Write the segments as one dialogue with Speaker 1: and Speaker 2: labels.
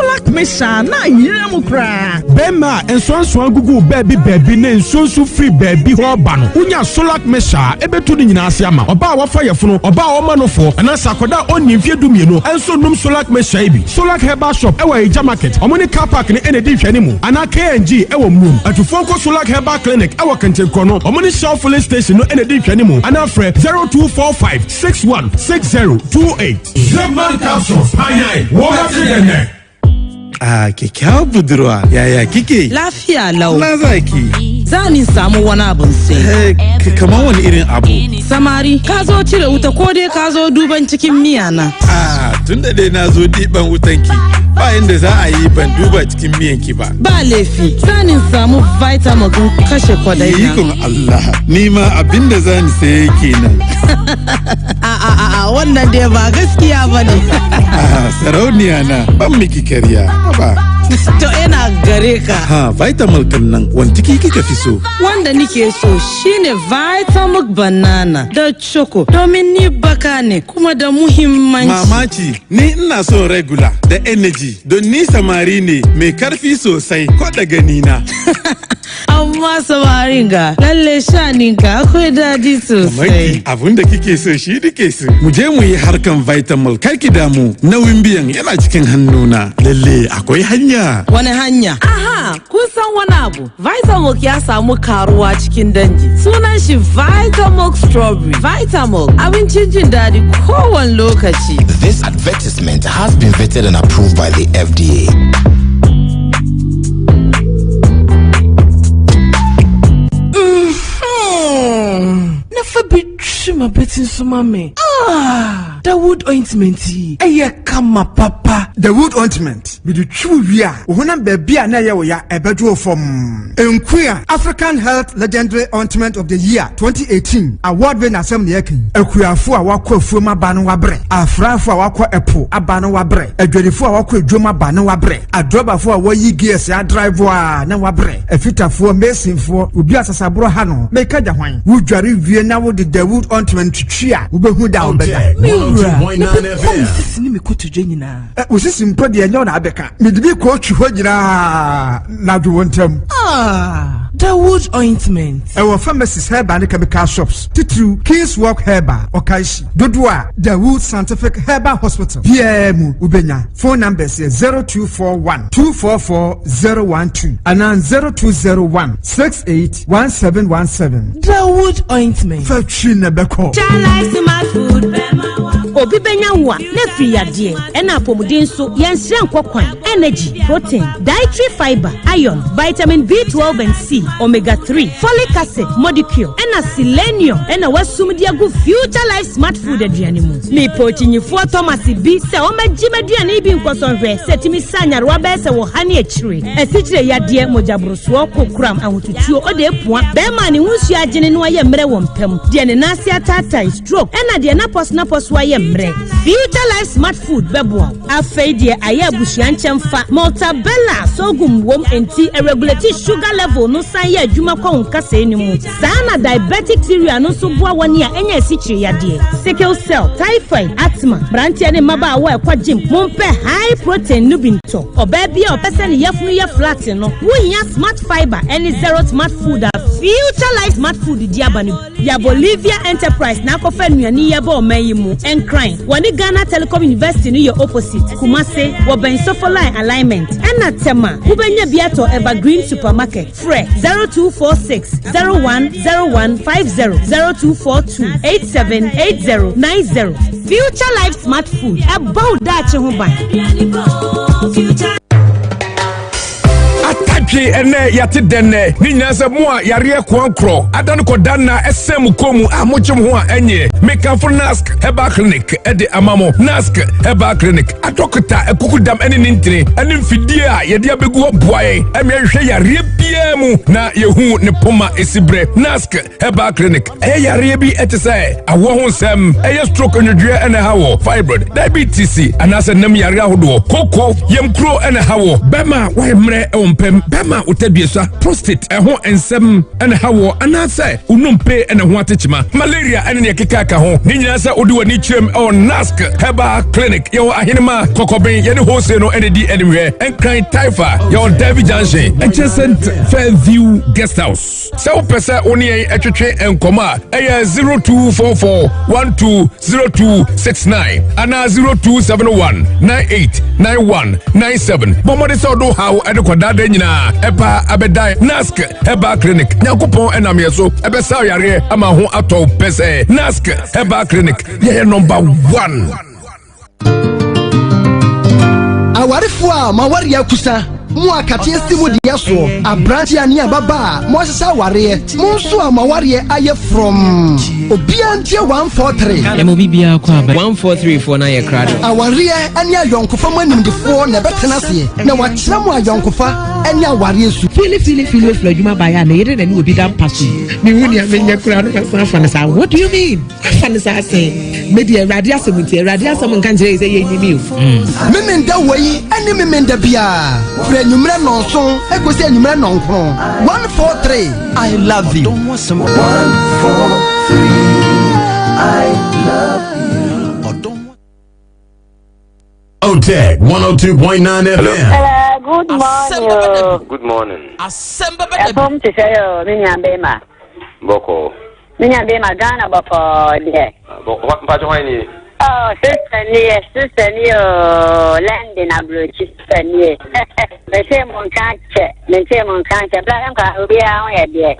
Speaker 1: Solac mixture na ayera mu koraa.
Speaker 2: Bɛrima a nsoansoa gugu baabi baabi ne nsuo nso firi baabi hɔ ba no, wonya Solac mixture a, ɛbɛtu no nyinaa ase ama. Ɔbaa a wafa yɛfono, ɔbaa a ɔma no foɔ, anaasɛ akwadaa a ɔnni mfeɛ 12 ɛnso nom Solac mixture yi bi. Solac Herbal Shop ɛwɔ Agya Market, ɔmo ne car park ne ɛna ɛdi nhwɛne mu, anaa KNG ɛwɔ Murom. Atufoɔ nkɔ Solac Herbal Clinic ɛwɔ Kentenkorɔ no, ɔmo ne Shell Filling Station no ɛna ɛdi nhwɛne mu, anaa frɛ 0245 61 6028. Zepman Capsules, panyan wɔn ti dɛnɛ.
Speaker 3: A kyakkyawar budurwa, yaya kike?
Speaker 4: Lafiya lau.
Speaker 3: Na zaki.
Speaker 4: Za ni samu wani abun sai.
Speaker 3: Kamar wani irin abu?
Speaker 4: Samari, ka zo cire wuta ko dai ka zo duban cikin miya na?
Speaker 3: Ah, tun da dai na zo ɗiban wutanki, ba inda za a yi ban duba cikin miyanki ba.
Speaker 4: Ba laifi, za ni samu Vitamilk in kashe kwadai na.
Speaker 3: Ikon Allah, ni ma abin da za ni saye kenan.
Speaker 4: A a a a, wannan dai ba gaskiya ba ne.
Speaker 3: Ah, sarauniya na, ban miki karya. Ba.
Speaker 4: To, ina gare ka.
Speaker 3: Ha, Vitamilk nan, wani ciki kika fi so?
Speaker 4: Wanda nike so shine Vitamilk Banana da Choco, domin ni baka ne kuma da muhimmanci.
Speaker 3: Mamaci, ni ina son regular da energy don ni samari ne mai karfi sosai ko da gani na.
Speaker 4: Amma samarin ga lalle shaninka akwai daɗi sosai.
Speaker 3: Manki, abun da kike so shi nike so. Mu je mu yi harkan Vitamilk, kar ki damu, nauyin biyan yana cikin hannuna. Lalle akwai hanya.
Speaker 4: Wani hanya?
Speaker 5: Aha, kun san wani abu? Vitamilk ya samu karuwa cikin dangi. Sunan shi Vitamilk Strawberry. Vitamilk abincin jin daɗi kowane lokaci.
Speaker 6: This advertisement has been vetted and approved by the FDA.
Speaker 7: Na fa bi twi ma bɛti nso ma me. Ah, Dawood ointment yi ɛyɛ kama papa.
Speaker 8: Dawood ointment mede twiw wie a, wo honam baabi a na ɛyɛ wo ya ɛbɛdwo wo fam. Nkua African Health Legendary Ointment of the Year 2018 award wei na asɛm ne yɛka yi. Akuafo a wakɔ afuom aba no wabrɛ, afrafo a wakɔ ɛpo aba no wabrɛ, adwadifo a wakɔ adwom aba no wabrɛ, adrɔbafo a wɔyi gears adrive a na wabrɛ, afitafoɔ, masonfoɔ, obi asasaborɔ ha no meka gya hwan. Wodware wie na wode Dawood ointment twitwi a, wobɛhu da wobɛda.
Speaker 7: Me wura, na bɛkɔ me sisi ne me kotodwe nyinaa.
Speaker 8: Wo sisi mpo deɛ, ɛnyɛ wo na abɛka, mede bi kɔɔ twi hɔ nyinaa na dwo wo ntam.
Speaker 7: Ah, Dawood ointment.
Speaker 8: Ɛwɔ pharmacies, herbal ne chemical shops, titiriw Kings Walk Herbal, Ɔkaehyi dodoɔ a Dawood Scientific Herbal Hospital biara mu wobɛnya. Phone numbers yɛ 0241 244 012 anaa 0201 68 1717.
Speaker 7: Dawood ointment.
Speaker 8: Fa twi na bɛkɔ.
Speaker 9: Obi bɛnya wo a na afiri yadeɛ ɛna apɔmuden nso yɛnsrɛ nkɔ kwan. Energy, protein, dietary fiber, iron, vitamin B12 and C, omega 3, folic acid molecule ɛna selenium ɛna wasum de agu Future Life Smart Food aduane mu. Mepɛ okyinyifoɔ Thomas bi sɛ ɔmɛgye m'aduane bi nkɔsɔnhwɛ sɛ tumi sa nyarewa bɛyɛ sɛ wɔ ha ne akyire, asikyire yadeɛ, mogyaborosoɔ, kokoram, ahotutuo, ɔde epua, bɛrima ne ho nsuo agyene no ayɛ mmerɛ wɔ mpam, deɛ ne nan ase ataatae, stroke, ɛna deɛ napɔso napɔso ayɛ mmerɛ. Future Life Smart Food bɛboa wo. Afei deɛ ayɛ abusua nkyɛn fa Maltabella sorghum wom, nti ɛregulate sugar level no, san yɛ adwuma kɔ wo nkasɛɛ no mu saa. Na diabetic cereal no nso boa wɔne a ɛnyɛ asikyire yadeɛ, sickle cell, typhoid, asthma. Mmeranteɛ ne mmabaawa a ɛkɔ gym, mompɛ high protein no bi ntɔ. Ɔbaa bi a ɔpɛ sɛ ne yafunu yɛ flat no, wohia smart fiber ɛne zero smart food a Future Life Smart Food di aba no. Yɛ Bolivia Enterprise na akɔfa nnuane yɛ bɔ ɔman yi mu. Nkran, wɔne Ghana Telecom University no yɛ opposite. Kumase, wɔbɛn Sofoline alignment, ɛna Tema, wobɛnya bi atɔ Evergreen Supermarket. Frɛ 0246 010150, 0242 878090. Future Life Smart Food ɛbɔ wo daakye ho ban.
Speaker 2: Atadwe ɛnɛ yɛate dɛnɛ ne nyinaa sɛ mo a yareɛ koankorɔ ada no kɔda na ɛsɛn mo kɔn mu a mogye mo ho a ɛnyɛ, mekamfo Nask Herbal Clinic ɛde ama mo. Nask Herbal Clinic adɔkota akukudam ɛne ne ntini ɛne mfidie a yɛde abɛgu hɔ boa yɛn ɛma yɛhwehwɛ yareɛ biara mu na yɛhu ne poma ɛsi berɛ. Nask Herbal Clinic, ɛyɛ yareɛ bi ɛte sɛ awoɔ ho nsɛm, ɛyɛ stroke, nwodwoeɛ ɛna ɛha wɔ, fibroid, diabetes anaasɛ nam yareɛ ahodoɔ, koko, yamkuro ɛna ɛha wɔ, bɛma wayɛ mmerɛ ɛwɔ mpɛm, bɛma Bɛrima a wotadua prostate ɛho nsɛm ɛna ha wɔ anaasɛ wonompe ɛna ho atekyema, malaria ɛne neɛ keka ka ho ne nyinaa, sɛ wode w'ani kyerɛm ɛwɔ Nask Herbal Clinic. Yɛwɔ Ahenema Kɔkɔben, yɛne wholesale no ɛne di animhwɛ. Nkran Taifa, yɛwɔ Derby Junction, adjacent Fairview Guest House. Sɛ wopɛ sɛ wo ne yɛn ɛtwetwe nkɔmmɔ a, ɛyɛ 0244 120269 anaa 0271 989197. Bɔ mmɔde sɛ ɔdo haw ɛde kɔdaada nyinaa ɛpa abɛdan Nask Herbal Clinic. Nyankopɔn ɛnam yɛ so ɛbɛsa yareɛ ama ho atɔ pɛ sɛ Nask Herbal Clinic, yɛyɛ number one.
Speaker 10: Awarefoɔ a mo awareɛ akusa, mo akateɛ si mo deɛ soɔ, aberanteɛ ne ababa a mo ahyehyɛ awareɛ, mo nso a mo awareɛ ayɛ frɔm, obiara ntie 143.
Speaker 11: Ɛma obi biara kɔ aba 143 foɔ no ayɛ krado.
Speaker 10: Awareɛ ne ayɔnkofa mu animdefoɔ na ɛbɛtena aseɛ na wakyerɛ mo ayɔnkofa ne awareɛ su.
Speaker 12: Fili fili fili ofiri adwuma baeɛ a ne yere na ne obi da mpa so yi, mehu nea menyɛ koraa no, masan afa no saa. What do you mean afa no saa? Sɛn mede Awurade asɛm nti, Awurade asɛm nka nkyerɛ yɛ sɛ yɛnyimi o.
Speaker 10: Memenda wei ne memenda biaa frɛ anwummerɛ 7 ɛkɔsi anwummerɛ 9. 143, I love you.
Speaker 13: 143, I love you.
Speaker 14: OTEC 102.9 FM.
Speaker 15: Hello, good morning.
Speaker 16: Good morning.
Speaker 15: Ɛfom te sɛ yɛ me nua bɛrima.
Speaker 16: Bɔkɔ.
Speaker 15: Me nua bɛrima, Ghana bɔkɔɔ deɛ.
Speaker 16: Mpakyɛ, hwan nie?
Speaker 15: Oh, sister nie, sister nie o, London aburokyi sister nie. Mete mo nka kyɛ, mete mo nka kyɛ. Bla nkwa obiara ho yɛ deɛ.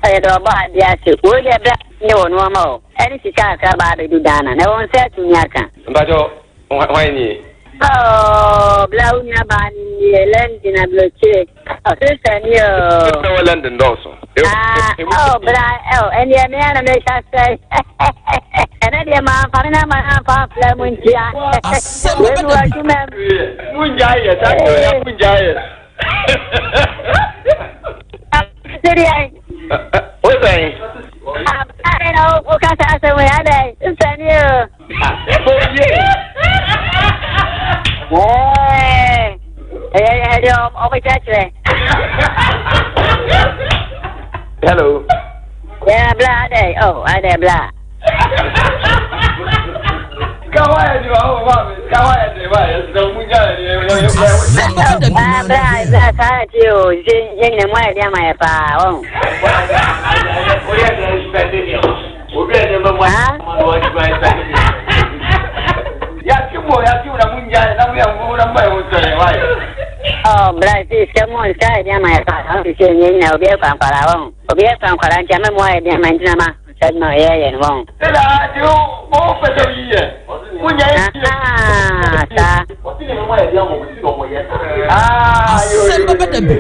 Speaker 15: Ɔyɛ dɛ ɔbɔ adeɛ ase. Wo deɛ bla ne wɔ nneɛma o. Ɛne sika akra ba abɛdu Ghana. Na wɔn nsa atumi aka.
Speaker 16: Mpakyɛ, hwan nie?
Speaker 15: Oh, bla wo nua baa ne nie, London aburokyire. Oh, sister nie o.
Speaker 16: Sister wɔ London dɔɔso.
Speaker 15: Ah, oh, bra, oh, ɛnneɛ me ana meka sɛ ɛnɛ deɛ mamfa me na ma amfa amfla mu ntia. Wei mu adwuma mu.
Speaker 16: Mungya yɛ, saa kɛ mungya yɛ.
Speaker 15: Sɛdeɛ.
Speaker 16: Wo sɛn?
Speaker 15: Abare na wokasa asɛm yi adɛn? Sister nie o.
Speaker 16: Oye.
Speaker 15: Ɛyɛ ɛdeɛ ɔmo kyerɛkyerɛ.
Speaker 16: Hello.
Speaker 15: Yeah, bla adɛn? Oh, adɛn bla?
Speaker 16: Kawa yɛ di wa o wa mi kawa yɛ di wa yɛ sɛ mungya yɛ di.
Speaker 15: Ah, bla bla saa ti o, ṣe yɛn nyina mu ayɛ de ama yɛ paa wɔn.
Speaker 16: Oyɛ dɛ spɛndi ni obi yɛ nneɛma mu ayɛ ma na wɔn ti spɛndi ni. Yati mo yati mo na mungya yɛ na mo yɛ mo na mo yɛ mo sɔ yɛ wa yɛ.
Speaker 15: Oh, bla si sika mu sika ayɛ de ama yɛ paa ɔn sɛ yɛn nyina obi ɛfa nkwara wɔn obi ɛfa nkwara nti ama mu ayɛ de ama ntina ma sɛ ma yɛ yɛ no wɔn.
Speaker 16: Ɛna adi o o fɛ sɛ oyi yɛ mungya yɛ.
Speaker 15: Ah, saa.
Speaker 16: Asɛm
Speaker 7: bɛbɛ dabi.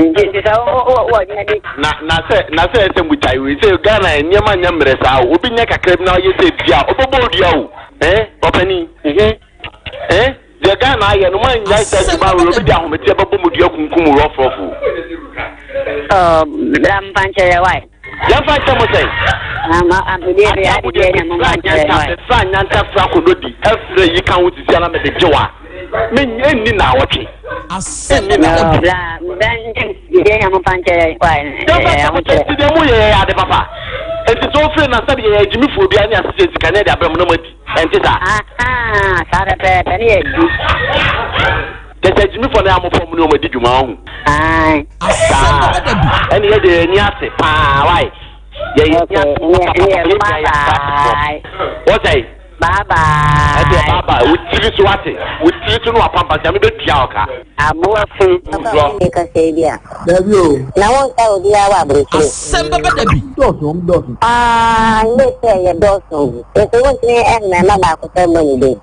Speaker 15: Nti sɛ wɔ adwuma bi.
Speaker 16: Na sɛ ɛsɛ mu gyae wei sɛ Ghana nneɛma nyɛ mmerɛ saa o, obi nyɛ kakra bi na ɔyɛ sɛ dua ɔbɛbɔ odua o, ɛn ɔpani ɛn deɛ Ghana ayɛ no, man nya sɛ adwuma wei, obi de ahometeɛ bɛbɔ mu dua kunkum rɔfrɔfo.
Speaker 15: Ɔ bra mfa nkyerɛ yɛ wae.
Speaker 16: Yɛmfa nkyɛ mo sɛn? Fra nyanta fra kododi ɛfrɛ yi ka ho sisi ana mede gye wa ɛnni na awɔtwe ɛnni na awɔtwe. Yɛmfa deɛ mo yɛ yɛ ade papa nti sɛ wofiri na sɛde yɛyɛ agyimifoɔ bia ne asesɛ sika ne ɛde abrɛ mu na moadi ɛnte saa.
Speaker 15: Saa pɛpɛɛpɛ ne yɛ di.
Speaker 16: Kyɛ sɛ agyimifoɔ no yɛ amofɔ mu ne ɔmo adi dwuma ɔho saa ɛne yɛde yɛn ani ase paa wae, yɛyɛ ani ase papapapa wɔsɛe.
Speaker 15: Bye bye.
Speaker 16: Ɛdeɛ bye bye, wo tiri so ate, wo tiri so no wapampa sɛ mebɛtua wo ka.
Speaker 15: Aboa fun.
Speaker 16: Wurɔ.
Speaker 15: Kasa bi a.
Speaker 17: Dabi o.
Speaker 15: Na wɔn nsa obiara wɔ aburokyire.
Speaker 7: Asɛm bɛbɛ dabi.
Speaker 17: Dɔɔso, wɔn dɔɔso.
Speaker 15: Aa ne sɛ yɛ dɔɔso. Nso wontumi ɛhmɛ ma baako sɛ mmɔ ne din.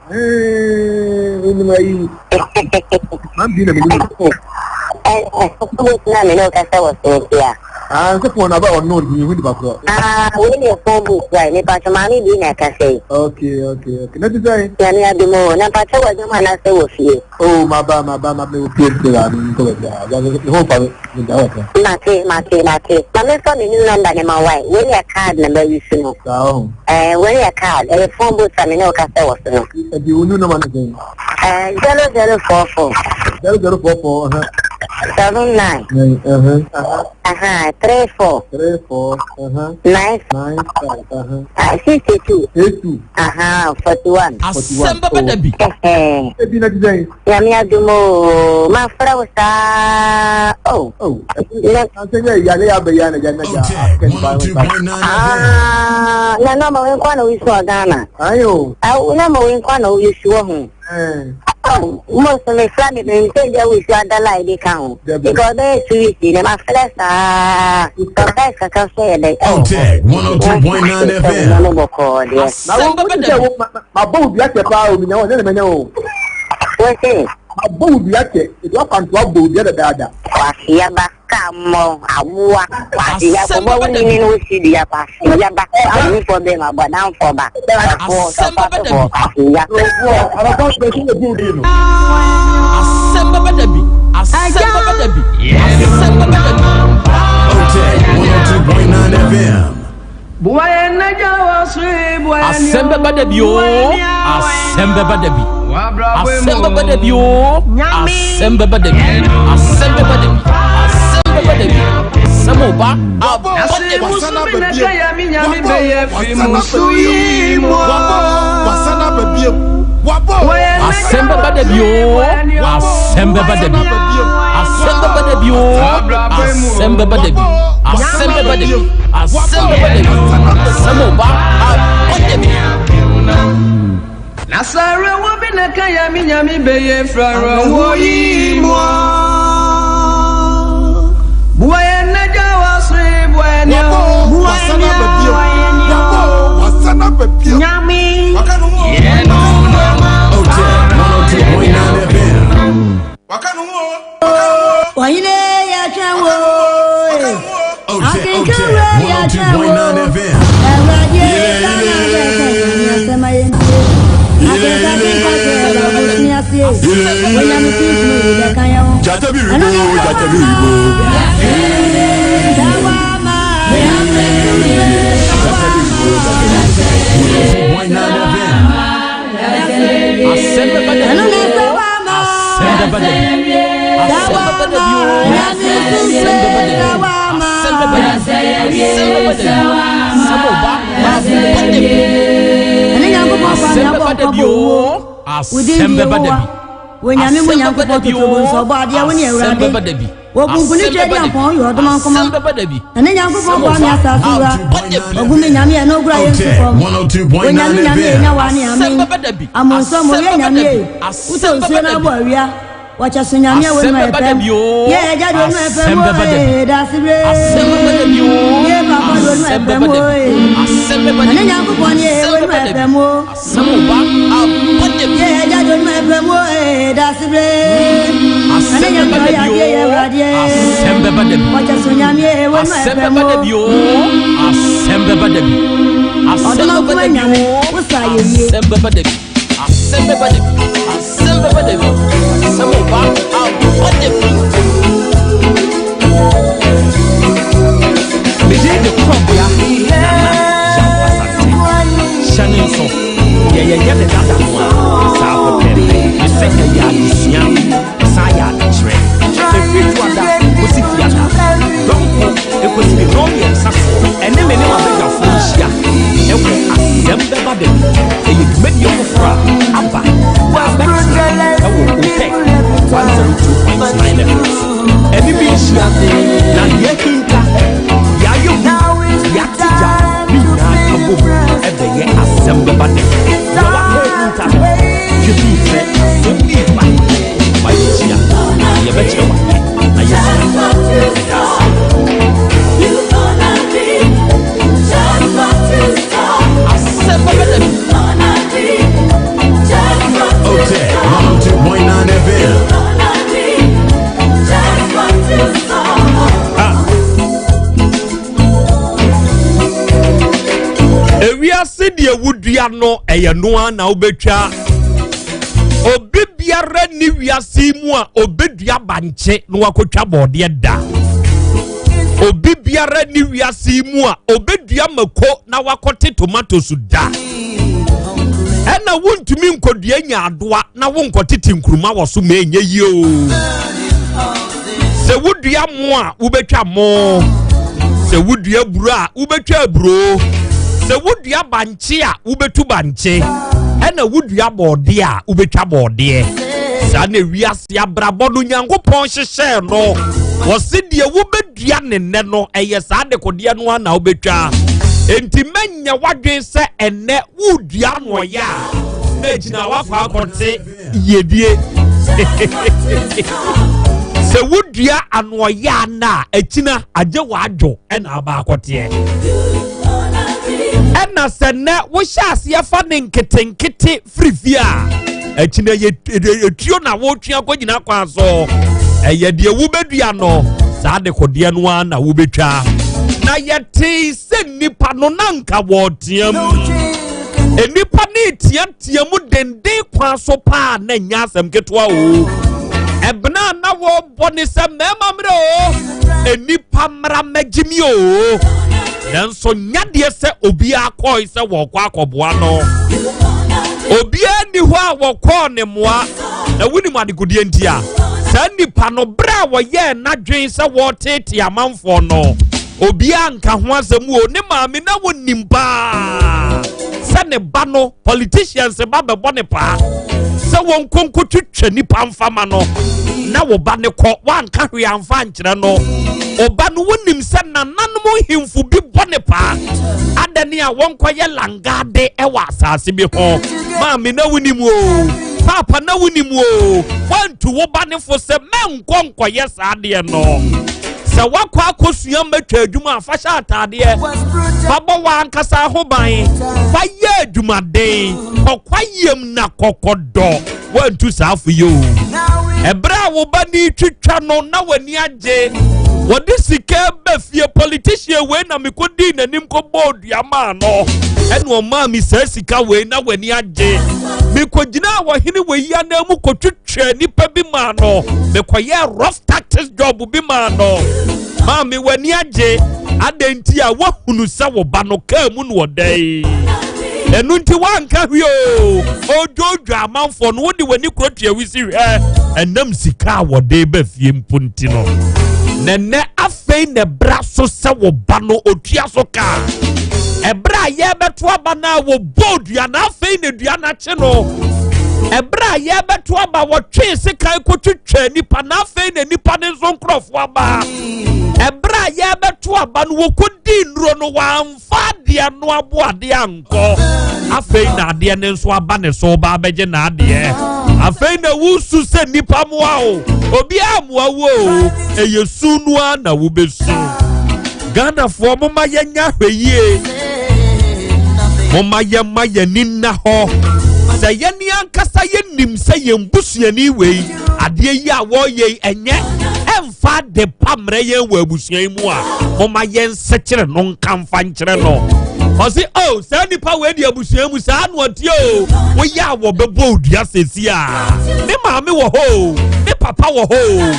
Speaker 17: Onim ayi. Maa bi na mi nim.
Speaker 15: Ɛ ɛ na mi ne o kasa wɔ so nti a.
Speaker 17: Ah, nse phone aba ɔno ntumi hu nipa korɔ.
Speaker 15: Ah, wei ne phone book right. Nipa so maame bi na ɛkasa yi.
Speaker 17: Okay. Na ti sɛ.
Speaker 15: Nyame adom o. Na mpakyɛ wɔ adwuma anaasɛ wɔ fie?
Speaker 17: Oh, ma ba ma me wɔ fie nti la me nkɔ baabi a. Ba me ho fa me me da wɔ kra.
Speaker 15: Mate, mate, mate. Ma me fa me new number ne ma wae. Wei yɛ card na ma use no.
Speaker 17: Saa ɔho.
Speaker 15: Eh, wei yɛ card. Ɛyɛ phone book a me ne wo kasa wɔ so no.
Speaker 17: Ɛdi wo new number ne sɛn?
Speaker 15: Eh, 0044.
Speaker 17: 0044, ɔhɛ.
Speaker 15: 79. Uh-huh. 34.
Speaker 17: 34. Uh-huh.
Speaker 15: 9.
Speaker 17: 9 5. Uh-huh.
Speaker 15: 62.
Speaker 17: 82.
Speaker 15: Uh-huh. 41.
Speaker 17: Asɛm bɛba da bi. Ebi na ti sɛn.
Speaker 15: Nyame adom o, mafrɛ wo saa o.
Speaker 17: Oh. Ansɛ yɛ yale yɛ abɛyɛ na yɛ na yɛ akɛn ba ba.
Speaker 15: Ah, na nɔɔma wei nkwa na woyi so wɔ Ghana.
Speaker 17: Ayo.
Speaker 15: Awo nɔɔma wei nkwa na woyi so wɔ ho. Oh, mo so me fra me me mpɛ deɛ woyi so adala ebi ka ho. Because ɔbɛyɛ 2 weeks na mafrɛ saa. Surprise kakra so yɛ dɛ.
Speaker 14: Otec 102.9 FM.
Speaker 15: Nyame bɔkɔɔ deɛ.
Speaker 17: Na wo wo ti sɛ wo ma ma bɔ wo dua kyɛ paa o mi nya wo ne na mɛ nya wo.
Speaker 15: Wɔse.
Speaker 17: Ma bɔ wo dua kyɛ edu akwanto abɔ wo dua dadaada.
Speaker 15: Kwasiyaba ka mmɔ awoa kwasiya kɔbɔ wo nini no wosi dua kwasiyaba awufɔ bɛ ma bɔ danfɔ ba ɛfoɔ sɔfɔsofɔ kwasiya.
Speaker 18: Asɛm bɛba da bi. Asɛm bɛba da bi. Asɛm bɛba da bi.
Speaker 14: Otec 102.9 FM.
Speaker 18: Asɛm bɛba da bi oo. Asɛm bɛba da bi. Asɛm bɛba da bi oo. Asɛm bɛba da bi. Asɛm bɛba da bi. Asɛm bɛba da bi. Asɛm ɔba abɔ da bi. Asɛm bɛba da bi oo. Asɛm bɛba da bi. Asɛm bɛba da bi oo. Asɛm bɛba da bi. Asɛm bɛba da bi. Asɛm bɛba da bi. Asɛm ɔba abɔ da bi.
Speaker 7: Nasara wo bi na kaya mi nyame beye frara wo yi mo. Buaya na jawa sri buaya ni
Speaker 3: Buaya ni Wasana bebie.
Speaker 7: Nyame.
Speaker 14: Otec 102.9 FM.
Speaker 19: Wahine ya twɛn wo.
Speaker 14: Otec
Speaker 19: Akenkan
Speaker 14: Otec
Speaker 19: wo ya twɛn wo.
Speaker 14: 102.9 FM.
Speaker 19: Awurade sana bɛka nyame asɛm ayɛ ntie. Akenka kenka sɛ ɛbɛbɔ sua ase. Onyame sunsun yi bɛka yɛn ho.
Speaker 14: Jata bi ribo, jata bi ribo. Jata bi ribo, jata bi ribo. 102.9 FM.
Speaker 18: Asɛm bɛba da bi oo. Asɛm bɛba da bi. Asɛm bɛba da bi oo. Asɛm bɛba da bi. Asɛm bɛba da bi. Asɛm bɛba da bi. Asɛm ɔba abɔ da bi.
Speaker 19: Ɛne Nyankopɔn fa
Speaker 18: Asɛm
Speaker 19: me abɔ
Speaker 18: bɛba da
Speaker 19: nkɔbɔ
Speaker 18: bi oo.
Speaker 19: owuo. Wo din
Speaker 18: Asɛm
Speaker 19: de
Speaker 18: bɛba da
Speaker 19: Yehowa.
Speaker 18: bi.
Speaker 19: Onyame mu
Speaker 18: Asɛm bɛba da
Speaker 19: Nyankopɔn
Speaker 18: bi
Speaker 19: totobo
Speaker 18: oo.
Speaker 19: nso ɔbɔ adeɛ wo ne
Speaker 18: Asɛm
Speaker 19: Awurade.
Speaker 18: bɛba da bi.
Speaker 19: Wɔkunkuni
Speaker 18: Asɛm
Speaker 19: twɛ di
Speaker 18: bɛba da bi.
Speaker 19: ampɔn yɛ ɔdoma nkoma.
Speaker 18: Asɛm bɛba da bi.
Speaker 19: Ɛne Nyankopɔn boa me asase wura. Ogu me nyame ɛna ogura yɛn nsu fam.
Speaker 14: 102.9
Speaker 19: Onyame nyame
Speaker 14: FM.
Speaker 19: enya wa ne amen. Amonso mo yɛ nyame e. Wotɔ nsuo na abɔ awia. Wɔkyɛ so nyame a
Speaker 18: Asɛm
Speaker 19: wɔnu ayɛ
Speaker 18: bɛba da
Speaker 19: pɛm.
Speaker 18: bi oo.
Speaker 19: Yɛ ɛgya de onu ɛpɛm
Speaker 18: Asɛm
Speaker 19: o
Speaker 18: bɛba da bi.
Speaker 19: ee dasibire.
Speaker 18: Asɛm bɛba da bi oo.
Speaker 19: Yɛ papa de onu
Speaker 18: Asɛm
Speaker 19: ɛpɛm
Speaker 18: bɛba
Speaker 19: o
Speaker 18: da bi.
Speaker 19: ee.
Speaker 18: Asɛm bɛba da
Speaker 19: Ɛne
Speaker 18: bi.
Speaker 19: Nyankopɔn ne ee
Speaker 18: Asɛm
Speaker 19: wɔnu
Speaker 18: bɛba da bi.
Speaker 19: ɛpɛm o.
Speaker 18: Asɛm ɔba abɔ da bi.
Speaker 19: Yɛ ɛgya de onu ɛpɛm o ee dasibire. Ɛne
Speaker 18: Asɛm
Speaker 19: nyame
Speaker 18: bɛba da
Speaker 19: ɔyɛ
Speaker 18: bi
Speaker 19: adeɛ yɛ
Speaker 18: oo.
Speaker 19: awurade.
Speaker 18: Asɛm bɛba da bi.
Speaker 19: Wɔkyɛ so nyame ee wɔnu
Speaker 18: Asɛm
Speaker 19: ɛpɛm
Speaker 18: bɛba da
Speaker 19: o.
Speaker 18: bi oo. Asɛm bɛba da bi. Asɛm
Speaker 19: Ɔdoma
Speaker 18: bɛba
Speaker 19: nkuma
Speaker 18: da bi
Speaker 19: nyame
Speaker 18: oo.
Speaker 19: wosa ayɛ yie.
Speaker 18: Asɛm bɛba da bi. Asɛm bɛba da bi. Asɛm bɛba da bi. Asɛm ɔba abɔ da bi.
Speaker 20: Medin de korɔbea Nana Yaw Asante. Hyɛ ne nso, deɛ yɛyɛ ne dada no a, saa pɛpɛɛpɛ. Ne sɛ ɛyɛ adesua, ɛsan yɛ adekyerɛ. Ɛfiri Dwoada kɔsi Fiada, dɔnko ɛkɔsi ne nnɔnmiɛnsa soɔ, ɛne me ne m'abadwafoɔ nhyia ɛwɔ Asɛm Bɛba Da Bi. Ɛyɛ dwumadie foforɔ a aba na abɛtena ɛwɔ Otec 102.9 FM so. Ɛne me nhyia na deɛ ahinta, deɛ ayɛ hu, deɛ ate gya ne nyinaa ka bom ɛbɛyɛ Asɛm Bɛba Da Bi. Deɛ waka ahinta no, hwɛ hu sɛ asɛm bi ba ma yɛnhyia na yɛbɛkyerɛ w'ade na yɛsua. Yɛda ase.
Speaker 18: Asɛm bɛba da bi.
Speaker 14: Otec 102.9 FM.
Speaker 20: Ah. Ewiase deɛ wodua no, ɛyɛ noa na wobɛtwa. Obi biara ni wiase yi mu a obɛdua bankye na wakɔtwa bɔɔdeɛ da. Obi biara ni wiase yi mu a obɛdua mako na wakɔte tomatoes da. Ɛna wontumi nkɔdua nyaadoa na wonkɔtete nkuruma wɔ so ma ɛnyɛ yie o.
Speaker 21: Sɛ wodua mo a, wobɛtwa mo. Sɛ wodua aburo a, wobɛtwa aburo. Sɛ wodua bankye a, wobɛtu bankye. Ɛna wodua bɔɔdeɛ a, wobɛtwa bɔɔdeɛ. Saa na wiase abrabɔ no Nyankopɔn hyehyɛɛ no. Wɔse deɛ wobɛdua ne nnɛ no, ɛyɛ saa dekodeɛ no ara na wobɛtwa. Enti mɛnyɛ w'adwene sɛ ɛnnɛ wodua no ɔyɛ a, na gyina w'akɔ akɔte yiedie. Sɛ wodua anoɔyɛ a na akyina agye w'adwo ɛna aba akɔteɛ. Ɛna sɛ nnɛ wohyɛ aseɛ fa ne nketenkete firi fie a, akyina yɛ etuo na wotwe akɔgyina kwan so. Ɛyɛ deɛ wobɛdua no, saa dekodeɛ no ara na wobɛtwa. Na yɛtee sɛ nnipa no na nka wɔreteam. Nnipa no reteatea mu denden kwan so paa na ɛnyɛ asɛm ketewa o. Ɛbena a na wɔrebɔ ne sɛ mmarima mmerɛ o, nnipa mmara mmɛgye mi o. Nanso nyadeɛ sɛ obiara kɔe sɛ wɔrekɔ akɔboa no. Obiara nni hɔ a wɔkɔɔ ne mmoa. Na wonim adekodeɛ nti a saa nnipa no berɛ a wɔyɛɛ n'adwene sɛ wɔreteetee amanfoɔ no, obiara nka ho asɛm o. Ne maame na wɔnim paa sɛ ne ba no politicians ba bɛbɔ ne paa sɛ wɔn nkonko twitwa nipa mfama no na wo ba ne kɔ wanka hwee amfa ankyerɛ no. Ɔba no wonim sɛ nananom nhemfo bi bɔ ne paa adɛne a wɔnkɔyɛ langade wɔ asase bi ho. Maame na wonim o, paapa na wonim o, woantu wo ba ne fo sɛ mɛnkɔ nkɔyɛ saa adeɛ no. Sɛ woakɔ akɔsua mɛtwa adwuma a, fa hyɛ ataadeɛ, fa bɔ w'ankasa ho ban, fa yɛ adwumaden, kɔkwa yam na kɔkɔdɔ. Woantu saa fo yi o. Ɛberɛ a wo ba ne twitwa no na w'ani agye, wɔde sika ba fie, politician wei na mekɔdii n'anim kɔbɔɔ dua maa no, ɛna ɔmaa me saa sika wei na w'ani agye. Mekɔgyinaa wɔhene wei anan mu kɔtwitwaa nnipa bi maa no, mekɔyɛɛ rough tactics job bi maa no. Maame w'ani agye, adɛn nti a woahunu sɛ wo ba no kaa mu no ɔda yi? Ɛno nti woanka hwee o, odwoodwo amanfoɔ no, wode w'ani kuro tua wisi hwɛ, ɛnam sika a wɔde ba fie mpo nti no. Na nnɛ afei na ɛbra so sɛ wo ba no otua so kaa. Ɛberɛ a yɛrebɛto aba no a wɔbɔɔ dua no, afei na dua no akye no. Ɛberɛ a yɛrebɛto aba wɔtwee sekan kɔtwitwaa nipa na afei na nipa no nso nkurɔfoɔ aba. Ɛberɛ a yɛrebɛto aba no wɔkɔdii nnuro no wɔamfa adeɛ no abo adeɛ ankɔ. Afei na adeɛ no nso aba ne so ba abɛgye n'adeɛ. Afei na wosu sɛ nipa mmoa o, obiara mmoa wo o, ɛyɛ su no ara na wobɛsu. Ghanafoɔ momma yɛnyɛ ahwɛyie. Momma yɛmma yɛni nna hɔ. Sɛ yɛne ankasa yɛnim sɛ yɛn busuani wei adeɛ yi a wɔreyɛ yi ɛnyɛ ɛmfa ade pa mmerɛ yɛn wɔ abusua yi mu a, momma yɛnsɛkyerɛ no nka mfa nkyerɛ no. Ɔse o oh, saa nipa wei di abusua mu saa na ɔteɛ o, woyɛ a wɔbɛbɔ odua sɛsi a. Ne maame wɔ hɔ o, ne papa wɔ hɔ o.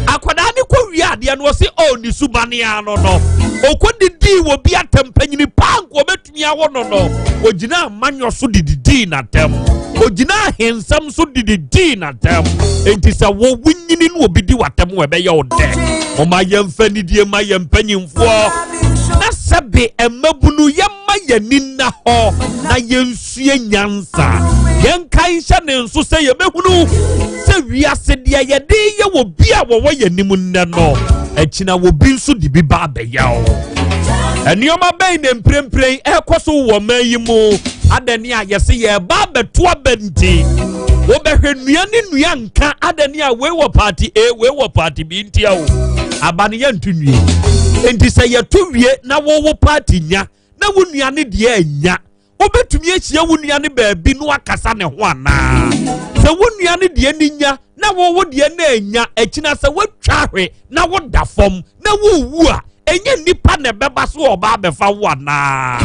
Speaker 21: Akwadaa ne kɔ wie adeɛ no ɔse o oh, ne subane ano no ɔkɔ didii wɔ bi atɛm panyini paa nka ɔbɛtumi awo no no ɔgyina amanyɔ so de didii n'atɛm, ɔgyina ahensɛm so de didii n'atɛm. Enti sɛ wo wonyini no obi di w'atɛm wɔ ɛbɛyɛ wo dɛ. Moma yɛmfa nidie ma yɛn mpanyimfoɔ na sɛbe mmabunu yɛma yɛni nna hɔ na yɛnsua nyansa. Yɛnkae nhyɛ ne nso sɛ yɛbɛhunu sɛ wiase deɛ yɛde yɛ wɔ bi a wɔwɔ yɛn anim nnɛ no, akyina wɔ bi nso de bi ba abɛyɛ o. Nneɛma bɛn na mprempren ɛrekɔ so wɔ ɔman yi mu? Adɛn a yɛse yɛreba abɛto aba nti, wobɛhwɛ nnua ne nnua nka adɛn a wei wɔ party A, wei wɔ party B ntia o. Aba no yɛnto nwie. Enti sɛ yɛto wie na wowo party nya na wo nua ne deɛ anya, wobɛtumi ahyia wo nua no baabi no akasa ne ho anaa? Sɛ wo nua no deɛ no nya na wowo deɛ no anya, akyina sɛ woatwa ahwe na woda fam na wowu a, ɛnyɛ nnipa na ɛbɛba so ɔba abɛfa wo anaa?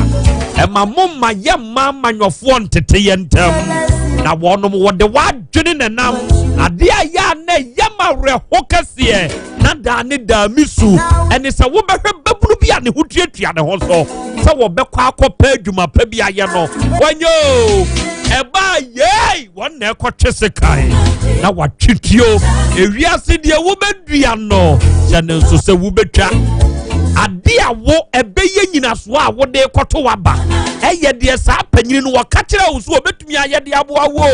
Speaker 21: Ɛma mo ma yɛ mma amanyɔfoɔ ntete yɛ ntɛm na wɔnom wɔde w'adwene nenam adeɛ a yɛ a na ɛyɛ ma awerɛho kɛseɛ. Na daa ne daa me su ɛne sɛ wobɛhwɛ babunu bi a ne ho tuatua ne ho so sɛ wɔbɛkɔ akɔpɛ adwuma pa bi ayɛ no wɔnyɛ o ɛbaa yei wɔn na ɛkɔtwe sekan na watwe tuo ewiase deɛ wobɛdua no hyɛ ne nso sɛ wobɛtwa ade a wo ɛbɛyɛ nyinasoɔ a wode kɔto waba ɛyɛ deɛ saa panyini no wɔka kyerɛ wo so wɔbɛtumi ayɛ de aboa wo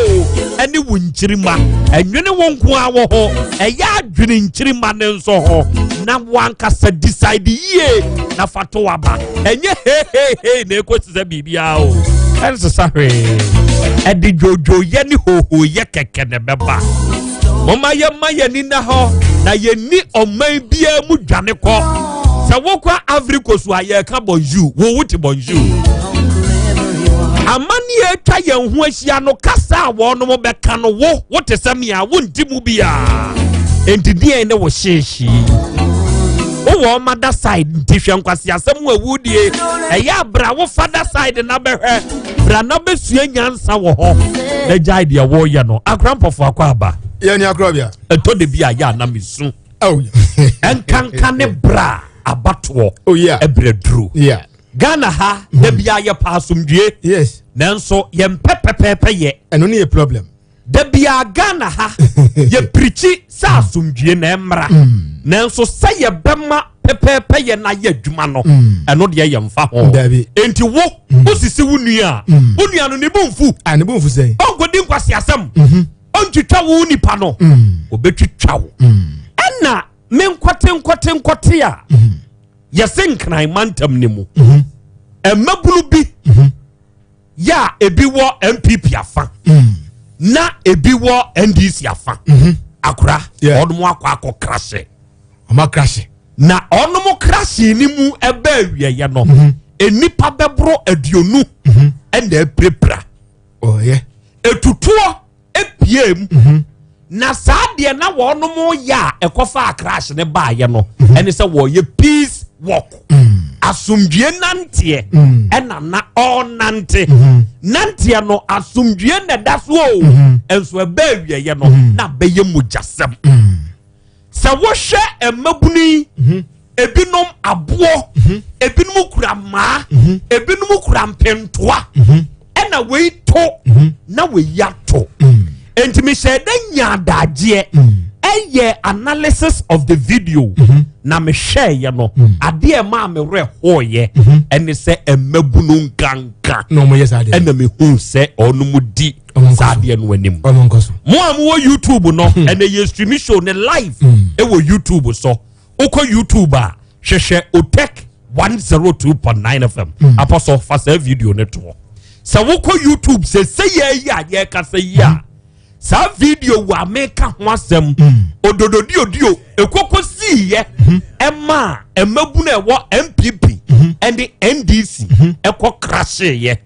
Speaker 21: ɛne wo nkyirima ɛnwene wo nko ara wɔ ho ɛyɛ adwene nkyirima ne nso ho na wankasa decide yie na fa to waba ɛnyɛ hehehe na ɛkɔsi sɛ biribiara o ɛnsesa hwee ɛde dwodwoyɛ ne hohoyɛ kɛkɛ na ɛbɛba momma yɛma yɛni nna hɔ na yɛnni ɔman biara mu dwane kɔ sɛ wokɔ Ivory Coast a yɛreka bonjour wo wote bonjour amanneɛ atwa yɛn ho ahyia no kasa a wɔnom bɛka no wo wote sɛ me a wonti mu biara enti deɛn ne wo hyeehyee wowɔ ɔma da side nti hwɛ nkwasi asɛm a wudie ɛyɛ abra wo fa da side na bɛhwɛ bra na bɛsua nyansa wɔ hɔ na gyae deɛ wɔreyɛ no akora mpɔfo akɔ aba
Speaker 17: yɛne akora bia
Speaker 21: ɛtɔ de bi a yɛ ana mesu
Speaker 17: oh.
Speaker 21: ɛnkanka ne bra abatoɔ
Speaker 17: oh, yeah.
Speaker 21: ɛbrɛ duro
Speaker 17: yeah.
Speaker 21: Ghana ha mm. da bia yɛ pa asomdwie
Speaker 17: yes.
Speaker 21: nanso yɛmpɛ pɛpɛɛpɛ yɛ
Speaker 17: ɛno ne yɛ problem
Speaker 21: da bia Ghana ha yɛ pirikyi sɛ asomdwie na ɛmmra mm. nanso sɛ yɛbɛma pɛpɛɛpɛ yɛ na yɛ adwuma no mm. ɛno deɛ yɛmfa ho enti wo mm. wosisi wo nua a mm. wo nua no ne bo mfu
Speaker 17: ah, ne bo mfu sɛn
Speaker 21: ɔnkɔdi nkwaseasɛm
Speaker 17: mm-hmm.
Speaker 21: ɔntwitwa wo nipa no ɔbɛtwitwa wo ɛna me nkɔte nkɔte nkɔte a mm-hmm. yɛse nkran mantam ne mu mm-hmm. mmabunu bi yɛ a ebi wɔ npp afa mm. na ebi wɔ ndc afa mm-hmm. akora ɔnom akɔ akɔ krasɛ
Speaker 17: ɔmo akrasɛ
Speaker 21: na ɔnom krasɛ ne mu ɛbɛ awieɛ no mm-hmm. nnipa bɛboro aduonu mm-hmm. ɛna apirapira
Speaker 17: oh,
Speaker 21: etutuo epie mu mhm. na saa deɛ na wɔnom yɛ a ɛkɔfa crash ne baayɛ no mhm. ɛne sɛ wɔyɛ peace walk mm. asomdwie nanteɛ mm. ɛna na ɔnante mhm. nanteɛ no asomdwie na ɛda so o nso ɛbɛ awieɛ no na bɛyɛ mogyasɛm sɛ wohwɛ mmabunu yi mhm. ebinom aboɔ mhm. ebinom kura mmaa mhm. ebinom kura mpentoa ɛna wei to na wei ato mm. nti mehyɛ dɛ nya adagyeɛ mm. ɛyɛ analysis of the video na mehwɛɛyɛ no mm. adeɛ ɛmaa me werɛ hooyɛ ɛne sɛ mmabunu nkanka ɛna mehu sɛ ɔnom di saa adeɛ no anim mo a mowɔ youtube no hmm. ɛnɛ yɛ stream show ne live hmm. ɛwɔ youtube so wokɔ youtube a hwehwɛ otec 102.9 fm hmm. apɔsɔ fa saa video no toɔ sɛ wokɔ youtube sɛ sɛ yɛ yi a yɛkasa yi a saa video wɔ a meka ho asɛm odododiodio ekoko siiɛ ɛma ɛmabunu ɛwɔ npp ɛne ndc ɛkɔ krahyeeɛ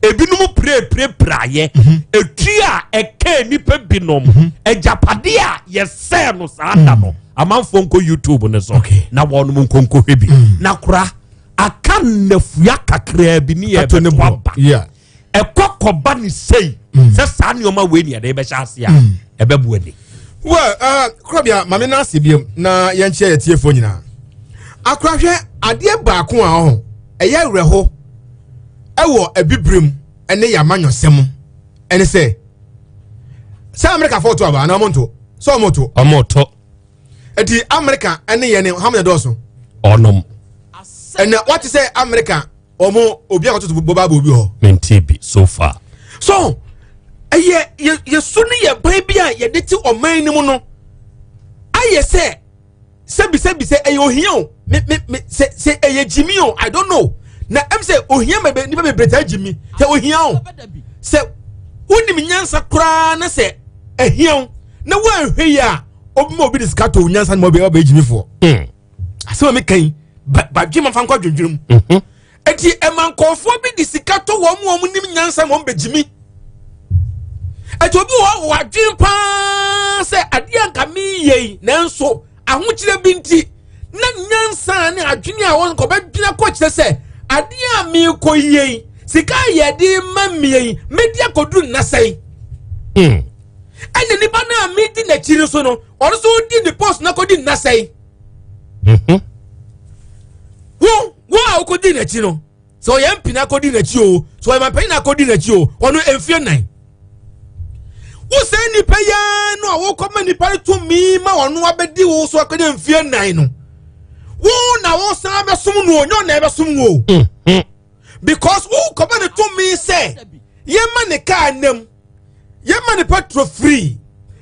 Speaker 21: ebinom pirepirepiraeɛ mhm. etu a ɛka nnipa binom mhm. agyapadeɛ a yɛsɛɛ no saa da no mhm. amanfoɔ nkɔ youtube no so na wɔnom nkɔ nkɔhwɛ bi na kora aka nnafua kakraa bi ne yɛbɛto aba ɛkɔ kɔba ne sei mm. sɛ saa nneɛma wei ne yɛde bɛhyɛ ase a mm. ɛbɛboa ni
Speaker 17: well uh, korɔbea maame no ase biom na yɛnkyerɛ yɛtiefoɔ nyinaa akorahwɛ adeɛ baako a ɔho ɛyɛ awerɛho ɛwɔ abibirem ɛne yɛn amanyɔsɛm ɛne sɛ sɛ amerikafoɔ to aba anaa ɔmo nto sɛ ɔmo to
Speaker 21: ɔmo to
Speaker 17: ɛti amerika ɛne yɛn ne ham na dɔɔso
Speaker 21: ɔnom
Speaker 17: ɛna wate sɛ amerika ɔmo obi akɔtoto bɔba abɔ obi hɔ
Speaker 21: mente bi so far
Speaker 7: so ɛyɛ yɛ yɛsu ne yɛ ban bi a yɛde te ɔman no mu no ayɛ sɛ sɛbi sɛbi sɛ ɛyɛ ohia o me me me sɛ sɛ ɛyɛ gyimi o i don't know na ɛm sɛ ohia ma nipa bebree taa gyimi sɛ ohia o sɛ wonim nyansa koraa na sɛ ɛhia o na woanhwɛ yi a obi ma obi de sika to nyansa no ma obi ɔbɛyɛ gyimifoɔ hmm. asɛm a meka yi badwe ma fa nkɔ adwendwene mu mhm. Eti ɛma nkurɔfoɔ bi de sika to wɔn mu wɔn nim nyansa ma wɔn bɛgyimi. Eti obi wɔ hɔ wadwen paa sɛ adeɛ anka meyɛ yi nanso ahokyerɛ bi nti na nyansa ne adwene a wɔn kɔbɛdwene akɔ kyerɛ sɛ adeɛ a meekɔ yie yi sika a yɛde ma mmea yi medi akɔduru nnasɛn. Hmm. Ɛna nipa no a medi n'akyi no so no ɔno nso di ne post na kɔdi nnasɛn. Wo wo a wokɔdi n'akyi no, sɛ ɔyɛ MP na akɔdi n'akyi o, sɛ ɔyɛ mampanyin na akɔdi n'akyi o, ɔno mfie nan. Wo sɛ nipa yi ara no a wokɔma nipa no tumi ma ɔno abɛdi wo so akɔnya mfie nan no, wo na wosan bɛsom no o, nyɛ ɔna ɛbɛsom wo o. Because wokɔma no tumi sɛ yɛma ne kaa nam, yɛma ne petrol free,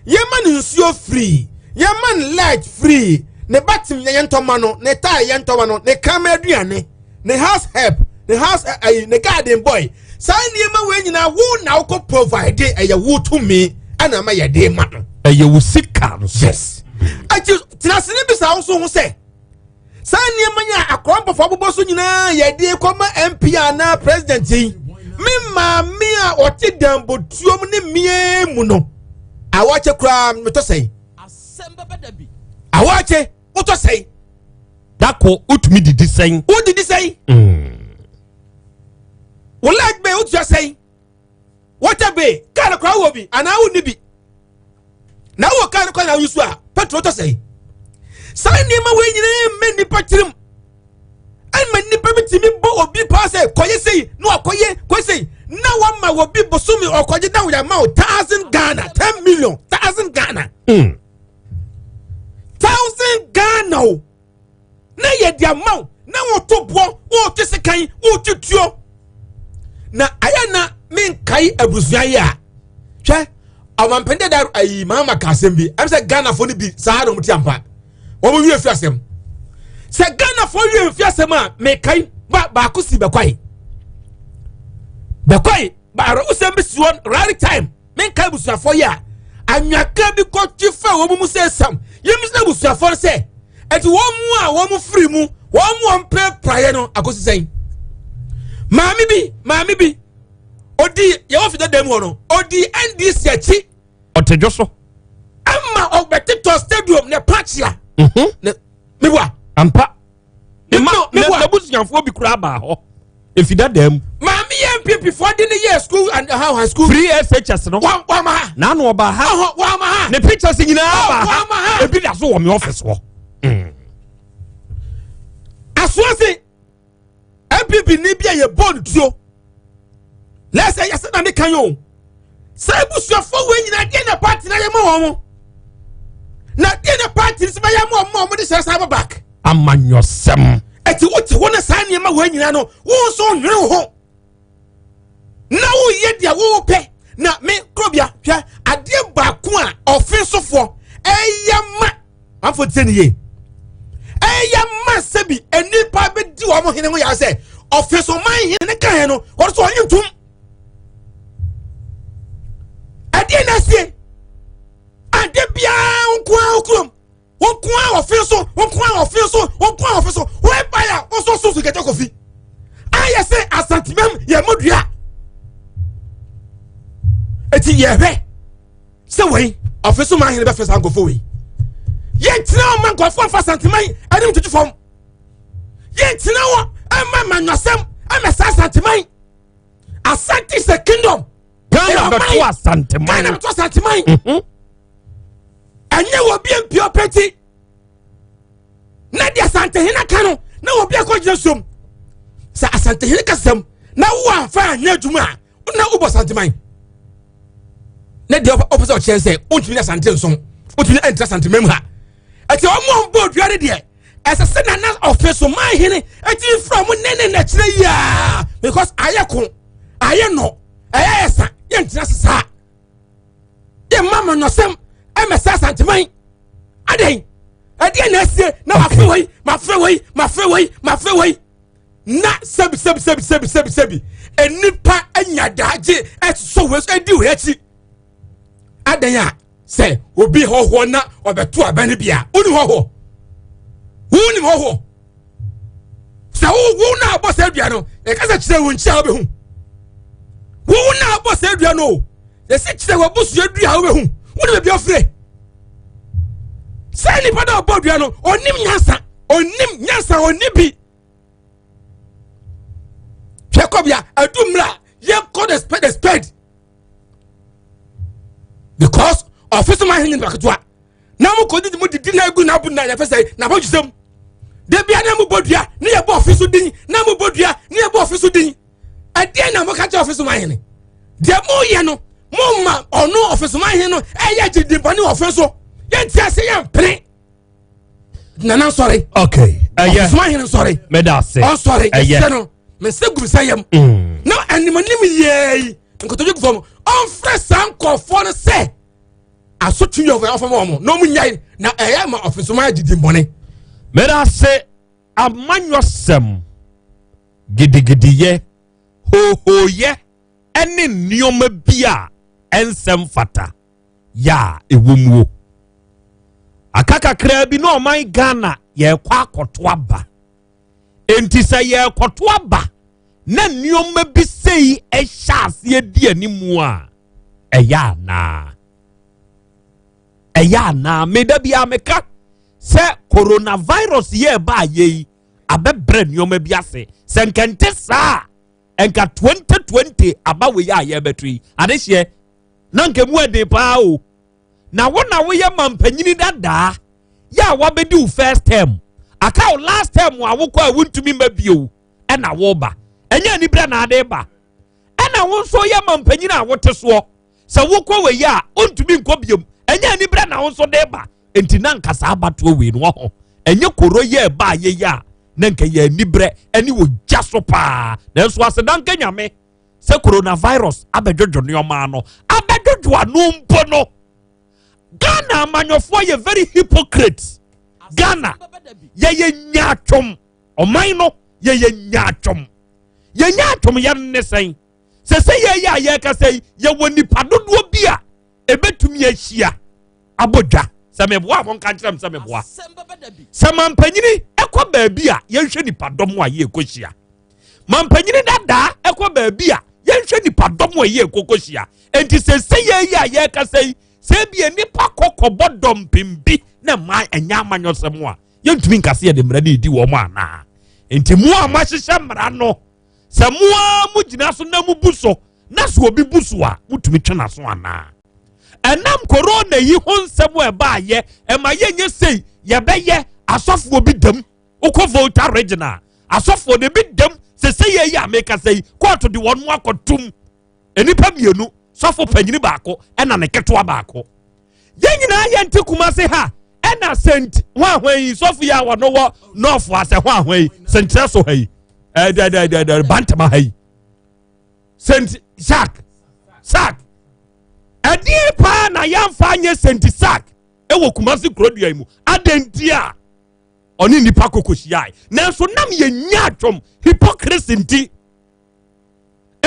Speaker 7: yɛma ne nsuo free, yɛma ne light free, ne batim yɛ ntɔma no, ne tie yɛ ntɔma no, ne kraman aduane, ne house help, ne house ɛyi, ne garden boy. Saa nneɛma wei nyinaa wo na wokɔ provide, ɛyɛ wo tumi ɛna ama yɛde ma no.
Speaker 21: Ɛyɛ wo sika no so.
Speaker 7: Yes. Akyi tenase ne bisa wo so ho sɛ saa nneɛma yi a akorɔmpɔfo abobɔ so nyinaa yɛde kɔma MP anaa president yi, me maame a ɔte danbotuom ne mmea mu no, awɔkye koraa metɔ sɛn? Awɔkye wotɔ sɛn?
Speaker 21: Dako wotumi didi sɛn?
Speaker 7: Wodidi sɛn? Wo light bill wotua sɛn? Water bill, kaa no koraa wɔ bi anaa wonni bi? Na wowɔ kaa no koraa na woyi so a, petrol tɔ sɛn? Saa nneɛma wei nyinaa mmɛ nnipa tirim, ɛma nnipa bi tumi bɔ obi paa sɛ kɔyɛ sei na wakɔyɛ, kɔyɛ sei na wama obi bosome ɔkɔgye na wɔde ama wo 1,000 Ghana, 10 million, 1,000 Ghana, 1,000 Ghana o, na yɛ de ama wo na woto boɔ, wote sekan, wote tuo. Na ayɛ na menkae abusua yi a, hwɛ, ɔmampɛn dada ayi maama ka asɛm bi, ɛm sɛ Ghanafoɔ no bi saa na wɔn ti ampa wɔn wie fi asɛm sɛ Ghanafoɔ wie fi asɛm a mekae ba baako si bɛkwae bɛkwae ba arɔwosɛm bi si hɔ rally time. Menka abusuafoɔ yi a anwaka bi kɔtwe fa wɔn mu sɛ sam yɛm sɛ abusuafoɔ no sɛ ɛti wɔn mu a wɔn mu firi mu, wɔn mu wɔn pɛ praeɛ no akɔsi sɛn. Maame bi odi yɛwɔ fi dada mu hɔ no, odi NDC akyi.
Speaker 21: Ɔte dwo so.
Speaker 7: Ama ɔbɛtetɔ stadium ne pakyia ne meboa.
Speaker 21: Ampa. N'abusuafoɔ bi koraa baa hɔ efi dada mu.
Speaker 7: Maame yɛ NPP foɔ de ne yɛ school and how high school.
Speaker 21: Free SHS no.
Speaker 7: Wɔn ma ha.
Speaker 21: N'ano ɔbaa ha.
Speaker 7: Wɔn ma ha.
Speaker 21: Ne pictures nyinaa baa ha.
Speaker 7: Wɔn ma ha.
Speaker 21: Ebi da so wɔ mi office hɔ.
Speaker 7: Asoase NPP ni bi a yɛ bɔɔl tuo lɛsɛ yɛsɛ na ne kan yi o, sɛ ebusuafoɔ wei nyinaa deɛ na party na yɛ ma wɔn mo, na deɛ na party nso bɛyɛ ma wɔn a wɔn de hyɛ saa back.
Speaker 21: Amanyɔsɛm.
Speaker 7: Ɛti wote hɔ na saa nneɛma wei nyinaa no wɔn nso nwere wo ho na woyɛ deɛ wɔwɔ pɛ. Na me kurobia, hwɛ adeɛ baako a ɔfe sofoɔ ɛyɛ ma afɔ tie ne yie, ɛyɛ ma sɛbi nnipa bɛdi wɔn hene ho yɛ sɛ ɔfe so man hene ka hɛ no, wɔn nso ɔnye ntum ɛdeɛ na asie adeɛ biara nko ara kurom, nko ara ɔfe so, nko ara ɔfe so, nko ara ɔfe so wɔn ba yɛ ɔsɔ so so kɛtɛ kofi ayɛ sɛ Asantemam yɛ mo dua. Eti yɛhwɛ sɛ wei ɔfe so man hene bɛfɛ saa nkɔfo wei, yɛntena hɔ ma nkɔfo mfa Asanteman anim tutu fam, yɛntena hɔ ɛma manyɔsɛm ɛmɛ saa Asanteman. Asante is a kingdom.
Speaker 21: Ghana bɛto Asanteman.
Speaker 7: Ghana bɛto Asanteman. Ɛnyɛ wɔ bi mpia pɛti na deɛ Asantehene aka no na wɔ bi akɔgyina som sɛ Asantehene kasɛm na wo amfa anyɛ adwuma a na wobɔ Asanteman, na deɛ ɔpɛ sɛ ɔkyerɛ sɛ wontumi ne Asante nsom, wontumi ne ɛntra Asanteman mu ha. Ɛti ɔmo a ɔmbɔ dua no deɛ, ɛsɛ sɛ nana ɔfe so man hene ɛti fira ɔmo ne ne n'akyerɛ yia, because ayɛ ko ayɛ nɔ ɛyɛ ayɛ sa, yɛntena se saa, yɛmma manyɔsɛm ɛmɛsɛ Asanteman. Adɛn, ɛdeɛ na asie na mafrɛ wei, mafrɛ wei, mafrɛ wei, mafrɛ wei, na sɛbi sɛbi sɛbi sɛbi sɛbi sɛbi nnipa anya daagye ɛsosɔ wei so ɛdi wei akyi. Adɛn a sɛ obi hɔhoɔ na ɔbɛto abɛn no bi a, woni hɔhoɔ, wonim hɔhoɔ sɛ wo na abɔ sɛ dua no, yɛka sɛ kyerɛ wo nkyia a wobɛhu wo na abɔ sɛ dua no o, yɛsɛ kyerɛ w'abusua dua a wobɛhu wone baabi afire sɛ nipa na ɔbɔ dua no ɔnim nyansa, ɔnim nyansa, ɔni bi. Hwɛ kɔbea adu mmerɛ a yɛnkɔ the spade the spade, because ɔfiso ma ahene nipa ketewa na mo kɔ didi mo didi na egu na abu na yɛfɛ sɛ na abɔdwesɛm. Debia na mo bɔ dua ne yɛ bɔ ɔfi so din na mo bɔ dua ne yɛ bɔ ɔfi so din. Ɛdeɛn na mo ka kyerɛ ɔfi so man hene? Deɛ mo yɛ no mo ma ɔno ɔfi so man hene no ɛyɛ gyidibɔne ɔfi so. Yɛn ti ase yɛn pene. Nana nsɔre.
Speaker 21: Okay. Ɛyɛ.
Speaker 7: Ɔfi so man hene nsɔre.
Speaker 21: Meda ase.
Speaker 7: Ɔnsɔre.
Speaker 21: Ɛyɛ.
Speaker 7: Yɛsɛ no. Mese gu sɛ yam. Na animanim yɛɛ yi nkotodwe gu fam. Ɔnfrɛ saa nkɔfoɔ no sɛ asotwe yɛ ɔfɛ ɔfɛ wɔn na wɔn nyae na ɛyɛ ma ɔfisoma agye di mbɔne.
Speaker 21: Meda ase amanyɔsɛm gidigidiyɛ hohoyɛ ɛne nneɛma bi a ɛnsɛm fata yɛ a ɛwɔ muo. Aka kakraa bi na ɔman Ghana yɛrekɔ akɔto aba. Enti sɛ yɛrekɔto aba na nneɛma bi sei ɛhyɛ aseɛ di animu a, ɛyɛ anaa? Ɛyɛ anaa? Meda bi a meka sɛ coronavirus yɛ ɛba ayɛ yi abɛbrɛ nneɛma bi ase. Sɛ nkɛnte saa a, nka 2020 aba wei a yɛrebɛto yi adehyeɛ na nka mu ɛden paa o. Na wo na woyɛ mampanyini dadaa yɛ a wabɛdi wo first term aka wo last term a wokɔ a wontumi mma bio ɛna woba ɛnyɛ aniberɛ na ade ba ɛna wo nso yɛ mampanyini a wote soɔ sɛ wokɔ wei a wontumi nkɔ biom ɛnyɛ aniberɛ na wo nso de ba nti na nka saa abatoɔ wei no wɔ ho ɛnyɛ koro yɛ ɛba a yɛyɛ a na nka yɛ aniberɛ ɛne wɔ gya so paa nanso aseda nka Nyame sɛ coronavirus abɛdwodwo nneɛma ano abɛdwodwo ano mpo no Ghana amanyɔfoɔ yɛ very hypocrite. Ghana yɛyɛ nyaatwom ɔman no yɛyɛ nyaatwom yɛ nyaatwom yɛ ne sɛn sɛ sɛ yɛyɛ a yɛkasa yi yɛwɔ nipa dodoɔ bi a ɛbɛtumi ahyia abɔ dwa sɛ meboa a monka nkyerɛ m sɛ meboa sɛ mampanyini ɛkɔ baabi a yɛnhwɛ nipa dɔm a yɛkɔhyia mampanyini dadaa ɛkɔ baabi a yɛnhwɛ nipa dɔm a yɛkɔkɔhyia enti sɛ sɛ yɛyi a yɛkasa yi sɛ ebia nipa kɔkɔbɔ dɔmpem bi na mma ɛnyɛ amanyɔsɛm a yɛntumi nka sɛ yɛde mmara no redi wɔn anaa enti mo a moahyehyɛ mmara no sɛ mo ara mogyina so na mobu so na sɛ obi bu so a motumi twe n'aso anaa ɛnam korona yi ho nsɛm a ɛbaayɛ ɛma yɛnyɛ sei yɛbɛyɛ asɔfoɔ bi dam wokɔ Volta regional asɔfoɔ no bi dam sɛ sɛ yɛyi a mekasa yi kɔɔto de wɔn akɔtom nnipa mmienu sɔfo panyini baako ɛna ne ketewa baako yɛn nyinaa yɛn te Kumase ha ɛna sɛnt ho ahoa yi sɔfo yi a wɔn wɔ nɔɔfo asɛ ho ahoa yi sɛnkyerɛ so ha yi ɛdɛdɛdɛdɛ bantama ha yi sɛnt sak sak ɛdeɛ paa na yɛnfa nyɛ sɛnti sak ɛwɔ Kumase kurodua yi mu adanti a ɔne nipa koko hyiae nanso nam yɛn nya atwom hypocrisy nti.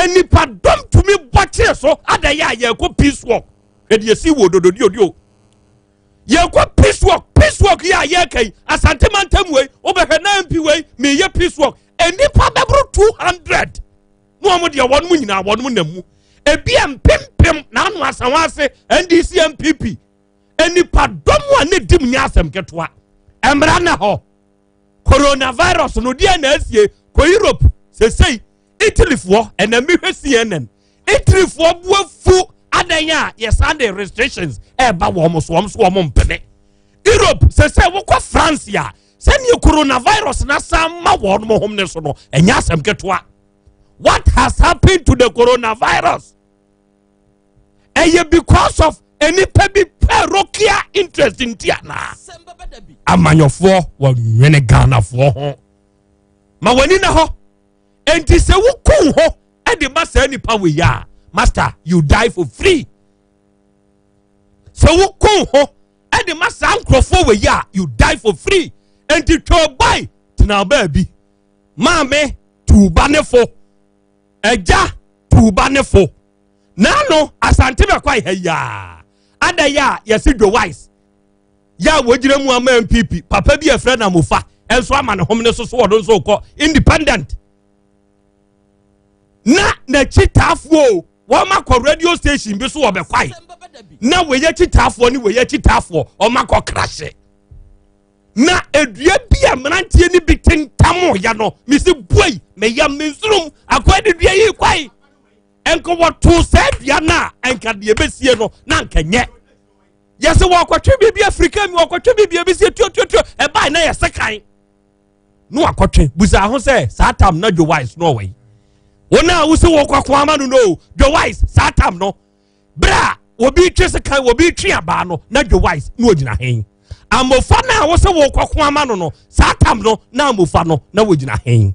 Speaker 21: Nnipadɔm tumi bɔ kyere so adɛyɛ a yɛkɔ peace walk. Hwɛ deɛ si wɔ dododiodio. Yɛkɔ peace walk, peace walk yi a yɛka yi, Asante mantam wei, wobɛhwɛ na MP wei, meyɛ peace walk. Nnipa bɛboro 200 na wɔn deɛ wɔn nyinaa wɔn nam mu. Ebi a mpempem na ano asawa ase NDC NPP. Nnipadɔm a ne dim nyɛ asɛm ketewa. Mmara na hɔ. Coronavirus no deɛ na asie kɔ Europe sesei Italyfoɔ ɛna mehwɛ CNN Italyfoɔ bu afu adan a yɛsan de restrictions ɛreba wɔn so wɔn so wɔn mpene Europe sesei wokɔ France a sɛdeɛ coronavirus na san ma wɔn mo hom ne so no ɛnyɛ asɛm ketewa. What has happened to the coronavirus? Ɛyɛ because of nnipa bi parochial interest nti anaa? Amanyɔfoɔ wɔnwene Ghanafoɔ ho ma w'ani na hɔ. Enti sɛ woku ho de ma saa nipa wei a, master, you die for free. Sɛ woku ho de ma saa nkurɔfoɔ wei a, you die for free. Enti twɛ ɔbae tena baabi. Maame tuuba ne fo. Agya tuuba ne fo. Naano Asante bɛkɔ ha yi a, adɛn a yɛse Joe Wise yɛ a wɔgyina mu ama NPP papa bi a ɛfrɛ no Amofa nso ama ne hom ne so so wɔno nso kɔ independent na n'akyitaafoɔ o wɔn akɔ radio station bi so wɔ bɛkwae na wɔyɛ akyitaafoɔ ne wɔyɛ akyitaafoɔ wɔn akɔ krahye na edua bi a mmeranteɛ no bi tentam yɛ no mesi buei meyɛ mensurum akɔɛ de dua yi kwae nka wɔtoo saa dua no a nka deɛ ɛbɛsie no na nka nyɛ yɛsɛ wɔkɔtwe biribi afirika mi wɔkɔtwe biribi ebi sie tuotuotuo ɛbae na yɛsɛ kan. na wakɔtwe. Busa ho sɛ saa tam na Joe Wise no ɔwɔ yi. Wɔn a wosi wɔ kɔkɔ ama no no Joe Wise saa tam no. Bere a obi twe sekan, obi twe abaa no na Joe Wise na ogyina hen. Amofa no a wosɛ wɔ kɔkɔ ama no no saa tam no na amofa no na wogyina hen.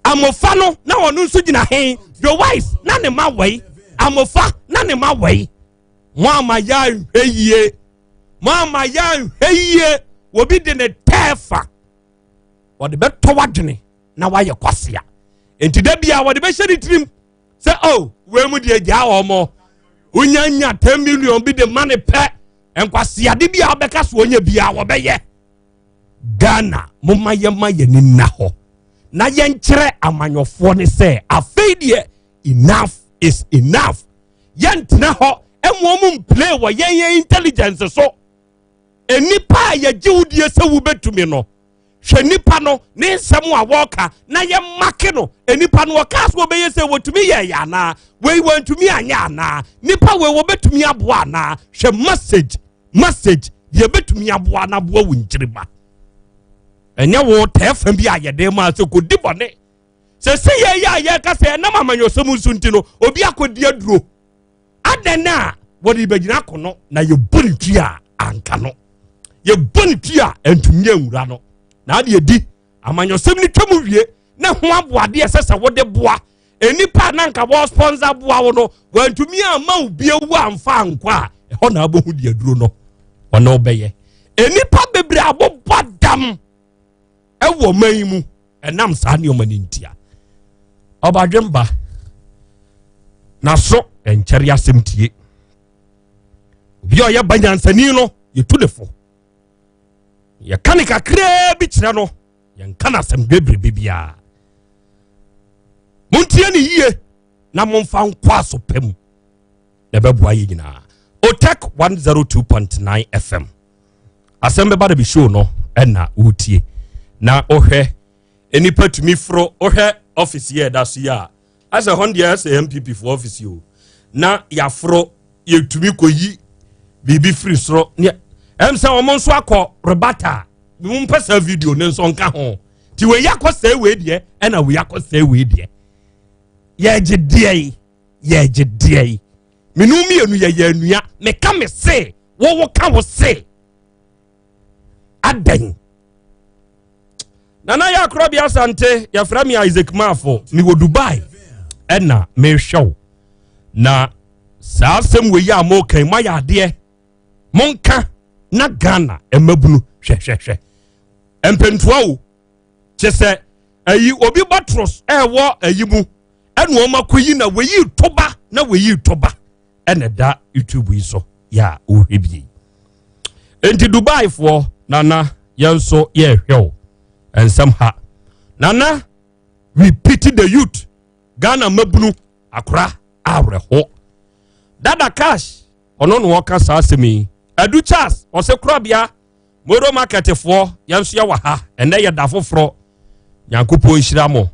Speaker 21: Amofa no na ɔno nso gyina hen. Joe Wise na ne ma wɛi. Amofa na ne ma wɛi. Mo ama yɛ anhwɛ yie. Mo ama yɛ anhwɛ yie. Obi de ne tɛɛfa. Wɔde bɛtɔ w'adwene na wayɛ kwasea. Nti da bia wɔde bɛhyɛ ne tirim sɛ oh wei mu deɛ gyaa wɔn mo. Wonya nya 10 million bi de ma ne pɛ. Nkwaseade bi a wɔbɛka so wɔnyɛ bia wɔbɛyɛ. Ghana momma yɛma yɛni nna hɔ na yɛnkyerɛ amanyɔfoɔ ne sɛ afei deɛ enough is enough. Yɛntena hɔ ɛmo ɔmo mplay wɔ yɛn yɛn intelligence so. Nnipa a yɛgye wo die sɛ wobɛtumi no, hwɛ nipa no ne nsɛm a wɔreka na yɛmake no. Nipa no wɔka so wɔbɛyɛ sɛ wɔtumi yɛ yɛ anaa wei wɔntumi anyɛ anaa nipa wei wɔbɛtumi aboa anaa. Hwɛ message message deɛ bɛtumi aboa na aboa wo nkyiriba. Ɛnyɛ wo tɛɛfa bi a yɛde ma sɛ kɔdi bɔne sɛ sɛ yɛyɛ a yɛka sɛ ɛnam amanyɔsɛm nso nti no obi akɔdi aduro adɛn a wɔde bɛgyina akono na yɛbɔ ne tui a anka no yɛbɔ ne tui a ɛntumi anwura no na ade adi amanyɔsɛm no twam wie na ho aboadeɛ ɛsɛ sɛ wode boa nnipa a na nka wɔ sponsor boa wo no wantumi amma wo bie wu amfa ankɔ a ɛhɔ na abɔhu de aduro no ɔne wobɛyɛ. Nnipa bebree abobɔ dam ɛwɔ man yi mu ɛnam saa nneɛma no ntia. Ɔbadwemba na so ɛnkyɛre asɛm tie. Obi a ɔyɛ ba nyansani no yɛtu ne fo, yɛka ne kakraa bi kyerɛ no, yɛnka no asɛm bebrebe biara. Montie ne yie na momfa nkɔ aso pɛ mu na ɛbɛboa yɛ nyinaa. Otec 102.9 FM asɛm bɛba da bi show no ɛna wotie na wohwɛ nnipa tumi foro. Wohwɛ office yi a ɛda so yi a asɛ hɔ deɛ ɛsɛ NPP foɔ office yi o na yɛaforo yɛtumi kɔyi biribi firi soro ne ɛm sɛ wɔn nso akɔ rebata. Mo mpɛ saa video ne nso nka ho nti wei akɔ sɛ wei deɛ ɛna wei akɔ sɛ wei deɛ yɛgye deɛ yi yɛgye deɛ yi menu mmienu yɛyɛ anua meka me se wɔwɔ ka wo se adɛn. Nana yɛ akorɔ bi Asante yɛfrɛ me Isaac Maafo mewɔ Dubai ɛna mehwɛ wo na saa asɛm wei a mokan moayɛ adeɛ monka na Ghana mmabunu hwɛhwɛhwɛ mpentoa o kyɛ sɛ ayi obi bɔtros ɛwɔ ayi mu ɛna wɔn akɔyi na wɔyi toba na wɔyi toba ɛna ɛda YouTube yi so yɛ a wɔhwɛ bie. Nti Dubai foɔ nana yɛn nso yɛrehwɛ o nsɛm ha. Nana, we pity the youth. Ghana mmabunu akora awerɛho. Dada Cash ɔno na wɔka saa asɛm yi. Adu Charles ɔsɛ korabea moro market foɔ yɛn nso yɛwɔ ha ɛnɛ yɛ da foforɔ. Nyankopɔn nhyira mo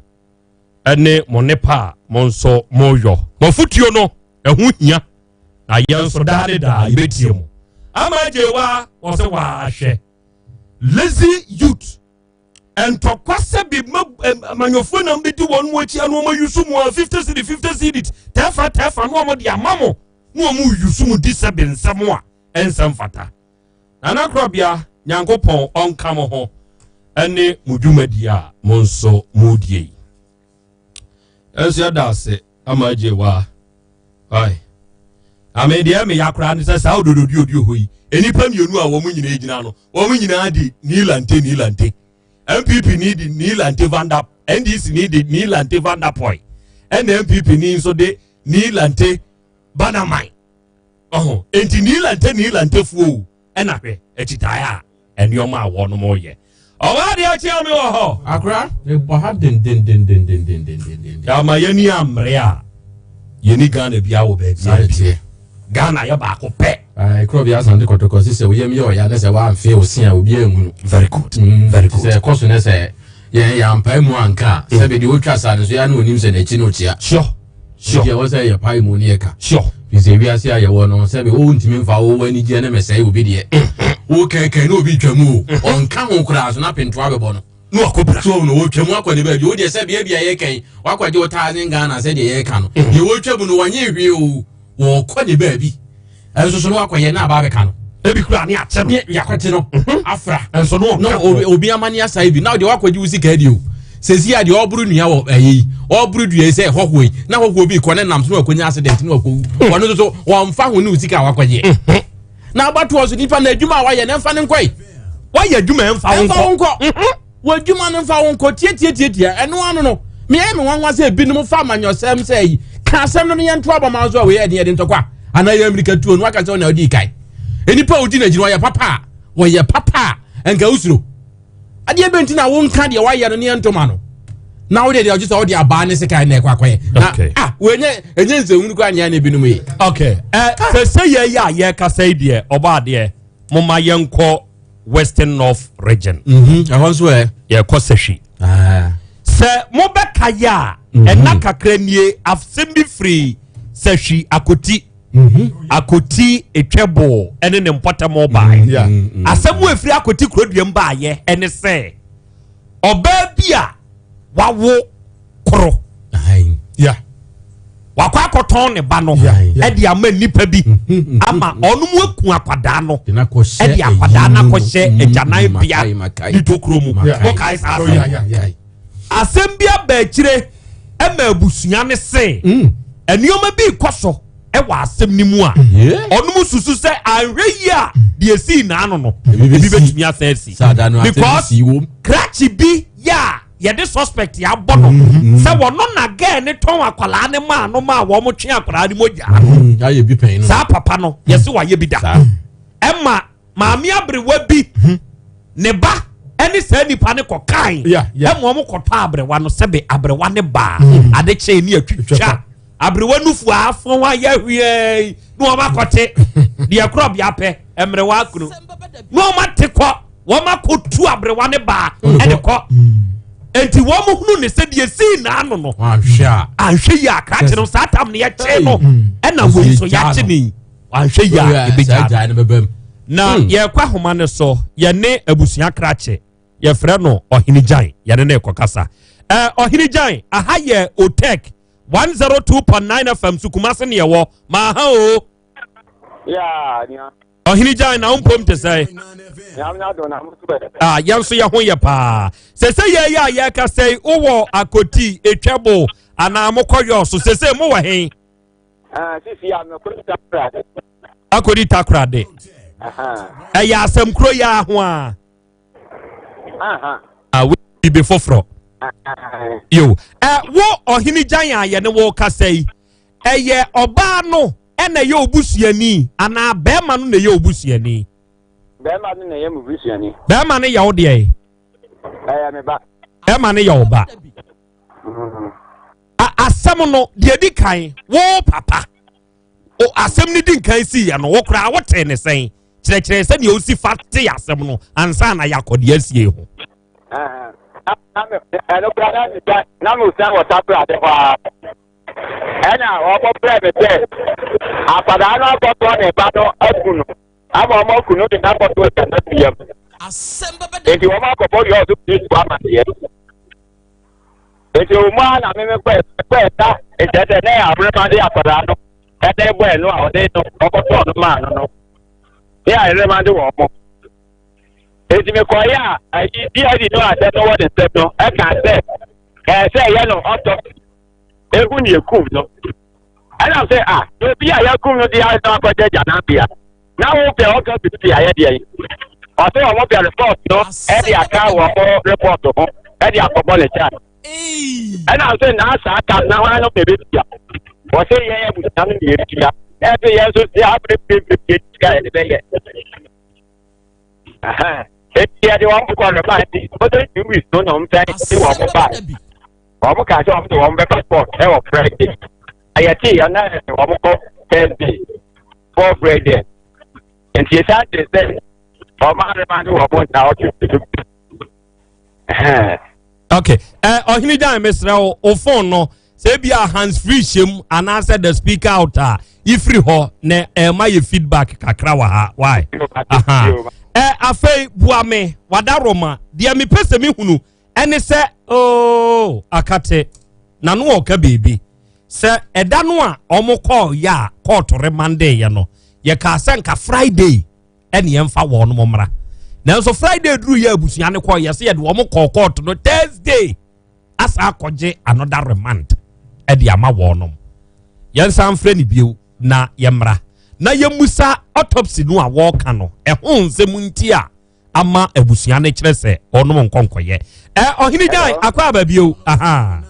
Speaker 21: ɛne mo nepa a mo nso moyɔ mo afotuo no ɛho hia na yɛn nso daa ne daa yɛbɛtie mo. Ama agyewa wɔsɛ wɔahwɛ lazy youth ntɔkwa sɛ bi ma amanyɔfoɔ nam bɛdi wɔn mu akyi ano wɔn ayusu mu a 50 cedi 50 cedi tɛfa tɛfa no wɔn de ama mo na wɔn yusu mu di sɛ bi nsɛm a ɛnsɛm fata. Nana Korɔbea Nyankopɔn ɔnka mo ho ɛne mo dwumadi a mo nso mo die yi. Ɛnso yɛda ase ama agyewa ai ame deɛ meya koraa ne sɛ saa odododiodio hɔ yi nnipa mmienu a wɔn nyinaa gyina no wɔn nyinaa di nilante nilante. NPP ni di nilante vanda, NDC ni di nilante vanda poi ɛna NPP ni nso de nilante banaman ɔho nti nilante nilante fuo ɛna hwɛ akyitaeɛ a nneɛma a wɔn yɛ ɔwɔ adeɛ akyea mi wɔ hɔ.
Speaker 17: Akora mebɔ ha dendendendendendendenden.
Speaker 21: Yàmà yɛni amere a yɛni Ghana bi awɔ baabi a Ghana yɛ baako pɛ.
Speaker 17: Kuro bi Asante Kɔtɔkɔ sisɛ oyam yɛ ɔya ne sɛ wamfe osi a obi ehu no.
Speaker 21: Very good, very good.
Speaker 17: Sɛ ɛkɔ so ne sɛ yɛn yɛampae mu anka a sɛbi deɛ otwa saa no so yɛn ano onim sɛ n'akyi no okyia.
Speaker 21: Sure.
Speaker 17: Nti ɛwɔ sɛ yɛ pae mu ne yɛ ka.
Speaker 21: Sure.
Speaker 17: Fi sɛ wiase a yɛwɔ no sɛbi wo ntumi nfa wo anigyeɛ ne mɛsɛe obi deɛ. Wo kɛnkɛn ne obi twa mu o ɔnka ho koraa so na pentoa bɛbɔ no.
Speaker 21: Na wakɔpira.
Speaker 7: So no wɔtwa mu akɔ ne baabi wo deɛ sɛ bea bia yɛka yi wakɔgye wo thousand Ghana sɛdeɛ yɛka no deɛ wɔtwa mu no wɔnyɛ hwee o wɔkɔ ne baabi ɛnso so no wakɔyɛ na aba abɛka no
Speaker 21: ebi kura ne akyɛ no
Speaker 7: ne yakɔte no mhm. afra
Speaker 21: ɛnso no
Speaker 7: na obi ama ne asa bi na deɛ wakɔgye wo sika deɛ o sɛsi a deɛ ɔboro nua wɔ ɛyɛ yi ɔboro dua yi sɛ hɔhoɔ yi na hɔhoɔ bi kɔ ne nam so na wakɔnya accident na wakɔwu mhm. ɔno nso so wɔmfa ho ne wo sika a wakɔgyeɛ mhm. na abatoɔ so nipa na adwuma a wayɛ na ɛmfa ne nkɔe
Speaker 21: wayɛ adwuma ɛmfa
Speaker 7: wo nkɔ W'adwuma no mfa wo nkɔ tiatiatiatia ɛno ano no meyɛ me nwanwa sɛ ebinom fa amanyɔsɛm sɛ yi ka asɛm no no yɛnto abɔ ma nso a wei ɛde yɛde ntɔkwa anaa yɛ mmirika tuo no waka sɛ ɔna ɔdi kan nnipa a ɔdi n'akyi no wɔyɛ papa a wɔyɛ papa a nka wosuro adeɛ bɛ nti na wonka deɛ wayɛ no ne yɛnto ma no na wode deɛ ɔgye sɛ wode abaa ne sekan na ɛkɔ akɔyɛ na ah wɔnyɛ ɛnyɛ nsɛnhunu koraa nea na ebinom yɛ.
Speaker 21: Okay ɛ sɛ sɛ yɛ yɛ a yɛkasa yi deɛ ɔbɔ adeɛ mo ma yɛnkɔ western north region.
Speaker 7: Mhm, ɛhɔ nso ɛ.
Speaker 21: yɛkɔ sɛhwi.
Speaker 7: Ah.
Speaker 21: sɛ mobɛka yɛ a mhm. ɛna kakra nie asɛm bi firi sɛhwi akoti mhm. akoti etwɛbo ɛne ne mpɔtam baeɛ asɛm wo efiri akoti kuroduam baayɛ ɛne sɛ ɔbaa bi a wawo koro wakɔ akɔtɔn ne ba no ɛde ama nipa bi mm-hmm, mm-hmm. ama ɔno mu eku akwadaa no ɛde akwadaa no akɔhyɛ agyanan bea ne tokuro mu ɔkae saa
Speaker 17: oh,
Speaker 21: asɛm asɛm bi aba akyire ɛma abusua ne se mm. nneɛma bi kɔ so ɛwɔ asɛm no mu a mm. ɔno mu susu sɛ ahwɛ yi a deɛ esi n'ano no ebi bɛtumi asan asi because krakye bi yɛ a yɛde suspect abɔ no mm-hmm. sɛ wɔno na girl ne tɔn akwadaa ne maa no maa wɔn twe akwadaa ne mogya
Speaker 7: mm,
Speaker 21: no saa papa no yɛsi wayɛ bi da ɛma maame aberewa bi mm-hmm. ne ba ɛne saa nipa ne kɔ kan ɛma wɔn kɔtɔ aberewa no sɛbe aberewa ne baa mm. ade kyɛn ne atwitwa aberewa nufu afɔn ayɛ hwee na wɔn akɔte deɛ korɔ bea pɛ mmerewa akunu na wɔn ate kɔ wɔn akɔtu aberewa ne baa ɛde kɔ nti wɔn hunu ne sɛ deɛ sii n'ano no anhwɛ yi a krakye no saa tam no yɛkye no ɛna wei nso yɛakye ne anhwɛ yi a ebegya no na hmm. yɛkɔ ahoma no so yɛne abusua krakye yɛfrɛ no ɔhene gyan yɛne no ɛkɔkasa ɔhene gyan aha yɛ otek 102.9 fm so kumase ne yɛwɔ maaha o ɔhene gyan na wo mpom te sɛ ah, yɛn nso yɛ ho yɛ paa sɛ sɛ yɛyɛ a yɛka sɛ wowɔ akoti etwɛbo anaa mokɔ yɔ so sɛ sɛ mowɔ he
Speaker 1: ah,
Speaker 21: akɔdi takorade ɛyɛ asɛm kuro yɛ aho a Ah, biribi foforɔ yo ɛ wo ɔhene gyan a yɛne wo kasa yi ɛyɛ ɔbaa no ɛna ɛyɛ obusuani anaa bɛrima no na ɛyɛ obusuani.
Speaker 1: Bɛrima no na ɛyɛ mo busuani.
Speaker 21: Bɛrima no yɛ wo deɛ.
Speaker 1: Ɛyɛ me ba.
Speaker 21: Bɛrima no yɛ wo ba.
Speaker 1: Mm-hmm.
Speaker 21: Asɛm no deɛ di kan wo papa. O asɛm no di nkan sii yɛ no wo koraa wotee ne sɛn kyerɛkyerɛ sɛdeɛ wosi fa te asɛm no ansa na yɛakɔ deɛ asie ho.
Speaker 1: ɛno koraa na na mesan wɔ takorade hɔ a ɛna wɔbɔ brɛ me sɛ akwadaa no akɔtɔ ne ba no aku no ama wɔn aku no de no akɔtɔ agya no yam nti wɔn akɔbɔ yɛ ɔso polisi amaneɛ Nti wɔn mu ara na meme kɔɛ kɔɛ sa nkyerɛ sɛ na yɛ aberema de akwadaa no ɛde bɔ ɛno a ɔde no ɔkɔtɔɔ no maa no no ne ayerema de wɔn mo nti mekɔyɛ a ayi DID no a sɛ no wɔ ne nsam no ɛka sɛ ɛɛ sɛ ɛyɛ no ɔtɔ ehu ne ekum no ɛna sɛ a obi a yɛakum no de ayɛ no akɔgye agyananbea na wopɛ ɔka biribi ayɛ deɛ yi ɔsɛ wɔn pɛ report no ɛde aka wɔn report ho ɛde akɔbɔ ne kyɛ ɛna sɛ na saa ka na wɔn ano pɛ bɛtua wɔsɛ yɛn abusua no na yɛtua ɛsɛ yɛn nso sɛ aberebere yɛ sika yɛde bɛyɛ eti yɛde wɔn kɔ no ba nti wɔsɛ 2 weeks no na wɔn sɛ de wɔn ba wɔn kaa sɛ wɔn de wɔn bɛba court ɛwɔ Friday ayɛte yɛn na wɔn kɔ Thursday four Friday nti esan de sɛ wɔn arema ne wɔn na ɔtwe tutu.
Speaker 21: Okay ɛ ɔhene gyan mesrɛ wo wo phone no sɛ ebi a hands free hyɛ mu anaasɛ the speaker out a yifiri hɔ na ɛma yɛ feedback kakra wɔ ha why aha ɛ afei bua me wadaroma deɛ mepɛ sɛ mehunu. Ɛne sɛ oo akate na no ɔka biribi sɛ ɛda no a wɔn kɔɔ yɛ a kɔɔto remande yɛ no yɛkaa sɛ nka Friday ɛne yɛmfa wɔn mmra nanso Friday duru yɛ abusua no kɔɔ yɛ sɛ yɛde wɔn kɔɔ kɔɔto no Thursday asa akɔgye another remand ɛde ama wɔn yɛnsan mfrɛ no bio na yɛmmra na yɛmmusa autopsy no a wɔreka no ɛho nsɛm nti a ama abusua no kyerɛ sɛ ɔnom nkɔnkɔyɛ ɛ ɔhene gyan akɔ aba bio aha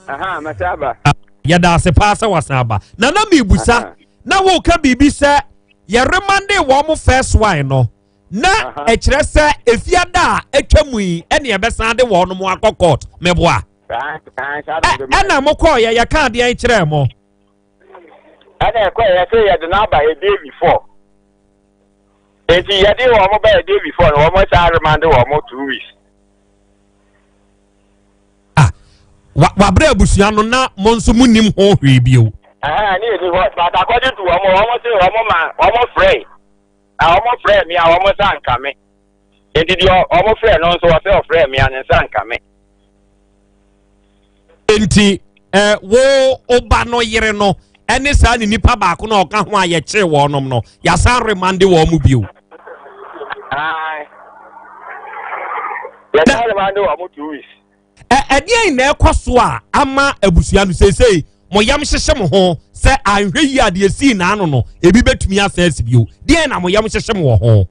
Speaker 21: yɛda ase paa sɛ wasan aba na na mebusa na woka biribi sɛ yɛremande wɔn mo first one no na ɛkyerɛ sɛ efiada a atwa mu yi ɛne ɛbɛsan de wɔn mo akɔ court meboa ɛna mo kɔɔ yɛ yɛka adeɛ kyerɛ mo
Speaker 1: ɛna ɛkɔ yɛ sɛ yɛde no aba a day before nti yɛde wɔn ba a day before no wɔn san remand wɔn 2 weeks.
Speaker 21: Ah, wa wabrɛ abusua no na mo nso mo nim ho hwee bio.
Speaker 1: Ɛhɛn ne yɛ ni hɔ but according to wɔn wɔn se wɔn ma wɔn frɛ na wɔn frɛ mi a wɔn nsa nka me nti deɛ wɔn frɛ no nso wɔsɛ ɔfrɛ mi a ne nsa nka me.
Speaker 21: Nti ɛ wo ɔba no yere no ɛne saa ne nipa baako na ɔka ho a yɛkyee wɔnom no yɛasan remande wɔn mu bio.
Speaker 1: Yɛsan remande wɔn mu 2 weeks.
Speaker 21: Ɛ ɛdeɛn na ɛkɔ so a ama abusua no seesei mo yam hyehye mo ho sɛ anhwɛ yie a deɛ esii n'ano no ebi bɛtumi asan asi bio deɛn na mo yam hyehye mo wɔ ho.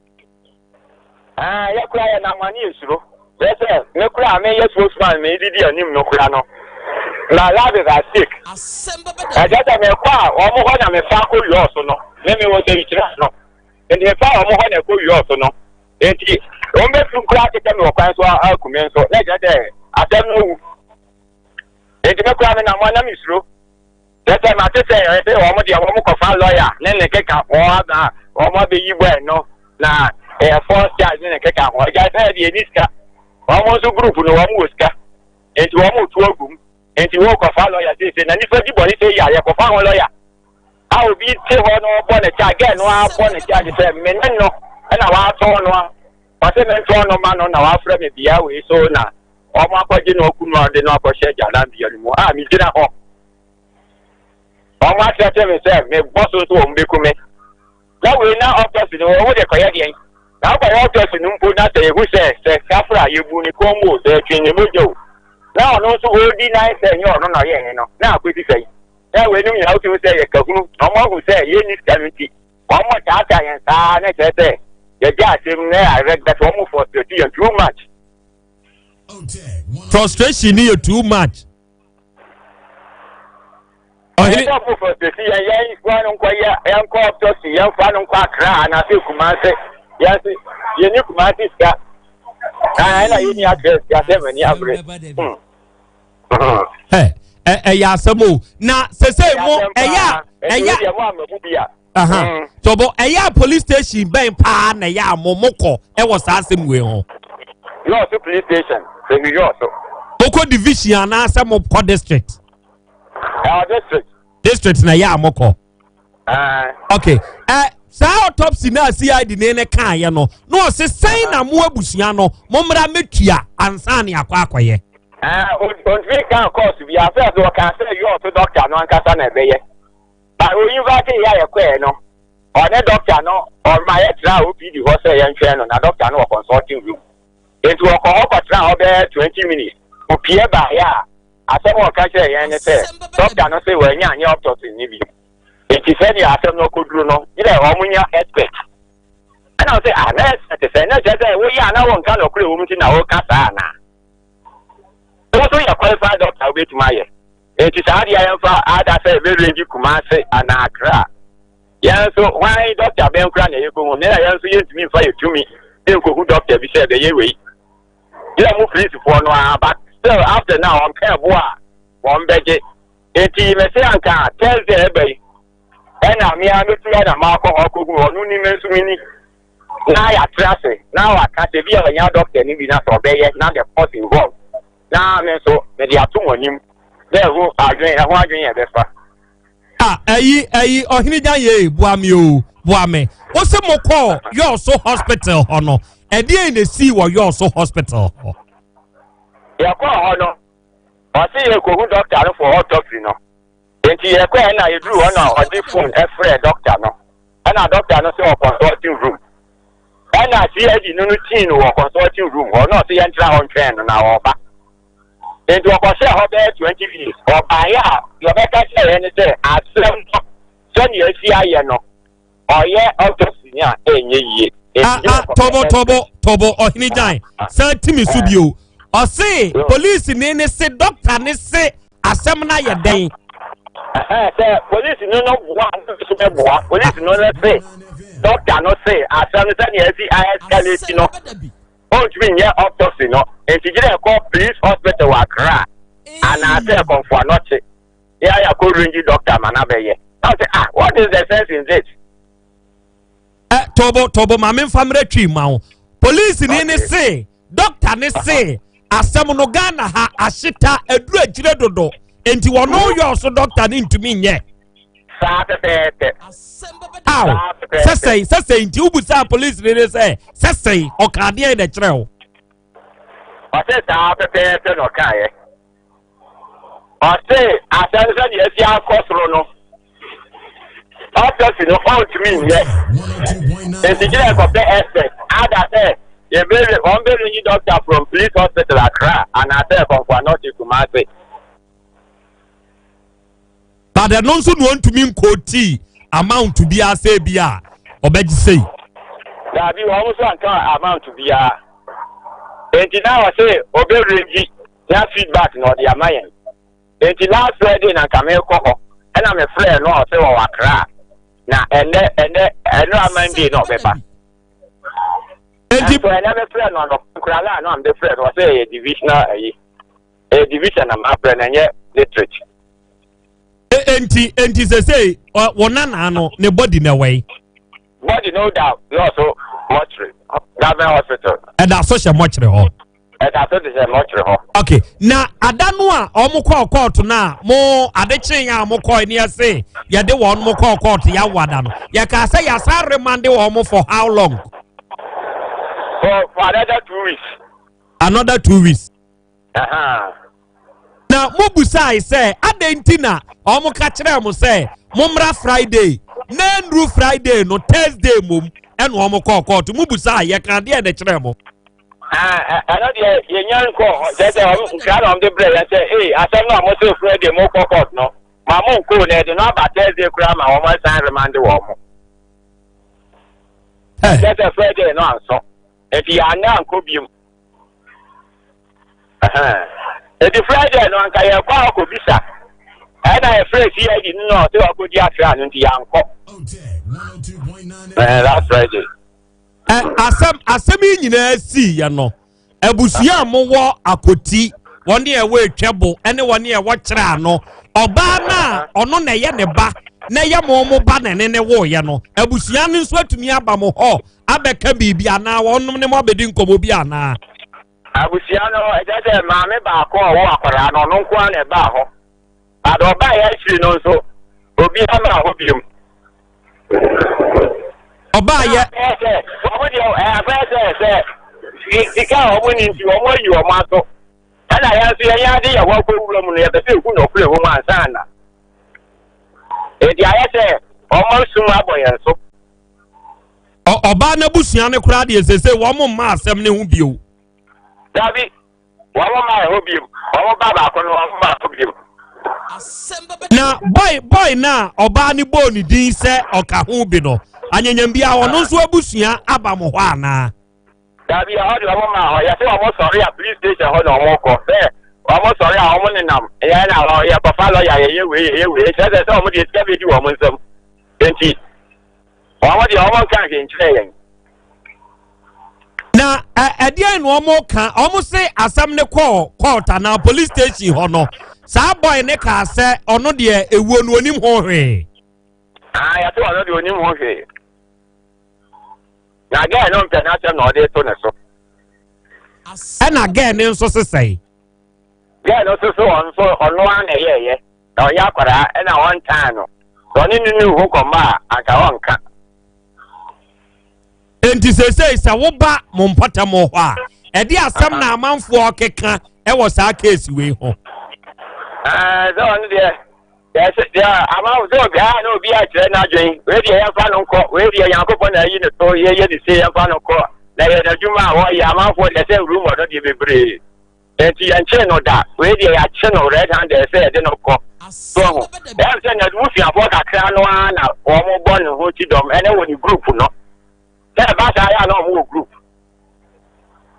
Speaker 1: Ah, yɛ kura yɛ nam ani esuro. Yɛ sɛ me kura a meyɛ spokesman me didi anim no kura no. My life is at stake. Ɛkyɛ sɛ mekɔ a wɔn hɔ na mefa kɔ wiɔ so no. Me me wɔ sɛ nkyerɛ no. Nti mefa wɔn hɔ na ɛkɔ wiɔ so no. Nti wɔn bɛtu kura akyekyɛ me wɔ kwan so aku me nso. Na ɛkyɛ sɛ asɛm no awu. Nti me kura me nam hɔ na mesuro. Kyerɛ sɛ mate sɛ ɛsɛ wɔn deɛ wɔn kɔfa lɔya ne ne keka ho aba wɔn abɛyi bɔɛ no na ɛyɛ false charge ne ne keka ho ɛgya sɛ ɛdeɛ ɛni sika wɔn nso group no wɔn wɔ sika nti wɔn retu agu mu nti wɔn kɔfa lɔya seesei na nipa di bɔne sɛ yi a yɛkɔfa ho lɔya a obi te hɔ na ɔbɔ ne charge gɛɛ no abɔ ne charge sɛ me ne no ɛna watɔn no a ɔsɛ me ntɔn no ma no na wafrɛ me bea wei so na wɔn akɔgye no aku no ɔde no akɔhyɛ gyananbea no mu a megyina hɔ wɔn akyerɛkyerɛ me sɛ mebɔ so nso wɔn bɛku me na wei na autopsy no wɔn de kɔyɛ deɛn na wokɔyɛ autopsy no mpo na sɛ yɛhu sɛ sɛ kafra yɛbu ne kɔn mu o sɛ yɛtwe ne mogya o na ɔno nso ɔredi nan sɛ nyɛ ɔno na ɔyɛɛ no na akɔsi sɛn na weinom nyinaa wotumi sɛ yɛ kahunu na wɔn ahu sɛ yɛnni sika no nti wɔn taataa yɛn saa na kyerɛ sɛ yɛgye asɛm na yɛ that wɔn frustrate yɛn too much.
Speaker 21: Frustration ni yɛ too much.
Speaker 1: Ɔhene. Ɛsɛ ɔmo frustrate yɛn yɛn fa no nkɔ yɛ yɛn kɔ autopsy yɛn fa no nkɔ Accra anaasɛ Kumase yɛn se yɛn ni Kumase sika ɛna yɛn ni Accra sika sɛ mɛ ni abere.
Speaker 21: Ɛ ɛyɛ asɛm o na sese mo ɛyɛ ɛyɛ. Tɔbɔ ɛyɛ a police station bɛn paa na ɛyɛ a mo mo kɔ ɛwɔ saa asɛm wei ho.
Speaker 1: Yɔɔso police station sɛbi yɔɔso.
Speaker 21: Mokɔ division anaasɛ mo kɔ district.
Speaker 1: Ɛwɔ district.
Speaker 21: District na ɛyɛ a mo kɔ. Ok ɛ saa autopsy na CID ne ne kaa yɛ no na ɔse sɛn na mo abusua no mo mmra mɛtua ansa ne akɔ akɔyɛ.
Speaker 1: Ontumi kan course bi afei so ɔka sɛ yɔɔso doctor no ankasa na ɛbɛyɛ. Ba oinvite yɛ a yɛkɔɛ no, ɔne dɔkta no ɔma yɛtraa OPD hɔ sɛ yɛntwɛn no, na dɔkta no wɔ consulting room. Enti ɔkɔ hɔ kɔtraa hɔ bɛyɛ 20 minutes. Opue baeɛ a, asɛm a ɔka kyerɛɛ yɛn ne sɛ dɔkta no se wannya anyɛ autopsy no bi. Enti sɛdeɛ asɛm no akɔduru no, gyerɛ wɔnya expert. Ɛna ɔse, ah, na expert sɛn? Na kyerɛ sɛ woyɛ a na wonka nɔkorɛ wɔ mu nti na woka saa anaa? Wo nso yɛ qualified doctor a wobɛtumi ayɛ. Enti saa deɛ yɛmfa ada sɛ yɛbɛredi Kumase anaa Accra. Yɛn nso hwan dɔkta bɛn koraa na yɛkɔhu? Ne na yɛn nso yɛntumi mfa yɛ tumi nkɔhu dɔkta bi sɛ ɛbɛyɛ wei. Yɛ mo polisifoɔ no ara but still after now wɔn pɛɛ bo a wɔn bɛgye. Enti mese anka Thursday ɛba yi ɛna me ara mɛtu na makɔ hɔ akɔhu ɔno ni me nso meni na yɛatra ase na waka sɛ bi a ɔnya dɔkta no bi na sɛ ɔbɛyɛ na the cost involved na me nso mede ato mo anim na ɛho adwene ɛho adwene yɛ bɛfa.
Speaker 21: Ah, ɛyi ɛyi ɔhene gya yee boa me o boa me wo se mo kɔɔ yɔɔso hospital hɔ no ɛdeɛn na esii wɔ yɔɔso hospital hɔ.
Speaker 1: Yɛkɔɔ hɔ no, ɔse yɛkɔhu doctor no for autopsy no. Enti yɛkɔɛ na yɛduru hɔ na ɔde phone ɛfrɛɛ doctor no. Ɛna doctor no sɛ wɔ consulting room. Ɛna CID no no tii no wɔ consulting room hɔ na ɔse yɛntra hɔ ntwɛn no na ɔba. Enti ɔkɔhyɛɛ hɔ bɛyɛ 20 minutes. Ɔbaeɛ a deɛ ɔbɛka kyerɛɛ yɛn ne sɛ asɛm no sɛnea asi ayɛ no ɔyɛ autopsy ni a ɛnyɛ yie.
Speaker 21: Ah, ah, tɔbɔ tɔbɔ tɔbɔ ɔhene gyan sɛ timi so bio ɔse polisi ni ne se dɔkta ne se asɛm no ayɛ dɛn.
Speaker 1: Sɛ polisi no no boa no nso bɛboa polisi no no se dɔkta no se asɛm no sɛnea asi escalate no ɔntumi nyɛ autopsy no nti gyina ɛkɔ police hospital wɔ Accra anaasɛ Komfo Anokye yɛ ayɛ akɔ range doctor ma no abɛyɛ. Na ɔsɛ ah, what is the sense in this?
Speaker 21: Ɛ tɔbɔ tɔbɔ maame nfa mmerɛ twi ma wo polisi ni ne se doctor ne se asɛm no Ghana ha ahyeta aduru akyire dodo nti wɔn yɛ ɔso doctor ne ntumi nyɛ.
Speaker 1: Saa pɛpɛɛpɛ.
Speaker 21: Aw sɛsɛn sɛsɛn nti wobusaa polisi ni ne sɛ sɛsɛn ɔka adeɛ na ɛkyerɛ wo.
Speaker 1: Ɔsɛ saa pɛpɛɛpɛ na ɔkaeɛ. Ɔse asɛm sɛdeɛ asi akɔ soro no autopsy no ɔntumi nyɛ nti gyina ɛkɔpɛ expert ada sɛ yɛbɛ wɔn bɛ range doctor from police hospital Accra anaasɛ Komfo Anokye Kumasi.
Speaker 21: But ɛno nso na ɔntumi nkootii amount biara sɛ bi a ɔbɛgye sei.
Speaker 1: Daabi wɔn nso anka amount biara nti na ɔse ɔbɛ range na feedback na ɔde ama yɛn nti last Friday na nka mekɔ hɔ ɛna mefrɛɛ no a ɔsɛ wɔwɔ Accra na ɛnɛ ɛnɛ ɛnora Monday na ɔbɛba.
Speaker 21: Enti
Speaker 1: nso ɛnɛ mefrɛ no anɔpa nkurala no a mede frɛ no ɔsɛ ɛyɛ divisional ayi ɛyɛ division na mafrɛ no ɛnyɛ district.
Speaker 21: Enti enti sesei wɔ nana no ne body na ɛwɔ yi.
Speaker 1: Body no da nɔɔso mɔkyere government hospital.
Speaker 21: Ɛda so hyɛ mɔkyere hɔ.
Speaker 1: Ɛda so de hyɛ mɔkyere hɔ.
Speaker 21: Okay, na ada no a wɔn kɔɔ kɔɔto no a mo ade kyee a mo kɔɔ ne yɛse yɛde wɔn mo kɔɔ kɔɔto yɛawo ada no yɛkaa sɛ yɛasan remande wɔn for how long?
Speaker 1: For another 2 weeks.
Speaker 21: Another 2 weeks.
Speaker 1: Uh-huh.
Speaker 21: Na mobusae sɛ adɛn nti na wɔn ka kyerɛɛ mo sɛ mommra Friday na nnuru Friday no Thursday mmom ɛna wɔn kɔɔ kɔɔto mobusae yɛka adeɛ na ɛkyerɛɛ mo.
Speaker 1: Ɛno deɛ yɛnya nkɔ hɔ kyerɛ sɛ ɔmo nkira na ɔmo de brɛ yɛn sɛ ee asɛm no a mo se Friday mo kɔ court no ma mo nkoo na ɛde no aba Thursday koraa ma wɔn asan remande wɔn mo. Kyerɛ sɛ Friday no anso nti yɛanyɛ ankɔ biom. Eti Friday no anka yɛkɔ akɔbisa ɛna yɛfrɛ CID no na ɔsɛ wakɔdi akra no nti yɛankɔ. Last Friday.
Speaker 21: Asɛm asɛm yi nyinaa sii yɛ no abusua a mowɔ akɔti wɔne ɛwɔ etwɛbo ɛne wɔne ɛwɔ kyerɛ ano ɔbaa no a ɔno na ɛyɛ ne ba na ɛyɛ mo mo ba na ɛne ne woyɛ no abusua no nso atumi aba mo hɔ abɛka biribi anaa wɔnom ne mo abɛdi nkɔmmɔ bi anaa.
Speaker 1: Abusua no ɛkyɛ sɛ maame baako a ɔwɔ akwadaa no ɔno nko ara na ɛbaa hɔ. But ɔbaa yɛ akyiri no nso obi ama hɔ biom.
Speaker 21: Ɔbaa yɛ.
Speaker 1: Sɛ wɔn deɛ ɛyɛ sɛ sɛ sika a wɔn ni nti wɔn ayi wɔn aso. Ɛna yɛn nso yɛn ade yɛ wɔn akɔ wura mu no yɛpɛ sɛ ehu nɔkoro ɛwɔ mu ansa na. Eti ayɛ sɛ wɔn asum abɔ yɛn so.
Speaker 21: Ɔbaa n'abusua no koraa deɛ sese wɔn mma asɛm ne ho bio.
Speaker 1: Dabi. Wɔn mma ɛhɔ bio. Wɔn ba baako no wɔn mma hɔ bio.
Speaker 21: Na boy boy na ɔbaa ne bɔɔ ne din sɛ ɔka ho bi no anyanyam bi a ɔno nso abusua aba mo hɔ anaa.
Speaker 1: Dabi ɛhɔ de wɔn ma hɔ yɛsɛ wɔn sɔre a police station hɔ na wɔn kɔ sɛ wɔn sɔre a wɔn nenam yɛn na yɛkɔfa lɔya yɛyɛ wei yɛyɛ wei kyerɛ sɛ sɛ wɔn deɛ sika bɛdi wɔn nsam nti. Wɔn deɛ wɔn nka hwee nkyerɛ yɛn.
Speaker 21: Na ɛdeɛn na wɔn ka wɔn se asɛm ne kɔɔ court anaa police station hɔ no saa boy ne kaa sɛ ɔno deɛ ewuo no onim ho hwee.
Speaker 1: Aa yɛte ɔno deɛ onim ho hwee. Na gɛɛ no mpɛ n'asɛm na ɔde to ne so.
Speaker 21: Ɛna gɛɛ ne nso sesɛe.
Speaker 1: Gɛɛ no nso so ɔno nso ɔno ara na ɛyɛɛyɛ. Na ɔyɛ akwadaa ɛna ɔntaa no. Sɛ ɔne no nni ho kɔmmɔ a, anka ɔnka.
Speaker 21: Enti seesei sɛ woba mo mpɔtam hɔ a, Ɛde asɛm na amanfoɔ keka ɛwɔ saa case wei ho.
Speaker 1: Ɛɛ sɛ ɔno deɛ yɛsɛ deɛ amanfo sɛ obi a na obi akyerɛ n'adwen wei deɛ yɛmfa no nkɔ wei deɛ Nyankopɔn na ayi ne so yɛyɛ ne se yɛmfa no nkɔ na yɛ n'adwuma a wɔyɛ amanfoɔ deɛ sɛ rumɔ no deɛ bebree nti yɛnkyee no da wei deɛ yɛakye no red handed sɛ yɛde no kɔ so ho ɛyɛ sɛ n'abusuafoɔ kakra no ara na wɔn bɔ ne ho ti dɔm ɛne wɔ ne group no sɛ ɛba saa yɛ a na wɔn wɔ group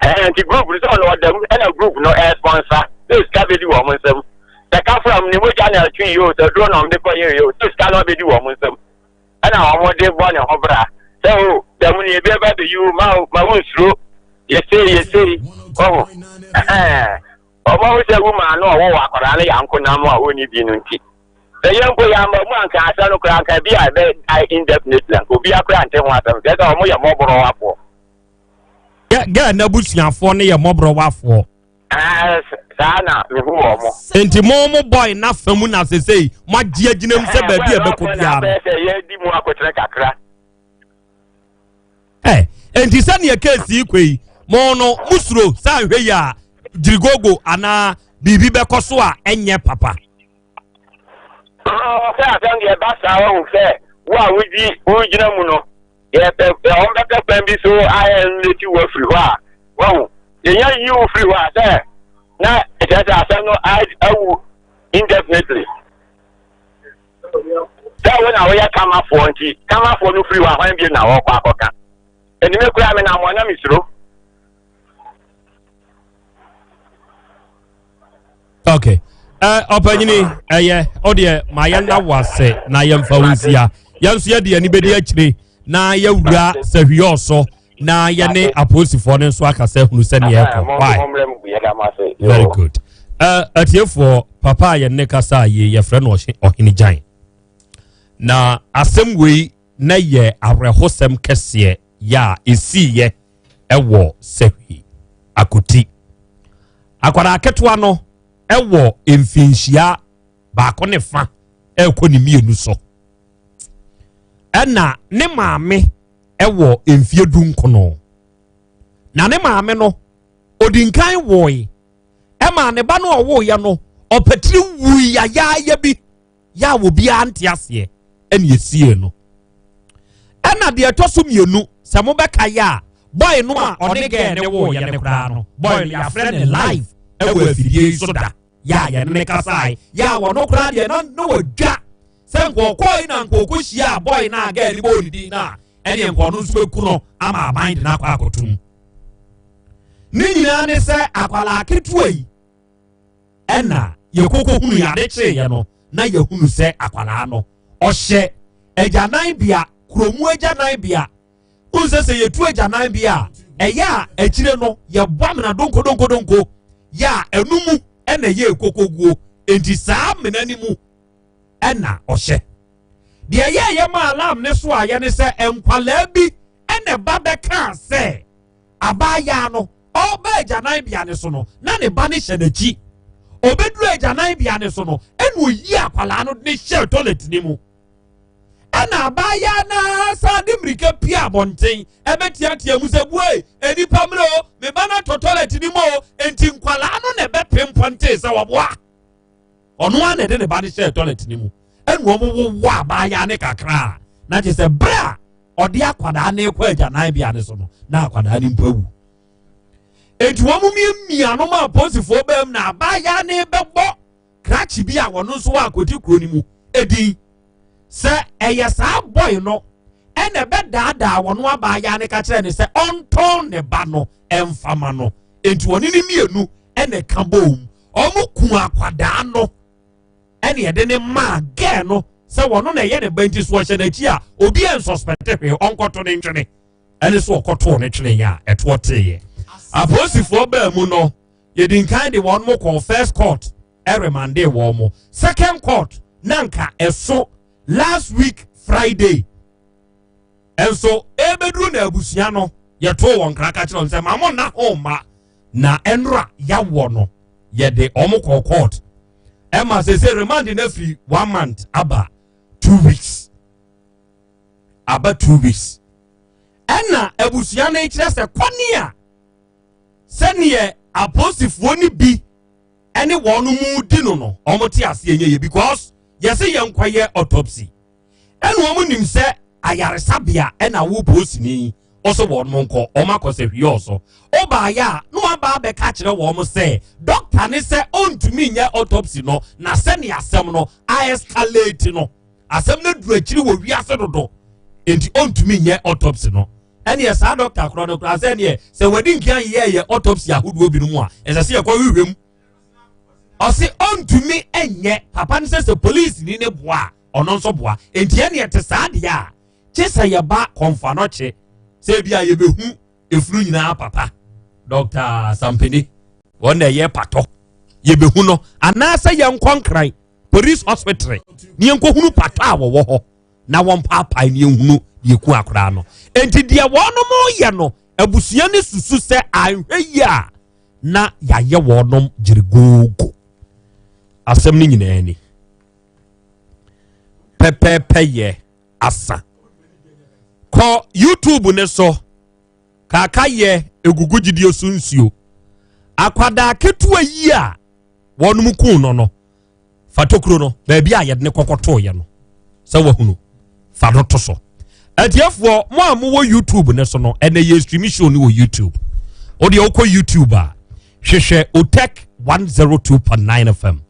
Speaker 1: ɛɛ nti group no sɛ ɔno ɔda mu ɛna group no ɛɛ sponsor sɛ sika bɛdi wɔn nsam sɛ kafra mu ne mogya na ɛtwe yi o sɛ duro na wɔn de kɔ yɛ yi o sɛ sika na ɔbɛdi wɔn nsam ɛna wɔn de bɔ ne ho bra sɛ o da mu ne ebi ɛba bɛyi o ma ma wo nsuro yɛsei yɛsei ɔho ɛhɛn wɔn ahu sɛ woman no ɔwɔ wɔ akwadaa no yɛ ankonam a ɔnni bi no nti sɛ yɛn mpo yɛn ama mu anka asɛm no koraa anka bi a ɛbɛ die indefinitely anka obi akora nte ho asɛm sɛ sɛ wɔn yɛ mmɔborɔwafoɔ.
Speaker 21: Gɛɛ n'abusuafoɔ no yɛ mmɔborɔwafoɔ.
Speaker 1: Ɛɛ saa na mehu wɔn mo.
Speaker 21: Nti mo mo bɔe n'afa mu na sesei mo agye agyina mu sɛ baabi a ɛbɛkɔ biara no.
Speaker 1: Sɛ yɛdi mu akokyerɛ kakra.
Speaker 21: Ɛ nti sɛnea keesi yi kɔ yi mo no mo suro sɛ ahwɛ yi a gyirigogo anaa biribi bɛkɔ so a ɛnyɛ papa.
Speaker 1: Sɛ asɛm deɛ ɛba saa wahu sɛ wo a wogyi wogyina mu no yɛpɛ wɔn bɛpɛ kwan bi so ayɛ nleti wo afiri hɔ a wahu yɛnya yi wo firi hɔ a sɛ na ɛkyerɛ sɛ asɛm no awu indefinitely sɛ wo na woyɛ kamafoɔ nti kamafoɔ no firi hɔ a hwan bio na wɔkɔ akɔka ɛnime koraa me nam hɔ na mesuro.
Speaker 21: Okay. Ɔpanyini ɛyɛ ɔdeɛ ma yɛn na wase na yɛmfa wo nsia yɛn nso yɛde yɛn ani bɛdi akyire na yɛwura sahwiɔ so na yɛne apolisifoɔ no nso akasa hunu sɛdeɛ ɛkɔ why very good. Atiefoɔ papa a yɛn ne kasa yie yɛfrɛ no ɔhene gyan na asɛm wei na yɛ awerɛhosɛm kɛseɛ yɛ a ɛsiiɛ ɛwɔ sahwi akoti akwadaa ketewa no ɛwɔ mfinhyia baako ne fa ɛrekɔ ne mmienu so ɛna ne maame ɛwɔ mfie du nkono na ne maame no odi nkan wɔe ɛma ne ba no ɔwoeɛ no ɔpɛtiri wui yayaaya bi yɛ a obiara nte aseɛ ɛna esie no ɛna deɛ ɛtɔ so mmienu sɛ mobɛka yɛ a boy no a ɔne gɛɛ ne woyɛ ne koraa no boy no yɛafrɛ ne live ɛwɔ afidie yi so da yɛ a yɛne ne kasae yɛ a wɔno koraa deɛ na na wɔdwa sɛ nkɔɔkɔɔ yi na nkɔɔkɔ hyia a boy no a gɛɛ ne bɔɔ ne din no a ɛneɛ nkɔɔ no nso bɛku no ama aban de no akɔ akɔtom ne nyinaa ne sɛ akwalaa ketewa yi ɛna yɛkɔkɔhunu yɛ ade kyeeɛ no na yɛhunu sɛ akwadaa no ɔhyɛ agyananbea kuromu agyananbea wohu sɛ sɛ yɛtu agyananbea a ɛyɛ a akyire no yɛbɔ amena donkodonkodonko yɛ a ɛno mu ɛna ɛyɛ ekokoguo nti saa amena no mu ɛna ɔhyɛ deɛ ɛyɛ ɛyɛ ma alarm ne so ayɛ ne sɛ nkwalaa bi ɛna ɛba bɛkaa sɛ Abaayaa no, ɔreba agyananbea no so no, na ne ba no hyɛ n'akyi. Ɔbɛduru agyananbea no so no, ɛna ɔyi akwadaa no de hyɛɛ toilet no mu. Ɛna abaayaa no ara san de mmirika pie abɔnten ɛbɛteatea mu sɛ bue nnipa mmerɛ o, me ba no atɔ toilet no mu o. Enti nkwadaa no na ɛbɛpem pɔntee sɛ wɔboa. Ɔno ara na ɛde ne ba no hyɛɛ toilet no mu. Ɛna wɔn wowɔ abaayaa no kakra na kyerɛ sɛ berɛ a ɔde akwadaa no rekɔ agyananbea no so no na akwadaa no mpo awu eti wɔn miamia no ma apolisifoɔ bɛm na abaayaa no bɛbɔ krakye bi a wɔn nso wɔ akɔdi kuro no mu edin sɛ ɛyɛ saa bɔe no ɛna ɛbɛdaadaa wɔn abaayaa no ka kyerɛ ne sɛ ɔntɔn ne ba no ɛnfama no eti wɔn ne mmienu ɛna ɛka bom wɔn kun akwadaa no. Ɛna yɛde ne maa gɛɛ no sɛ wɔno na ɛyɛ ne ba nti so ɔhyɛ n'akyi a obi ɛnsɔspɛnte hwee ɔnkɔto ne ntwene ɛne so ɔkɔtoo ne twene yɛ a ɛtoɔ teeɛ apolisifoɔ baa mu no yɛdi nkan de wɔn mo kɔɔ first court ɛremande wɔn mo second court na nka ɛso last week Friday ɛnso ɛbɛduru na abusua no yɛtoo wɔn kraka kyerɛ wɔn sɛ ma mo nna ho mma na ɛnora yawɔ no yɛde wɔn kɔɔ court ɛma sese remand no afiri one month aba 2 weeks, aba 2 weeks. Ɛna abusua no kyerɛ sɛ kɔne a Sɛneɛ apolisifoɔ no bi ɛne wɔn mu di no, wɔn te aseɛ nyɛ yɛ, because yɛsɛ yɛn nkɔyɛ autopsy, ɛna wɔn nim sɛ ayaresabea ɛna wo polisini ɔsɛ wɔn mo nkɔ, wɔn akɔ sɛ hwii ɔso ɔbaayɛ a, na waba abɛka kyerɛ wɔn sɛ doctor ne sɛ ɔntumi nyɛ autopsy no, na sɛnea asɛm no aescalate no, asɛm no duru akyiri wɔ wiase dodo, nti ɔntumi nyɛ autopsy no. Ɛneɛ saa doctor korɔ no koraa, sɛ neɛ sɛ wɔde nkia yɛ yɛ autopsy ahodoɔ binom a, ɛsɛ sɛ yɛkɔ hwehwɛ mu. Ɔse ɔntumi nyɛ papa no sɛ police ni ne boa a, ɔno nso boa. Nti ɛneɛ te saa deɛ a, kye sɛ yɛba Kɔmfo Anɔkye sɛ ebi a yɛbɛhu efunu nyinaa papa Dr Sampene wɔn na ɛyɛ patɔ yɛbɛhu no, anaasɛ yɛnkɔ Nkran Police Hospital ne yɛnkɔhunu patɔ a wɔwɔ hɔ na wɔn paapae ne yɛnhunu deɛ ku akwaraa no. Nti deɛ wɔnom yɛ no, abusua ne susu sɛ anhwɛ yie a, na yɛayɛ wɔnom gyirigoogo. Asɛm no nyinaa ni pɛpɛɛpɛ. Yɛ asa kɔ YouTube ne so kaaka yɛ egugu gyidie so nsuo. Akwadaa ketewa yi a wɔnom kun no, fa tokuro no baabi a yɛde ne kɔkɔtooyɛ no sɛ wahunu, fa no to so. Atiefoɔ, mo a mowɔ YouTube ne so no, ɛnɛ yɛ stream show no wɔ YouTube. Wodeɛ wokɔ YouTube a, hwehwɛ Otec 102.9 FM.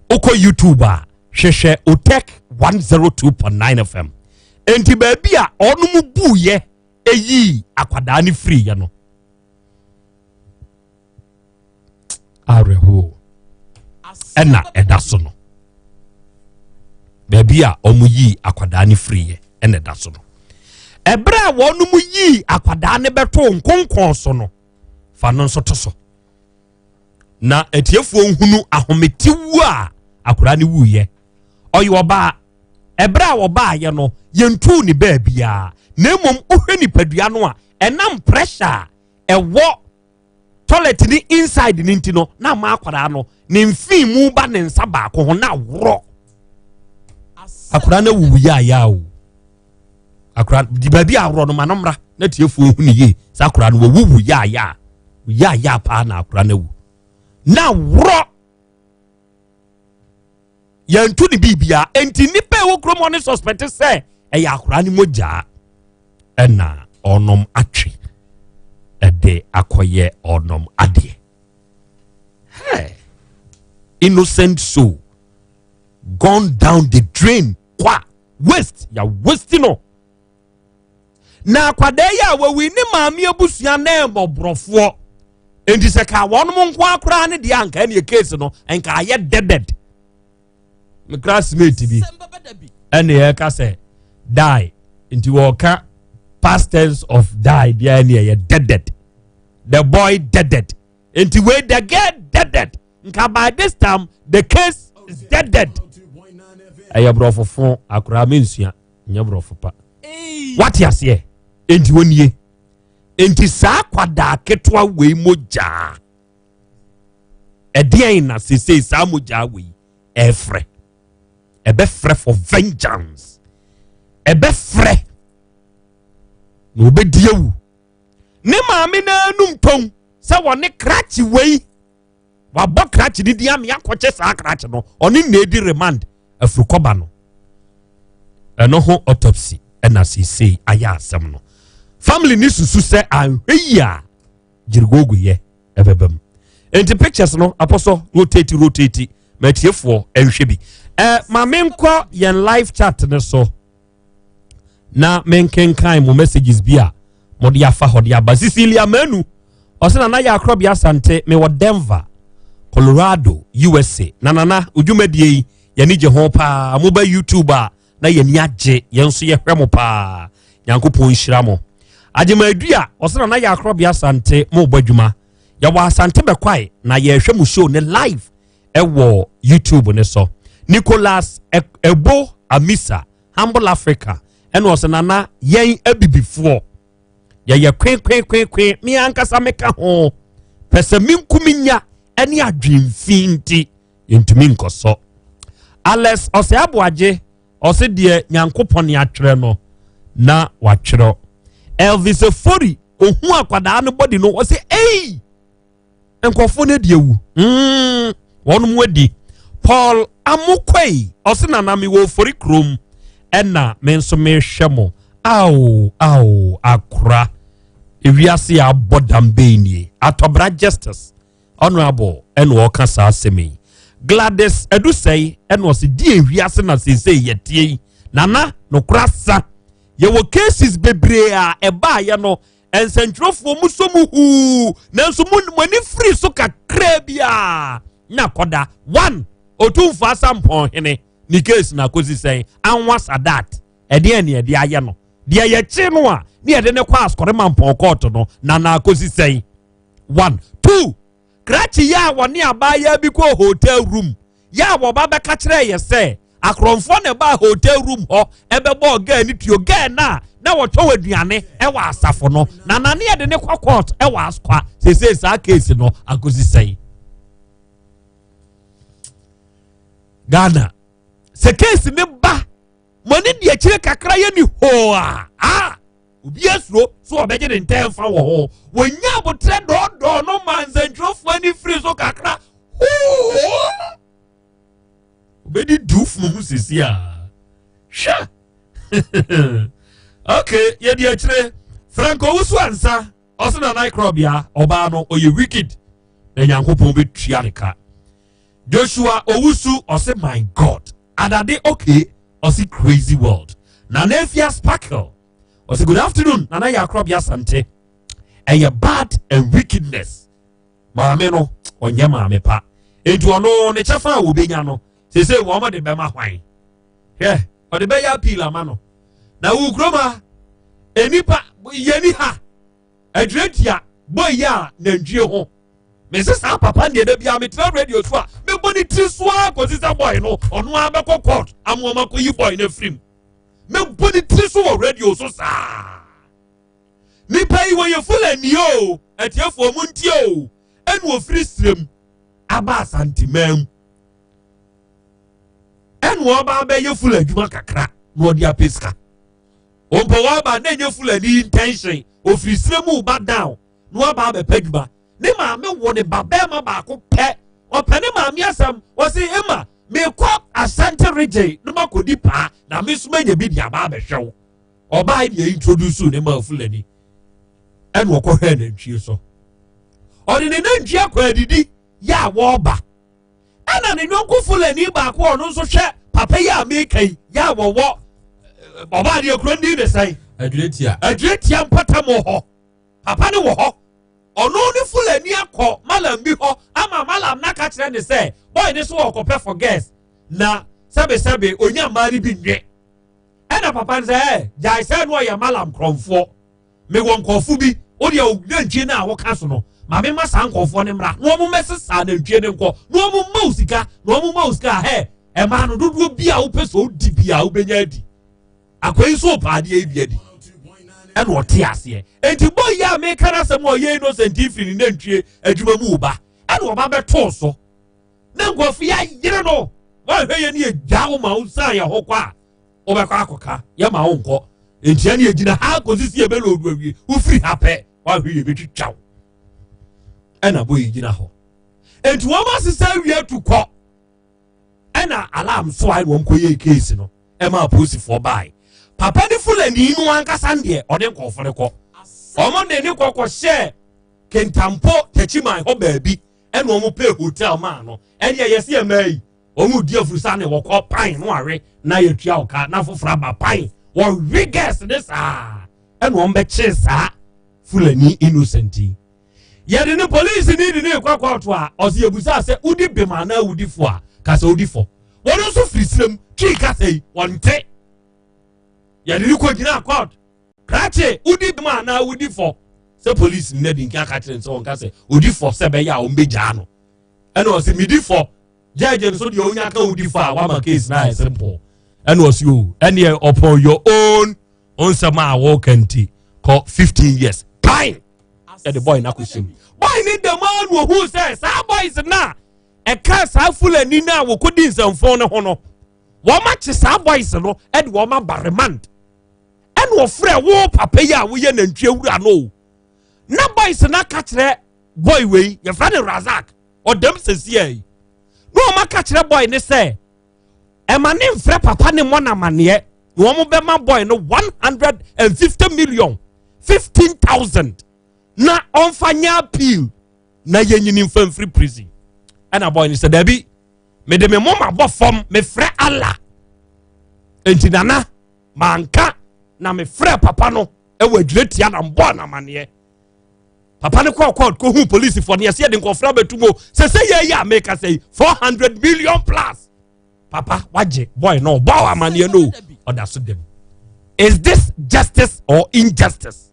Speaker 21: Wokɔ YouTube a, hwehwɛ Otec 102.9 FM. Enti baabi a ɔnom buuyɛ ɛyii akwadaa no firiiɛ no, awerɛhoɔ ɛna ɛda so no. Baabi a wɔn yii akwadaa no firiiɛ ɛna ɛda so no. Ɛberɛ a wɔn yii akwadaa no bɛto nkonkɔn so no, fa no nso to so na atiefoɔ nhunu ahometiwu a akwadaa no wuyɛ. Ɔyɛ ɔbaa. Ɛberɛ a ɔbaayɛ no, yɛntuu ne baabiara, na mmom wohwɛ nipadua no a, ɛnam pressure a ɛwɔ toilet ni inside ne nti no, na ama akwadaa no ne mfin mu ba ne nsa baako ho na aworɔ. Akwadaa no awuwu yaayaa o. Akwadaa di baabi a aworɔ no, ma no mmra na tiefoɔ hu ne yie sɛ akwadaa no wawuwu yaayaa yaayaa paa, na akwadaa no awu na aworɔ. Yɛntu ne biribia. Enti nnipa a ɛwɔ kurom hɔ ne suspect sɛ ɛyɛ akwadaa no mogyaa ɛna ɔnom atwe ɛde akɔyɛ ɔnom adeɛ. Hey, innocent soul gone down the drain kwa, waste ya waste no. Na akwadaa yi a wawi ne maame abusua na ɛmɔborɔfoɔ, nti sɛ ka wɔn nko akoraa ne deɛ, anka ɛne case no nka ayɛ deaded. Me classmate bi ɛne yɛka sɛ die, nti wɔka past tense of die deɛ, ɛne ɛyɛ deaded. The boy deaded, nti wei the girl deaded. Nka by this time the case is deaded. Ɛyɛ borɔfo akoraa me nsua nyɛ borɔfo pa, wate aseɛ? Nti wɔnie. Nti saa kwadaa ketewa wei mogyaa ɛdeɛn na sesei saa mogyaa wei ɛfrɛ? Ɛbɛfrɛ for vengeance, ɛbɛfrɛ na obɛdi awu. Ne maame n'anum tɔn sɛ wɔne krakye wei wabɔ krakye ne di ame akɔkyɛ saa krakye no, ɔne na edi remand afurukɔba no. Ɛno ho autopsy ɛna seesei ayɛ asɛm no. Family ne susu sɛ ahwɛ yi a, gyirigogo yɛ ɛbɛba mu. Nti pictures no apɔsɔ rotate rotate matiefoɔ nhwɛ bi. Ɛ ma menkɔ yɛn live chat ne so na menkenkan mo messages bi a mode afa hɔ de aba. Cecilia Manu ɔsɛ, "Nana yɛ Akorɔbea Asante, mewɔ Denver, Colorado, USA. Na Nana, odwumadie yi yɛne gye ho paa. Moba YouTube a, na yɛni agye, yɛn nso yɛhwɛ mo paa. Nyankopɔn nhyira mo." Agyemadua ɔsɛ, "Nana yɛ Akorɔbea Asante, mobɔ adwuma. Yɛwɔ Asante Bɛkwae na yɛhwɛ mo show ne live ɛwɔ YouTube ne so." Nicholas Ebo Amisa Humble Africa ɛna ɔsɛ, "Nana, yɛn abibifoɔ yɛyɛ kwenkwenkwenkwen. Me ankasa meka ho pɛ sɛ menkumi nya ɛne adwemfi nti yɛntumi nkɔsɔ." Alex ɔsɛ Aboagye ɔsɛ, "Deɛ Nyankopɔn atwerɛ no na watwerɛ." Elvis Efori ohu akwadaa no bɔdi no, ɔsɛ, "Ei." Nkurɔfoɔ no adi awu. Wɔn mu adi. Paul Amokwei, ɔse nana me wɔ Ofori kurom ɛna me nso mehwɛ mo. Ao, ao, akora. Ewiase a abɔ dam bɛyi nie. Atɔbra Justice, honorable, ɛna ɔka saa asɛm yi. Gladys Edusei ɛna ɔse di ewiase na seesei yɛtie yi. Nana, nokora sa. Yɛwɔ cases bebree a ɛbaayɛ no, nsɛntwerɛfoɔ mu so mu huu, nanso mo ani firi so kakraa bi a na kɔda. One, Otumfo Asampɔnhene ne case na akɔsi sɛn? Anwa Sadat, ɛdeɛ ne yɛde ayɛ no deɛ yɛkye no a ne yɛde ne kɔ asɔre mampɔn court no na akɔsi sɛn? One, two, krakye yɛ a wɔne abaayewa bi kɔ hotel room yɛ a wɔba bɛka kyerɛ yɛ sɛ akorɔmfoɔ na ɛbaa hotel room hɔ ɛbɛbɔ girl ne tuo, girl na na wɔtɔn aduane ɛwɔ asafo no na nane yɛde ne kɔ court ɛwɔ Asokwa. Sese saa case no akɔsi sɛn? Ghana sɛ case ne ba mo ani di akyire kakra yɛ ni hoo a, a obi asuro so ɔbɛgye ne ntɛn fa wɔ ho. Wɔnya abotrɛ dɔɔdɔɔ no ma nsɛntwerɛfoɔ ani firi so kakra hoo, obɛdi du funu ho sisi a hwɛ. Okay, yɛdi akyire. Franco Wusu ansa ɔsɛ na nan korɔbea ɔbaa no ɔyɛ wicked na Nyankopɔn bɛtua ne ka. Joshua Owusu ɔsɛ my God adade. Okay, ɔsɛ crazy world. Nana Efia Sparkle ɔsɛ good afternoon Nana yɛ akorɔbea Asante. Ɛyɛ bad and wickedness. Maame no ɔnyɛ maame pa, nti ɔno ne kyɛfa a wɔbɛnya no sese wɔn de bɛma hwan? Hwɛ, ɔde bɛyɛ appeal ama no na wɔ kurom a enipa yɛni ha adwiratia bɔ yi a nantwie ho. Mese saa papa ndeɛ da bia metena radio so a mebɔ ne tiri so a kɔsi sɛ boy no ɔno ara bɛkɔ court ama ɔma kɔyi boy no afirim. Mebɔ ne tiri so wɔ radio so saa. Nipa yi wɔyɛ Fulani o, atiefoɔ mu ntie o, ɛna ofiri sirem aba Asanteman mu ɛna ɔba abɛyɛ fula adwuma kakra na ɔde apɛ sika. Ɔmpɛ wɔaba na ɛnyɛ Fulani intention. Ofiri sirem mu ba down na waba abɛpɛ adwuma. Ne maame wɔ ne ba bɛrima baako pɛ, ɔpɛ ne maame asɛm. Wɔsi ema mekɔ Asante Region na makɔdi paa na me nso manya bi de aba abɛhwɛ wo. Ɔbaa deɛ introduce ne ma Fulani ɛna ɔkɔhwɛ nantwie so. Ɔde ne nantwie akɔ adidi yɛ a wɔreba, ɛna ne nyɔnko Fulani baako a ɔno nso hwɛ papa yi a meka yi yɛ a wɔwɔ ɔbaa deɛ kuro ndi ne sɛn?
Speaker 7: Adwiratia.
Speaker 21: Adwiratia mpɔtam hɔ. Papa ne wɔ hɔ, ɔno ne Fulani akɔ malam bi hɔ ama malam n'aka kyerɛ ne sɛ boy ne so ɔkɔpɛ for girls na sɛbesɛbe onya mmaa no bi nwe. Ɛna papa no sɛ ɛ gyae sɛ no ɔyɛ malam korɔmfoɔ, mewɔ nkɔɔfo bi o deɛ nantwie no a wɔka so no, maame ma saa nkɔɔfoɔ no mmra na wɔn mmɛsesa nantwie no nkɔ na wɔn mma wo sika, na wɔn mma wo sika hɛ ɛmaa no dodoɔ bi a wopɛ sɛ odi bi a wobɛnya adi. Akɔyi nso ɔpa adeɛ yi bi adi ɛna ɔte aseɛ. Eti bɔ yi a meka no asɛm a ɔyɛ innocent firi ne nantwie adwuma mu ba ɛna ɔba bɛtoo so na nkɔfo yi ayere no. Wɔahwɛ yɛ ne yɛgya wo ma wo san yɛ ho kɔ a wobɛkɔ akɔka yɛ ma wo nkɔ. Nti ɛne yɛgyina ha kɔsi si yɛbɛlɔdu awie. Wofiri ha pɛ, woahwɛ yɛ bɛtwitwa wo. Ɛna bɔ yi gyina hɔ nti wɔn asesa awie atu kɔ ɛna alarm so a ɛna wɔn kɔyɛ case no ɛma apolisifoɔ baae. Papa ne Fulani no ankasa deɛ ɔde nkɔɔfo no kɔ, wɔn de ne kɔkɔ hyɛ Kentampo Takyiman hɔ baabi ɛna wɔn pay hotel maa no. Ɛne ɛyɛ sɛ ɛmaa yi wɔn di afurusa ne wɔkɔ pan no awe na yɛtua ɔka na foforɔ aba pan wɔwe gas ne saa ɛna wɔn bɛkye saa Fulani innocent yi. Yɛde ne polisi ni de ne kɔ kɔɔto a ɔsi ebusa sɛ wodi bem anaa wodi fo a kasa wodi fɔ. Wɔn nso firi sirem twi kasa yi wɔn te. Yɛde ne kɔ gyina court, krakye wodi bem anaa wodi fɔ sɛ polisi ni na di nka aka kyerɛ nsɛ wɔn kasa odi fɔ sɛ bɛyɛ a wɔn bɛ gyaa no. Ɛna ɔsi mi di fɔ. Judge nso deɛ onya ka wodi fɔ a wama case na ayɛ simple. Ɛna ɔsi o ɛneɛ upon your own nsɛm a wɔka nti kɔ 15 years fine. Yɛde boy na akɔhyɛ mu. Boy ne dɛm a na ohun sɛ saa boys na ɛka saa Fulani na wɔkɔdi nsɛmfo no ho no, wɔn akye saa boys no ɛde wɔn aba remand. Ɛna ɔfrɛ wo papa yi a woyɛ nantwie wura no o, na boys na ka kyerɛ. Boy wei yɛfrɛ no Razak, ɔdam sɛsia yi na wɔn aka kyerɛ boy ne sɛ ɛma ne mfrɛ papa ne mmɔ n'amaneɛ na wɔn bɛma boy no 150 million 15,000 na ɔnfa nyɛ appeal na yɛnyini nfa mfiri prison. Ɛna boy no sɛ dabi, mede me moma bɔ fam, mefrɛ Allah, enti nana manka na mefrɛ papa no ɛwɔ adwira tia na mbɔ n'amaneɛ. Papa no kɔɔ court kɔhu polisifoɔ no, yɛsɛ yɛde nkɔfra bɛtu mu sɛ sɛ yɛyɛ a meka sɛ 400 million plus papa wagye boy no ɔbɔ amaneɛ no, ɔda so dɛm. Is this justice or injustice?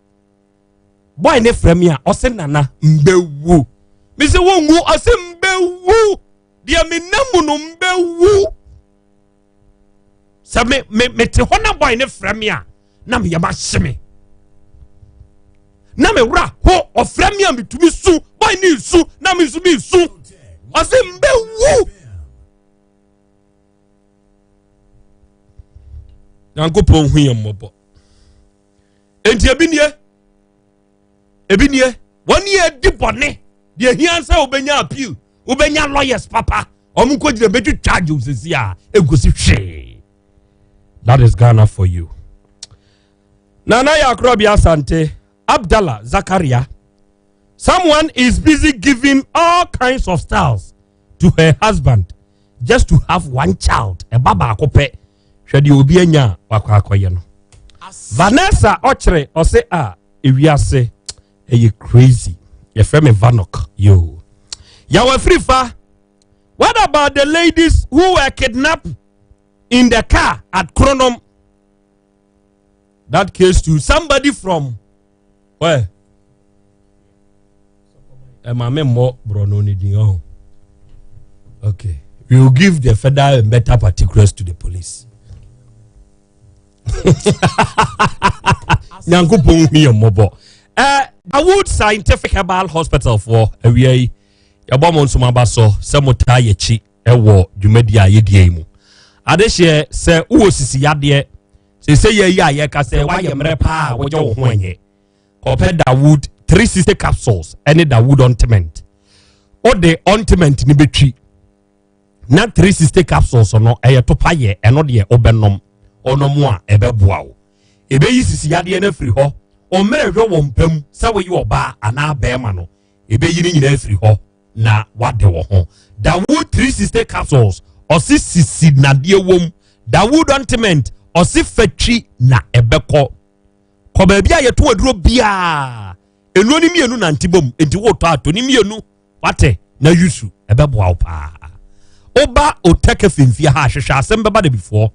Speaker 21: Boy ne frɛ me a ɔsɛ nana mbɛwu. Mesɛ wɔnwu, ɔsɛ mbɛwu deɛ menam mu no mbɛwu. Sɛ me me mete hɔ na boy ne frɛ me a na meyɛ ma hye me na me wura ho. Ɔfrɛ me a metumi su, boy ne su na me nso me su, ɔsɛ mbɛwu. Nyankopɔn hu yɛn mmɔbɔ. Enti ebi nie, ebi nie, wɔn yɛ di bɔne deɛ hia sɛ wobɛnya appeal, wobɛnya lawyers papa, wɔn nkɔ gyina bɛtwi charge sisi a nkosi hwee. That is Ghana for you. Nana Yakurobi Asante Abdallah Zakaria, someone is busy giving all kinds of styles to her husband just to have one child. Ɛba baako pɛ, hwɛ deɛ obi anya a wakɔ akɔyɛ no. Vanessa ɔkyerɛ ɔsɛ a ewiase ɛyɛ crazy. Yɛfrɛ me Vanok yo yàwɔ afirifa. What about the ladies who were kidnapped in the car at Kronom? That case too, somebody from where? Ẹ maame mmɔ borɔno ne din ɔho. Okay, we will give the further and better particulars to the police. Nyankopɔn hu yɛ mmɔbɔ. Ɛ Awood Scientific Herbal Hospital foɔ, awia yi yɛbɔ mo nsom aba so sɛ mo taa yɛkyi ɛwɔ dwumadi a yɛdie yi mu. Adehyeɛ sɛ wowɔ sisi yadeɛ sɛ yɛ yi a yɛka sɛ woayɛ mmerɛ paa a wogye wo ho ɛnyɛ, kɔpɛ Dawood 360 capsules ɛne Dawood ointment. Wode ointment no bɛtwi na 360 capsules no ɛyɛ topa yɛ, ɛno deɛ wobɛnom ɔnom a ɛbɛboa wo, ɛbɛyi sisi yadeɛ no afiri hɔ. Ɔmmerɛ hwɛ wɔ mpam sɛ woyɛ ɔbaa anaa bɛrima no, ɛbɛyi no nyinaa afiri hɔ na wade wɔ ho. Dawood 360 capsules ɔse sisi nadeɛ wom, Dawood ointment ɔse fatwi na ɛbɛkɔ. Kɔ baabi a yɛto aduro biaa, nnuro no mmienu nante bom, nti wotɔ ato ne mmienu wate na yusu ɛbɛboa wo paa. Woba Otɛkɛ femfie ha, ahwehwɛ asɛm bɛba da bifoɔ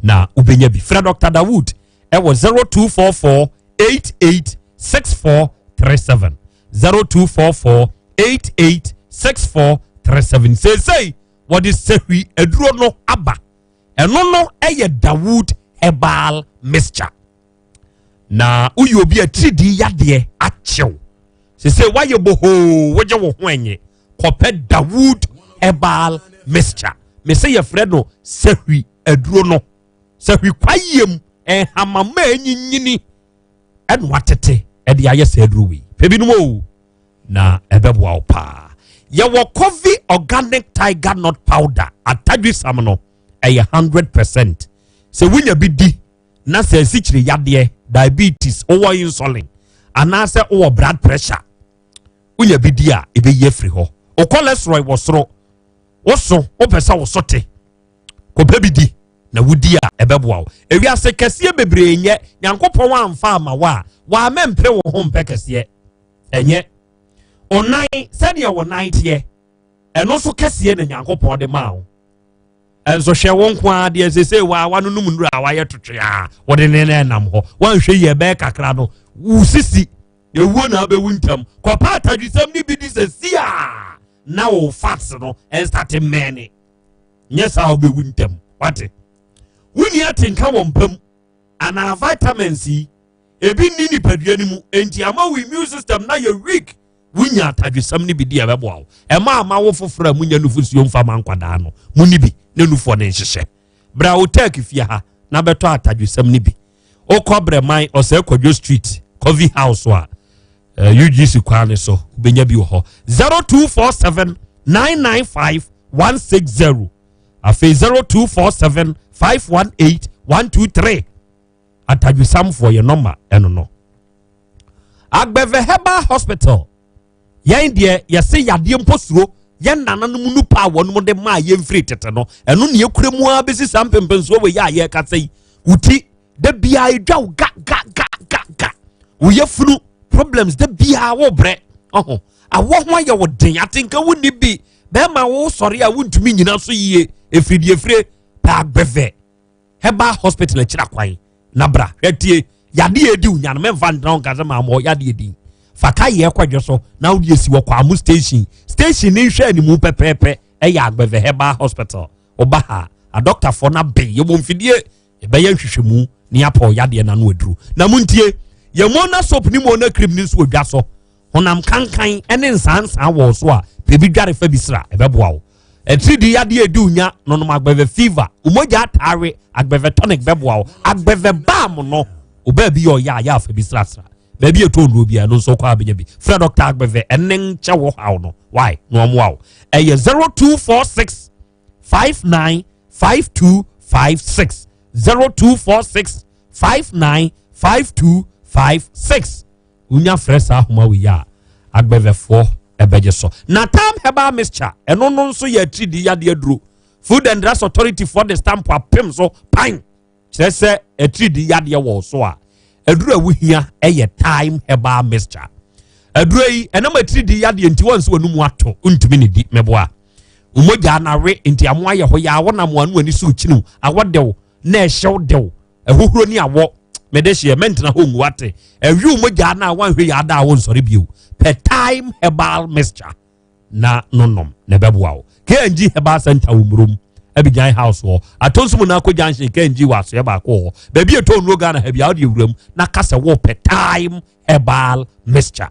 Speaker 21: na wobɛnya bi. Frɛ Dr Dawood ɛwɔ 0244 88 6437, 0244 88 6437. Seesei wɔde sɛhwi aduro no aba, ɛno no ɛyɛ Dawood herbal mixture. Na woyɛ obi a tiridi yadeɛ akyew sese wayɛ bohoo, wogye wo ho ɛnyɛ, kɔpɛ Dawood herbal mixture. Mese yɛfrɛ no sɛhwi aduro no, sɛhwi kwayiem nhamama enyinyini ɛna watete ɛde ayɛ sɛ aduro wei. Pɛ binom o na ɛbɛboa wo paa. Yɛwɔ Coffee Organic Tiger Nut Powder atadwe sam no, ɛyɛ 100%. Sɛ wonya bi di na sɛ asikyire yadeɛ, diabetes, wowɔ insulin anaasɛ wowɔ blood pressure, wonya bi di a ɛbɛyi afiri hɔ. Wo cholesterol wɔ soro, woso wopɛ sɛ wo so te, kɔpɛ bi di na wodi a ɛbɛboa wo. Ewiase kɛseɛ bebree nyɛ Nyankopɔn amfa ama wo a waamɛ wo ho mpɛ kɛseɛ ɛnyɛ ɔnan sɛdeɛ wo nan teɛ, ɛno nso kɛseɛ na Nyankopɔn de maa wo. Ɛnso hwɛ wo nko ara deɛ sese wa wanonom nnuro a wayɛ twetwe a wɔde ne nan nam hɔ, wanhwɛ yie ɛbɛyɛ kakra no wo sisi ewuo na abɛwu ntam. Kɔpa atadwisɛm ne bi di sɛ si a na wo fats no ɛnsate mmɛne nyɛ saa, wobɛwu ntam. Wate wonni atenka wɔ mpam anaa vitamins yi ebi nni nipadua no mu, enti ama wo immune system na yɛ weak, wonya atadwesɛm no bi di a ɛbɛboa wo. Ɛma ama wo foforɔ a munya nufosuo mfa ma nkwadaa no mu ni bi ne nufoɔ no nhyehyɛ. Berɛ a wo tɛk fie ha na bɛtɔ atadwesɛm no bi, wokɔ Brɛman ɔsɛ Kwadwo Street, Coffee House a Ugc kwan ne so wobɛnya bi wɔ hɔ. 0247 995 160, afei 0247 518 123. Atadwesamfoɔ yɛ nɔma ɛno no. Agbɛvɛ Herbal Hospital, yɛn deɛ yɛse yadeɛ mpo suro yɛn nananom nu pa a wɔnom de maa yɛn firi tete no, ɛno ne yɛkura mu ara bɛsi saa mpempensoɔ wɔ yɛ a yɛrekasa yi. Wo ti da biara edwa wo ga ga ga ga ga, wo yafunu problems da biara wo brɛ, ɔho awɔ ho ayɛ wo den, atenka wo ni bi, bɛrima wo sɔre a wontumi nyina so yie, efiri deɛ efire pɛ Agbɛvɛ Herbal Hospital akyira kwan na bra. Hwɛ, tie, yadeɛ edi wo nya no, mɛmfa ntena wo nka sɛ maa mɔ yadeɛ din fa ka yɛ kwadwo so na wode esi wɔ Kwamu station, station ne nhwɛ animu pɛpɛɛpɛ ɛyɛ Agbɛvɛ Herbal Hospital. Ɔba ha, adɔktafoɔ no abɛn, yɛwɔ mfidie, yɛbɛyɛ nhwehwɛmu ne yɛapɔ yadeɛ no ano aduru. Na montie, yɛ Mona soap ne Mona cream ne nso wɔ dwa so. Honam kankan ne nsansan wɔ so a, pɛ bi dware fa bi sra, ɛbɛboa wo. Atiridi yadeɛ edi wo nya, nonom Agbɛvɛ Fever. Mogya ataare, Agbɛvɛ Tonic bɛboa wo. Agbɛvɛ Balm no, obaa bi yɛ ɔyɛ a yɛ afa bi srasra baabi ɛtɔ nnuro biara no nso kɔ abɛnya bi. Frɛ Dr. Agbɛvɛ ɛne nkyɛ wo haw no why na ɔmoa wo. Ɛyɛ 0246 59 5256, 0246 59 5256. Wonya frɛ saa ahoma wei a, agbɛvɛfoɔ ɛbɛgye so. Na Tam Herbal Mixture, ɛno no nso yɛ atiridi yadeɛ aduro. Food and Drugs Authority foɔ de stamp apem so pan kyerɛ sɛ atiridi yadeɛ wɔ so a, aduro a wohia ɛyɛ Time Herbal Mixture. Aduro yi ɛnam atiridi yadeɛ nti wɔn nso wɔn mu ato ntumi ne di mɛboa mogya anawe nti amoa yɛ hɔ yɛ awɔ nam wɔn ani so kyiniw awɔ dew na ɛhyɛw dew ɛhohoro ne awɔ mɛde hyɛ mɛntena hɔ ngu ate ɛwiw mogya na wanhwɛ yɛ ada a wɔnsɔre bio. Pɛ Time Herbal Mixture na nonom na ɛbɛboa wo. KNG Herbal Center wɔ Murom Abidjan House hɔ, Atonso mu nako junction. KNG wɔ asoɛ baako hɔ, baabi ɛtɔ nnuro Ghana ha bia wode awuram na ka sɛ wɔpɛ Time Herbal Mixture.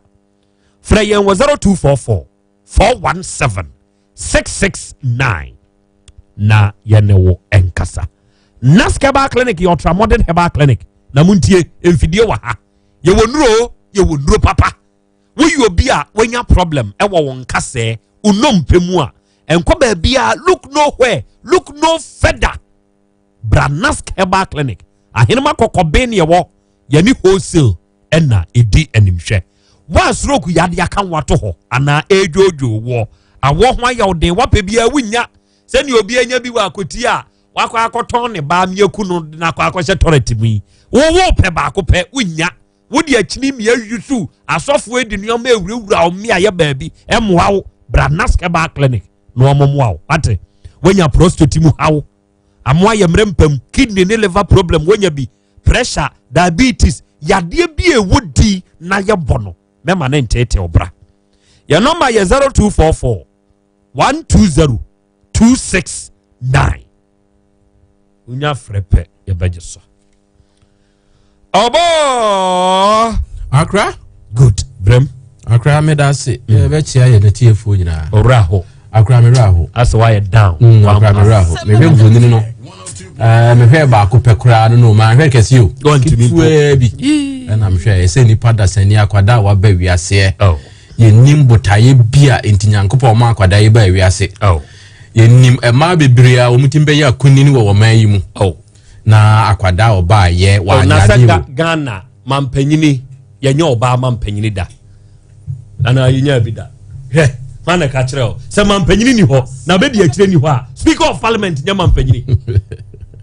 Speaker 21: Frɛ yɛn wɔ 0244 417 669 na yɛne wo nkasa. Nask Herbal Clinic yɛ ultra modern herbal clinic. Na montie, mfidie wɔ ha, yɛwɔ nnuro, yɛwɔ nnuro papa. Woyɛ obi a wanya problem ɛwɔ wɔn nkasɛɛ onompe mu a, ɛnkɔ baabi a, look nowhere, look no further, bra Nask Herbal Clinic. Ahenema kɔkɔben ne yɛwɔ, yɛne wholesale ɛna ɛdi animhwɛ. Wa stroke yade aka ho ato hɔ anaa ɛdwoodwoo wɔ awɔ ho ayɛ wo den, wapɛ biara wonya sɛnea obi anya bi wɔ akɔti a wakɔ akɔtɔn ne baa mmiɛku no na akɔ akɔhyɛ toilet mu yi, wowo pɛ baako pɛ wonya, wode akyini mmea yusu asɔfoɔ adi nneɛma ewurawura wo mmeayɛ baabi ɛmmoa wo. Bra Nask Herbal Clinic na wɔn mmoa wo. Wate, wonya prostate mu haw, amoa yɛ mmerɛ mpam, kidney ne liver problem, wonya bi pressure, diabetes, yadeɛ bi a ɛwɔ di na yɛbɔ no mɛma ne nteetee. Bra, yɛn nɔmba yɛ 0244 120 269. Wonya frɛ pɛ, yɛbɛgye so. Ɔbɔ
Speaker 7: Akra.
Speaker 21: Good brɛm.
Speaker 7: Akra, meda ase. Yɛbɛkyia yɛ natiefoɔ nyinaa.
Speaker 21: Ɔwura hɔ.
Speaker 7: Akra, mewura hɔ.
Speaker 21: Asɛ wayɛ down.
Speaker 7: Akra, mewura hɔ. Mehwɛ mfonini no, mehwɛ baako pɛ koraa no, mahwɛ kɛse o.
Speaker 21: Ɔntumi mpo.
Speaker 7: Ketewaa bi ɛna mehwɛ ɛsɛ nipa dasani akwadaa a waba wiaseɛ. Yɛnim botaeɛ bi a nti Nyankopɔn ɔma akwadaa yi baa wiase. Yɛnim mmaa bebree a wɔn ti bɛyɛ akunini wɔ wɔn yi mu. Na akwadaa a ɔbaa yɛ
Speaker 21: na sɛ
Speaker 7: wanyade
Speaker 21: Ga
Speaker 7: o.
Speaker 21: Ghana mampanyini, yɛnyɛ ɔbaa mampanyini da anaa yɛnya bi da? Hwɛ, hwan na ka kyerɛ o sɛ mampanyini ni hɔ na bɛdi akyire ni hɔ a, Speaker of Parliament nyɛ mampanyini?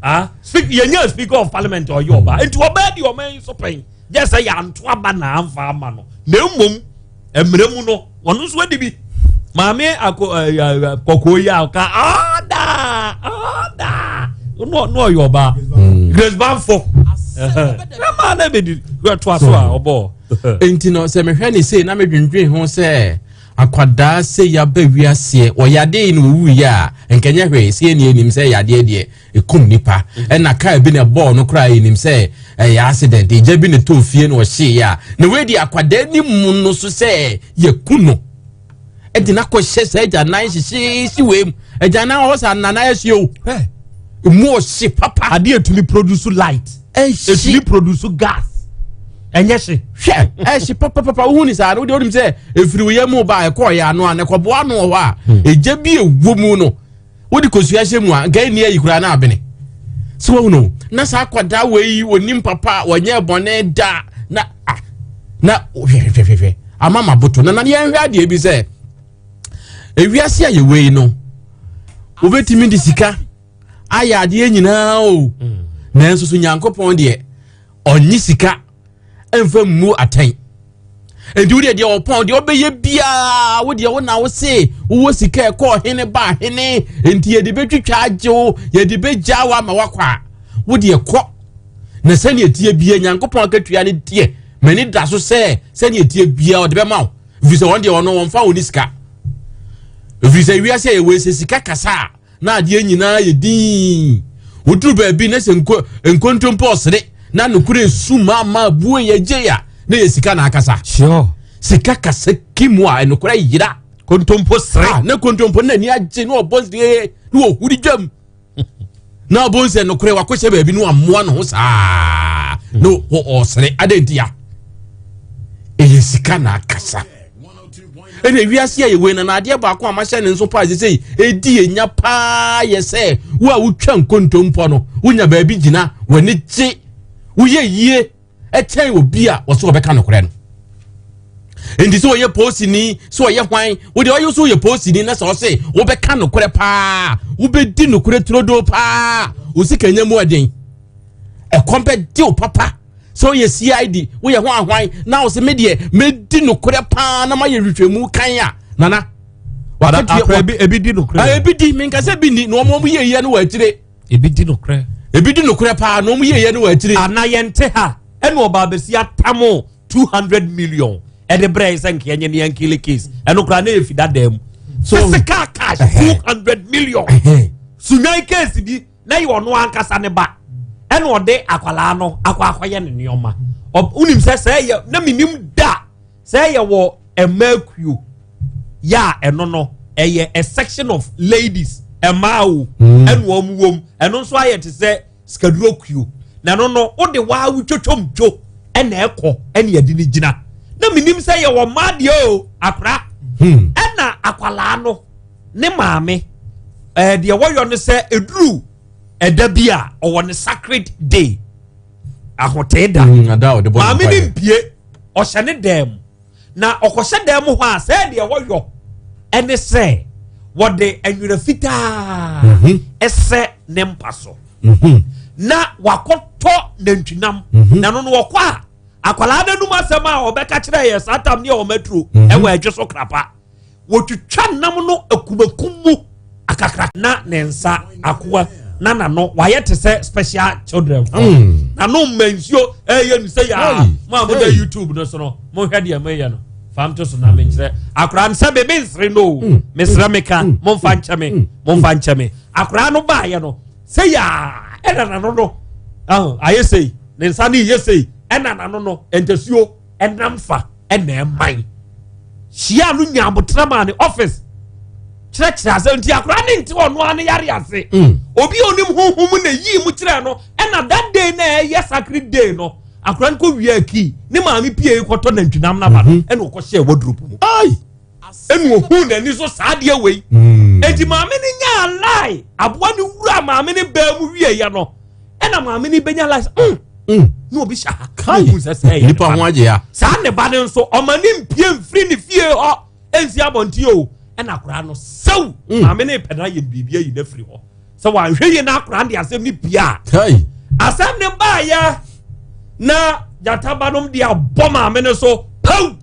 Speaker 21: Ah, yɛnya Speaker of Parliament a ɔyɛ ɔbaa, nti ɔbaa di ɔman yi so pɛn gye sɛ yɛanto aba na amfa ama no, na mmom mmerɛ mu no ɔno nso adi bi. Maame ako ɛɛ kɔkɔɔ yi a ɔka ɔda ɔda no no ɔyɛ ɔbaa, Grace Banfo ɛmaa na bɛdi ɛtoa so a ɔbɔ.
Speaker 7: Nti no sɛ mehwɛ ne sei na medwendwen ho sɛ akwadaa sɛ yaba wiaseɛ ɔyade yi na ɔwuiɛ a, nkɛnyɛ hwee sɛ yɛne yɛnim sɛ yadeɛ deɛ ɛkum nipa, ɛna kaa bi na ɛbɔɔ no koraa, yɛnim sɛ ɛyɛ accident, ɛgya bi na ɛtɔɔ fie na ɔhyeeɛ a, na wei de akwadaa ni mu no so sɛ yɛku no ɛde no akɔhyɛ sɛ agyanan hyehyeehye wei mu, agyanan hɔ sɛ nana ahye o, emu ɔhye papa.
Speaker 21: Adeɛ etumi produce light, etumi produce gas. Ɛnyɛ hye.
Speaker 7: Hwɛ, ɛhye papapapa wohu ne saa no wodeɛ wonim sɛ ɛfiri wo yam ba a ɛkɔɔ yɛ ano a na ɛkɔboa ano wɔ hɔ a ɛgya bi ɛwɔ mu no wode kosua hyɛ mu a nka ɛnni ayi koraa na abene. Sɛ wahu no na saa akwadaa wei wɔnim papa wɔnyɛ bɔne da na ah na hwɛhwɛhwɛhwɛ ama maboto na na yɛnhwɛ adeɛ bi sɛ ewiase a yɛwɔ yi no wobɛtumi de sika ayɛ adeɛ nyinaa o nanso so Nyankopɔn deɛ ɔnye sika mfa mmu atɛn. Nti wodeɛ deɛ ɔpɔn deɛ ɔbɛyɛ biara wodeɛ wo na wo se wowɔ sika ɛkɔ ɔhene ba hene nti yɛde bɛtwitwa agye wo yɛde bɛgya wo ama wakɔ a wodeɛ kɔ na sɛdeɛ tie bia Nyankopɔn akatua ne deɛ m'ani da so sɛ sɛdeɛ tie bia ɔde bɛma wo ɛfiri sɛ wɔn deɛ ɔno wɔmfa wo ne sika ɛfiri sɛ wiase a yɛwɔ sɛ sika kasa a na adeɛ nyinaa yɛ dinn. Woduru baabi na sɛ nko nkontompo ɔsere na nokorɛ esu ma ma bue yɛ gye ya na yɛ sika na akasa.
Speaker 21: Sure.
Speaker 7: Sika kasa ki mu a nokorɛ yera.
Speaker 21: Kontompo sere.
Speaker 7: Ah, na kontompo na ani agye na ɔbɔ sere na ɔhuri dwam. Na ɔbɔ nsɛ nokorɛ wakɔhyɛ baabi na wamoa ne ho saa na ɔsere adɛn nti ya. Ɛyɛ sika na akasa. Ɛna wiase a yɛwɔ na adeɛ baako a mahyɛ ne nso paa sɛ sɛ ɛdi ɛnya paa yɛ sɛ wo a wotwa nkontompɔ no wonya baabi gyina w'ani gye woyɛ yie ɛkyɛn obi a wɔsɛ wɔbɛka nokorɛ no. Nti sɛ ɔyɛ poosini sɛ ɔyɛ hwan wodeɛ ɔyɛ sɛ ɔyɛ poosini na sɛ ɔse wobɛka nokorɛ paa wobɛdi nokorɛ turodoo paa wo sika nya mu ɛden ɛkɔm bɛgye wo papa. Sɛ woyɛ CID woyɛ ho ahwan na wo sɛ me deɛ mɛdi nokorɛ paa na mayɛ hwehwɛmu kan a nana
Speaker 21: ebi di nokorɛ
Speaker 7: ebi di menka sɛ bi ni na wɔn yɛ yɛ no wɔ akyire
Speaker 21: ebi di nokorɛ
Speaker 7: ebi di nokorɛ paa na wɔn yɛ yɛ no wɔ akyire.
Speaker 21: Ana yɛn te ha ɛna ɔbaa bɛsi atamo 200 million ɛde brɛ sɛ nkeɛ nye ne yɛn kele case ɛno koraa ne yɛ fi dada mu physical cash 200 million sunyan case bi na yɛ ɔno ankasa ne ba ɛna ɔde akwalaa no akɔ akɔyɛ ne nneɛma. Wonim sɛ sɛ yɛ na menim da sɛ yɛ wɔ mmaa kuo yɛ a ɛno no ɛyɛ a section of ladies mmaa o ɛna wɔn wɔ mu ɛno nso ayɛ te sɛ sikaduro kuo na ɛno no wode waa wotwotwom dwo ɛna ɛkɔ ɛna yɛde ne gyina na menim sɛ yɛ wɔ mmaa deɛ o akora ɛna akwalaa no ne maame deɛ wɔyɔ no sɛ eduru ɛda bi a ɔwɔ ne sacred day ahotee da maame ne mpie ɔhyɛ ne dan mu na ɔkɔhyɛ dan mu hɔ a sɛ deɛ wɔyɔ ɛne sɛ wɔde nwera fitaa ɛsɛ ne mpa so na wakɔtɔ nantwinam na no no wɔkɔ a akwalaa n'anum asɛm a ɔbɛka kyerɛ yɛ saa tam ne ɔmɛturo ɛwɔ ɛdwe so krapa wɔtwitwa nam no akumakum mu akakra na ne nsa akoa na n'ano wayɛ te sɛ special children fo n'ano mma nsuo ɛyɛ nu sɛ yaa mo a mo da YouTube no so no mo hwɛ deɛ mo yɛ no fam to so na me nkyerɛ akora no sɛ bebe nsere no o mesrɛ me ka mo nfa nkyɛ me mo nfa nkyɛ me akora no baayɛ no sɛ yaa ɛna n'ano no ayɛ sei ne nsa no yɛ sei ɛna n'ano no ntasuo ɛnam fa ɛna ɛman hyia no nya abotra maa ne office kyerɛkyerɛ asɛm nti akora ne nti ɔno ano yare ase obi a onim honhom na yii mu kyerɛ no ɛna that day na ɛyɛ sacred day no akora no kɔ wia kii ne maame pie kɔtɔ nantwinam naba no ɛna ɔkɔhyɛ wardrobe mu ɛna ohun n'ani so saa adeɛ wei eti maame ne nya lie aboa ne wura maame ne bɛn mu wie yɛ no ɛna maame ne bɛnya lie sɛ na obi hyɛ ha ohun sɛ sɛ ɛyɛ
Speaker 7: nipa ho agye ya
Speaker 21: saa ne ba ne nso ɔma ne mpie mfiri ne fie hɔ nsi abɔnten o ɛna akora no sɛw maame ne pɛ na yɛ biribi ayi n'afiri hɔ sɛ wanhwɛ yie na akora de asɛm ne pie a asɛm ne baayɛ na gyata nom de abɔ maame ne so pow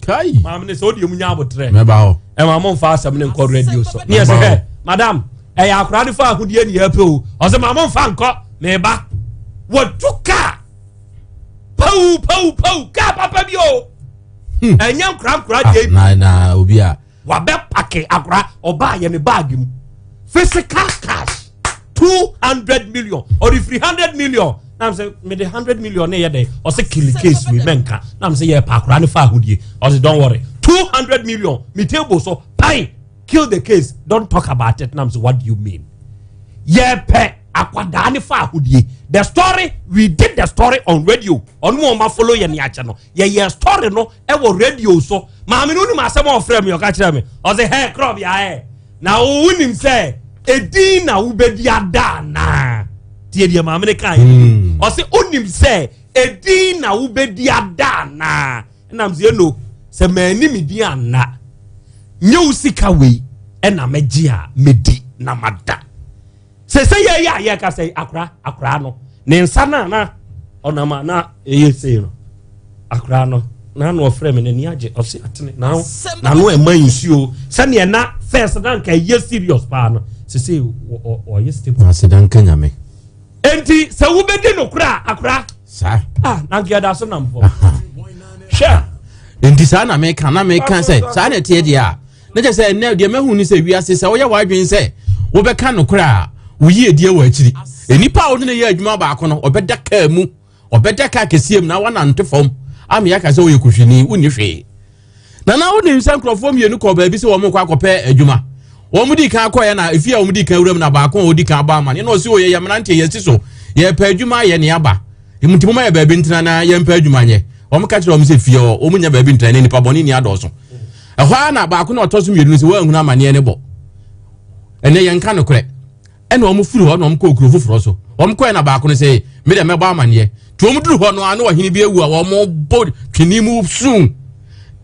Speaker 21: maame ne sɛ ɔde emu nya abotrɛ ɛma mo nfa asɛm ne nkɔ radio so ne yɛ sɛ hɛ madam ɛyɛ akora ne fa ahodie ne yɛ pɛ o ɔsɛ maame nfa nkɔ meba wɔtu kaa pow pow pow kaa papa bi o ɛnyɛ nkora nkora deɛ
Speaker 7: na na obi a
Speaker 21: wabɛ pake akora ɔbaa yɛ ne baagi mu physical cash 200 million ɔde firi 100 million na sɛ mede 100 million ne yɛ dɛ ɔsɛ kill case mi mɛnka na sɛ yɛ pa akora ne fa ahodie ɔsɛ don't worry 200 million mi table so pine kill the case don't talk about it. Na sɛ what do you mean? Yɛ pɛ akwadaa ne fa ahodie The story, we did the story on radio. Ɔno mu ɔma follow yɛ ne akyɛ no, yɛyɛ story no ɛwɔ radio so. Maame no wonim asɛm a ɔfrɛ mi, ɔka kyerɛ mi, ɔsɛ hɛ krɔb yɛ ayɛ na wonim sɛ edin na wobɛdi ada anaa. Tie deɛ maame no kaa yɛ, ɔsɛ wonim sɛ edin na wobɛdi ada anaa. Ɛnam sɛ ɛno sɛ maani me din anna nyɛ wo sika wei ɛna mɛgye a mɛdi na mada. Sɛ sɛ yɛyɛ a yɛka sɛ akora akora no ne nsa no a na ɔnam a na ɛyɛ sei no, akora no na ano ɔfrɛ me, n'ani agye, ɔse atene na n'ano ɛma nsuo sɛdeɛ na first na nka ɛyɛ serious paa no, sɛ ɔyɛ stable.
Speaker 4: Aseda nka Nyame.
Speaker 21: Enti sɛ wobɛdi no kora akora
Speaker 4: saa.
Speaker 21: Ah, na nka yɛda so nam fam hwɛ.
Speaker 4: Nti saa na meka na meka sɛ saa na ɛteɛ deɛ a, na kyɛ sɛ ɛnɛ deɛ mahu ne sɛ wiase sɛ woyɛ w'adwene sɛ wobɛka nokorɛ a, woyi adie wɔ akyiri. Nnipa a wode ne yɛ adwuma baako no, ɔbɛda kaa mu, ɔbɛda kaa kɛseɛ mu na wanante fam ama yɛaka sɛ woyɛ kohwini, wonni hwee. Nana, wonim sɛ nkurɔfoɔ mmienu kɔɔ baabi sɛ wɔn kɔ akɔpɛ adwuma. Wɔn di kan kɔɛ na efie a wɔn di kan wuram na baako a ɔdi kan abɔ ama ne na ɔsi oyɛ yɛ mmeranteɛ yɛsi so yɛpɛ adwuma yɛ ne aba nti mo ma yɛ baabi ntena na yɛmpɛ adwuma nyɛ. Wɔn ka kyerɛ wɔn sɛ fie hɔ wɔn nya baabi ntena ne nipa bɔne ni adɔɔso. Ɛhɔ ara na baako na ɔtɔ so mmienu sɛ wɔn ahunu amaneɛ ne bɔ ɛnɛ yɛn nka nokorɛ. Ɛna wɔn firi hɔ na wɔn kɔɔ kuro foforɔ so. Wɔn kɔɛ na baako no sɛ me deɛ mɛbɔ amaneɛ. Nti wɔn duru hɔ no ano ɔhene bi awu a wɔn bɔ twene mu sum.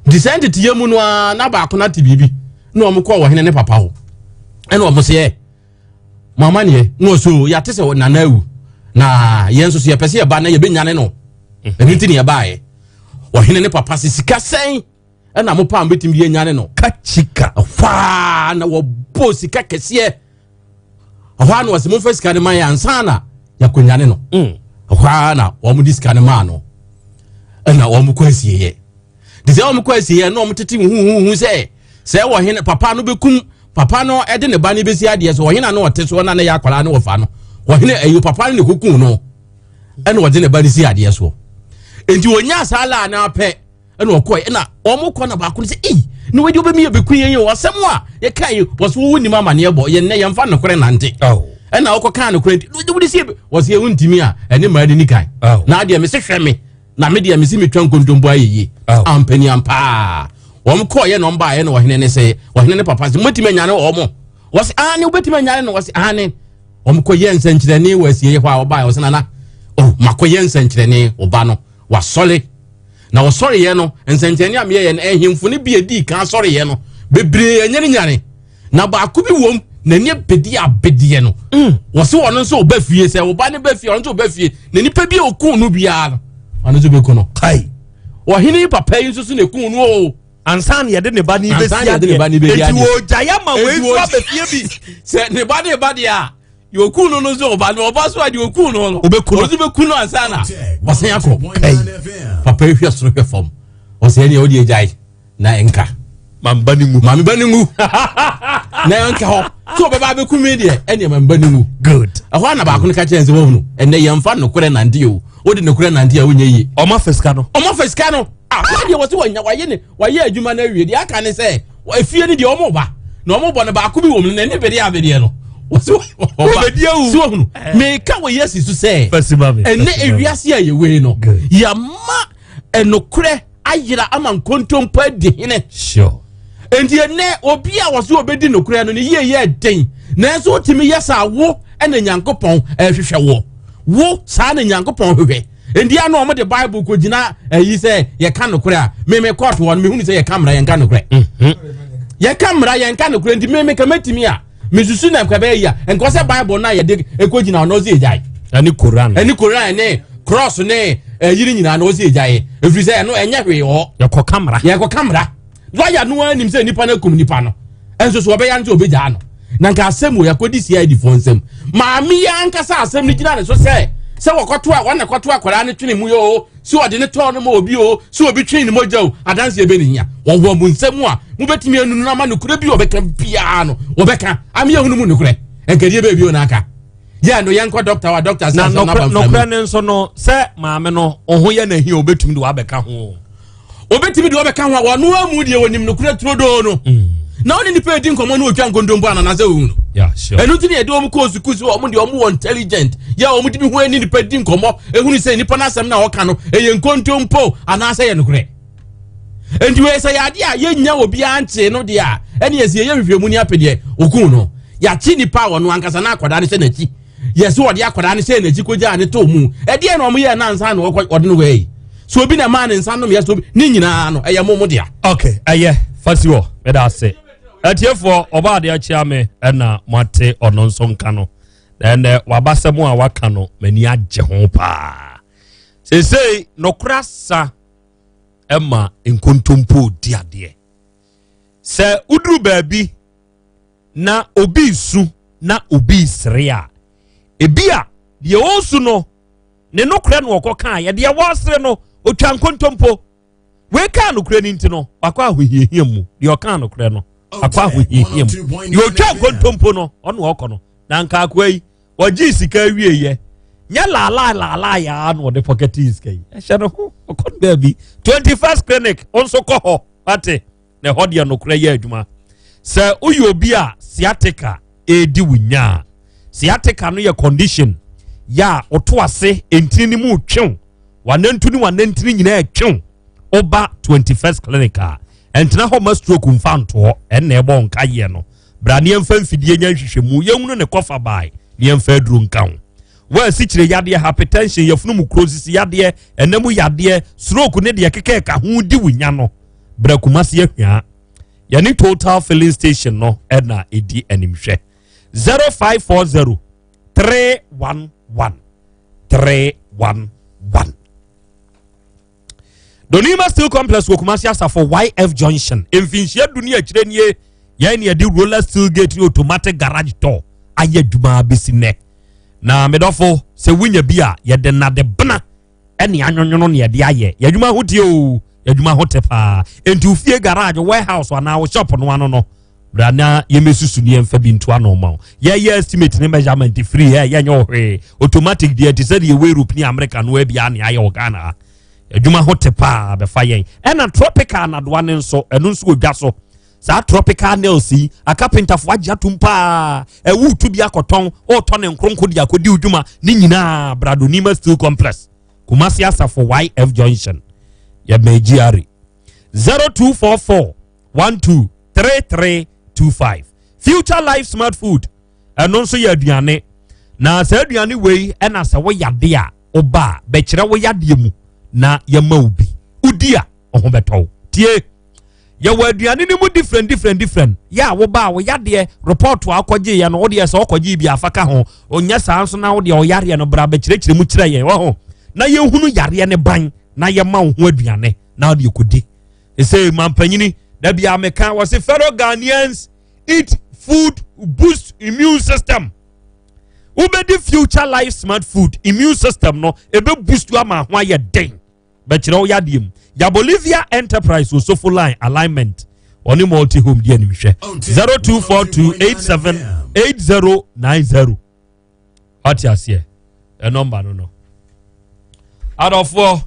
Speaker 4: Nti sɛ nteteyɛ mu no ara na baako no ate biribi na wɔn kɔɔ ɔhene ne papa hɔ. Ɛna wɔn sɛ mo amaneɛ na ɔso yɛate sɛ nana awu na yɛn nso so yɛpɛ sɛ yɛba na yɛbɛnyane no. Ɛno nti ne yɛbaeɛ. Ɔhene ne papa sɛ sika sɛn ɛna mo paa mobɛtumi de anyane no?
Speaker 21: Kakyika.
Speaker 4: Ɛhɔ na wɔbɔ sika kɛseɛ. Ɛhɔ a na wɔsɛ momfa sika no ma yɛ ansa na yɛakɔnyane no. Ɛhɔ a na wɔn de sika no maa no ɛna wɔn kɔ asieyɛ. De sɛ wɔn kɔ asieyɛ na wɔn tete huhuhu sɛ sɛ wɔhene papa no bɛkum papa no ɛde ne ba no bɛsi adeɛ so ɔhene a na ɔte soɔ na ne yɛ akwadaa no wɔfa no ɔhene ɛyɛ papa no ne kɔkum no ɛna ɔde ne ba no si adeɛ soɔ. Nti wɔnya saa laa no apɛ ɛna ɔkɔɛ ɛna wɔn kɔ na baako no sɛ ei na wɔde wɔbɛmi yɛ bɛku yɛn yɛ asɛm a yɛka yi wɔso wɔwɔ nim amaneɛ bɔ yɛn nnɛ yɛmfa nokorɛ nante ɛna wɔkɔ kaa nokorɛ nti wɔde wɔde sie wɔsɛ yɛn ntumi a ɛne mmaa ni kan na adeɛ mese hwɛ me na me deɛ mese metwa nkontompo ayɛ yie ampani ampaa. Wɔn kɔɔ yɛ na wɔn baayɛ na ɔhene ne sɛ ɔhene ne papa sɛ mobɛtumi anyane wɔn? Wɔsɛ aane. Wobɛtumi anyane no? Wɔsɛ aane. Wɔn kɔ yɛ nsɛnkyerɛnne wɔ asie hɔ a wɔbaayɛ wɔsɛ nana oh makɔ yɛ nsɛnkyerɛnne ɔba no wasɔre na wɔsɔreeɛ no nsɛnkyerɛnne a meyɛyɛ no ahemfo no bi adi kan sɔreeɛ no bebree ɛnyɛ ne nyane na baako bi wom n'ani abedi abedeɛ no wɔsi wɔn nso ɔba fie sɛ ɔba ne ba fie ɔno nso ɔba fie na nipa bi a okun no biara no ɔno nso bɛku no.
Speaker 21: Kai
Speaker 4: ɔhene yi papa yi nso so na ekun no o.
Speaker 21: Ansa na yɛde ne ba ne bɛsi adeɛ eti wɔ gya ya ma wei nso abɛ fie bi.
Speaker 4: Sɛ ne ba ne ba deɛ a deɛ okun no no nso ɔba no ɔba so a deɛ okun no no
Speaker 21: ɔbɛku no
Speaker 4: ɔno nso bɛku no ansa na ɔsan akɔ. Kai papa yi hwɛ soro hwɛ fam ɔsɛ ɛnea ɔde agyae na nka
Speaker 21: mamba ne ngu
Speaker 4: maame ba ne ngu na nka hɔ so ɔbɛba abɛku mi deɛ ɛnea mamba ne ngu.
Speaker 21: Good.
Speaker 4: Ɛhɔ ana baako no ka kyerɛ nsɛ wɔhunu ɛnɛ yɛmfa nokorɛ nante o, wode nokorɛ nante a wonyɛ yie.
Speaker 21: Ɔma fɛ sika no.
Speaker 4: Ɔma fɛ sika no. Ah, wɔn deɛ wɔsi wɔnya wɔayɛ ne wɔayɛ adwuma no awie deɛ aka ne sɛ efie no deɛ wɔn ba na wɔn bɔ no baako bi wɔ mu no n'ani bɛdeɛ abedeɛ no wɔsi ɔba si wɔhunu meka wɔ yɛ si so sɛ ɛnɛ ewiase a yɛwɔ yi no yɛama ɛnokorɛ ayera ama nkontompo adi hene.
Speaker 21: Sure.
Speaker 4: Nti ɛnɛ obi a wɔsi obedi nokorɛ no ne yie yɛ den nanso wotumi yɛ saa wo ɛna Nyankopɔn ɛhwehwɛ wɔ wo saa na Nyankopɔn hwehwɛ. Nti ano wɔn de Bible kɔ gyina ɛyi sɛ yɛka nokorɛ a meme kɔɔto hɔ no mehunu sɛ yɛka mmara yɛnka nokorɛ. Yɛka mmara yɛnka nokorɛ nti meme ka mɛtumi a mesusu na nka bɛyɛ yi a nka sɛ Bible no a yɛde ɛkɔ gyina ɔno ɔsɛ yɛgyae.
Speaker 21: Ɛne Koran.
Speaker 4: Ɛne Koran ne cross ne ɛyiri nyinaa na ɔsɛ yɛgyae ɛfiri sɛ ɛno ɛnyɛ hwee hɔ.
Speaker 21: Yɛkɔ ka mmara.
Speaker 4: Yɛkɔ ka mmara. Lɔya no ara nim sɛ nipa no akum nipa no nso so ɔbɛya no sɛ ɔbɛgyaa no na nka asɛm wɔ yɛakɔdi CID foɔ nsam. Maame yi ankasa asɛm no gyina ne so sɛ sɛ wɔkɔto a wɔn na kɔto akwadaa no twene mu yɛ o sɛ ɔde ne tɔɔ no ma obi o sɛ obi twene ne mogya o adanseɛ bɛ ne hia wɔwɔ mo nsɛm a mobɛtumi anunu no ama nokorɛ bi ɔbɛka biara no wɔbɛka ama yɛhunu mu nokorɛ nkadeɛ baabi o na aka yɛ no yɛnkɔ dɔkta wa dɔkta sɛ asɛm no aba mfra
Speaker 21: nokorɛ ne nso no sɛ maame no ɔho yɛ n'ahi a ɔbɛtumi de wabɛka ho
Speaker 4: obetumi de ɔbɛka ho a wɔn amu deɛ wɔnim nokorɛ turodoo no. Na ɔne nipa edi nkɔmɔ no otwa nkontompo anana sɛ ohun no. Ɛno ti na yɛde wɔn kɔɔ sukuu so, wɔn deɛ wɔn wɔ intelligent yɛ wɔn de bi ho ani nipa di nkɔmɔ ehunu sɛ nipa n'asɛm na ɔka no ɛyɛ nkontompo anaasɛ yɛ nokorɛ. Nti wei sɛ yɛ adeɛ a yɛnnya obiara nkyee no deɛ a, ɛne yɛsi yɛyɛ nhwehwɛmu ni apɛ deɛ okun no. Yɛakye nipa a ɔno ankasa na akwadaa no hyɛ n'akyi. Yɛsi wɔde akwadaa no hyɛ n'akyi kɔgyaa ne too mu. Ɛdeɛ na wɔn yɛ nansa na wɔkɔ ɔde no wɔ yi. So obi na ɛmaa ne nsa nom yɛ so ne nyinaa no ɛyɛ mo mo dea.
Speaker 21: Ok, ɛyɛ fasi wɔ meda ase. Atiefoɔ, ɔba adeɛ akyia me ɛna moate ɔno nso nka no. Na ɛnɛ wabasɛm a waka no m'ani agye ho paa. Seesei nokora sa ɛma nkontompo di adeɛ. Sɛ woduru baabi na obi resu na obi resere a, ebi a deɛ ɔresu no ne nokorɛ na ɔkɔ kaa yɛ, deɛ wɔresere no ɔtwa nkontompo. Wei kaa nokorɛ no nti no wakɔ ahohiahia mu, deɛ ɔkaa nokorɛ no akɔ ahohiahia mu, deɛ ɔtwa nkontompo no ɔno ɔkɔ no. Na nka akoa yi wɔgyee sika awieɛ nyɛ laalaa laalaa yaa na ɔde pɔkɛte sika yi ɛhyɛ ne ho ɔkɔ no baabi. 21st clinic nso kɔ hɔ wate, na ɛhɔ deɛ nokorɛ yɛ adwuma. Sɛ woyɛ obi a sciatica ɛredi wo nya a, sciatica no yɛ condition yɛ a ɔto ase ntini no mu twew, wanantu ne wanantini nyinaa twew. Woba 21st clinic a, ɛntena hɔ ma stroke mfa ntoɔ, ɛnna ɛbɔ nka yɛ no. Bra ne yɛmfa mfidie nya nhwehwɛmu, yɛnhunu ne kɔfa bae ne yɛmfa aduro nka ho. Wo asikyire yadeɛ, hypertension, yafunu mu kuro, sisi yadeɛ, ɛna mu yadeɛ, stroke ne deɛ keka ɛka ho di wo nya no, bra Kumasi Ahwia. Yɛne Total Filling Station no ɛna ɛdi animhwɛ. 0540 311 311. Donima Steel Complex wɔ Kumasi Asafo YF Junction. Mfinhyia du ne akyire nie, yɛn ne yɛde roller steel gate ne automatic garage door ayɛ adwuma bɛsi nnɛ. Na medɔfo, sɛ wonya bi a, yɛde nnade bena ɛne anwonwono ne yɛde ayɛ. Yɛn adwuma ho te o, yɛn adwuma ho te paa. Enti wo fie garage, warehouse anaa wo shop no ano no, bra na yɛmɛsusu ne yɛmfa bi nto ano ma wo. Yɛyɛ estimate ne measurement free, ɛ yɛnyɛ wo hwee. Automatic deɛ te sɛ deɛ ɛwɔ Europe ne America no abia ne ayɛ wɔ Ghana ha. Adwuma ho te paa, bɛfa yɛn. Ɛna tropical nadoa ne nso, ɛno nso wɔ dwa so. Saa tropical nails yi, akapentafo agye atom paa. Ɛwo tu bi akɔtɔn, ɔretɔ ne nkronko de akɔdi odwuma ne nyinaa. Bradonima Steel Complex, Kumasi Asafo YF Junction, yɛbɛn GRA. 0244 12 3325. Future Life Smart Food, ɛno nso yɛ aduane. Na saa aduane wei ɛna sɛ woyade a, woba a bɛkyerɛ wo yadeɛ mu na yɛma wo bi wodi a ɔho bɛtɔ wo. Tie, yɛwɔ aduane no mu different different different. Yɛ a woba a wo yadeɛ report a wokɔgye yɛ no, wodeɛ sɛ wokɔgye bi afa ka ho, onyɛ saa nso na wodeɛ ɔyareɛ no bra bɛkyerɛkyerɛ mu kyerɛ yɛn wɔ ho na yɛhunu yareɛ ne ban na yɛma wo ho aduane na wode kɔdi. Ɛsɛ mampanyini da bia meka wɔ se fellow Ghanaians, eat food boost immune system. Wobɛdi Future Life Smart Food, immune system no ebe boost ama ho ayɛ den. Bɛkyerɛ wo yadeɛ mu. Ya Bolivia Enterprise Osofo Line alignment ɔne multi home di animhwɛ. 0242878090. Wate aseɛ, ɛnɔmba no no. Adɔfoɔ,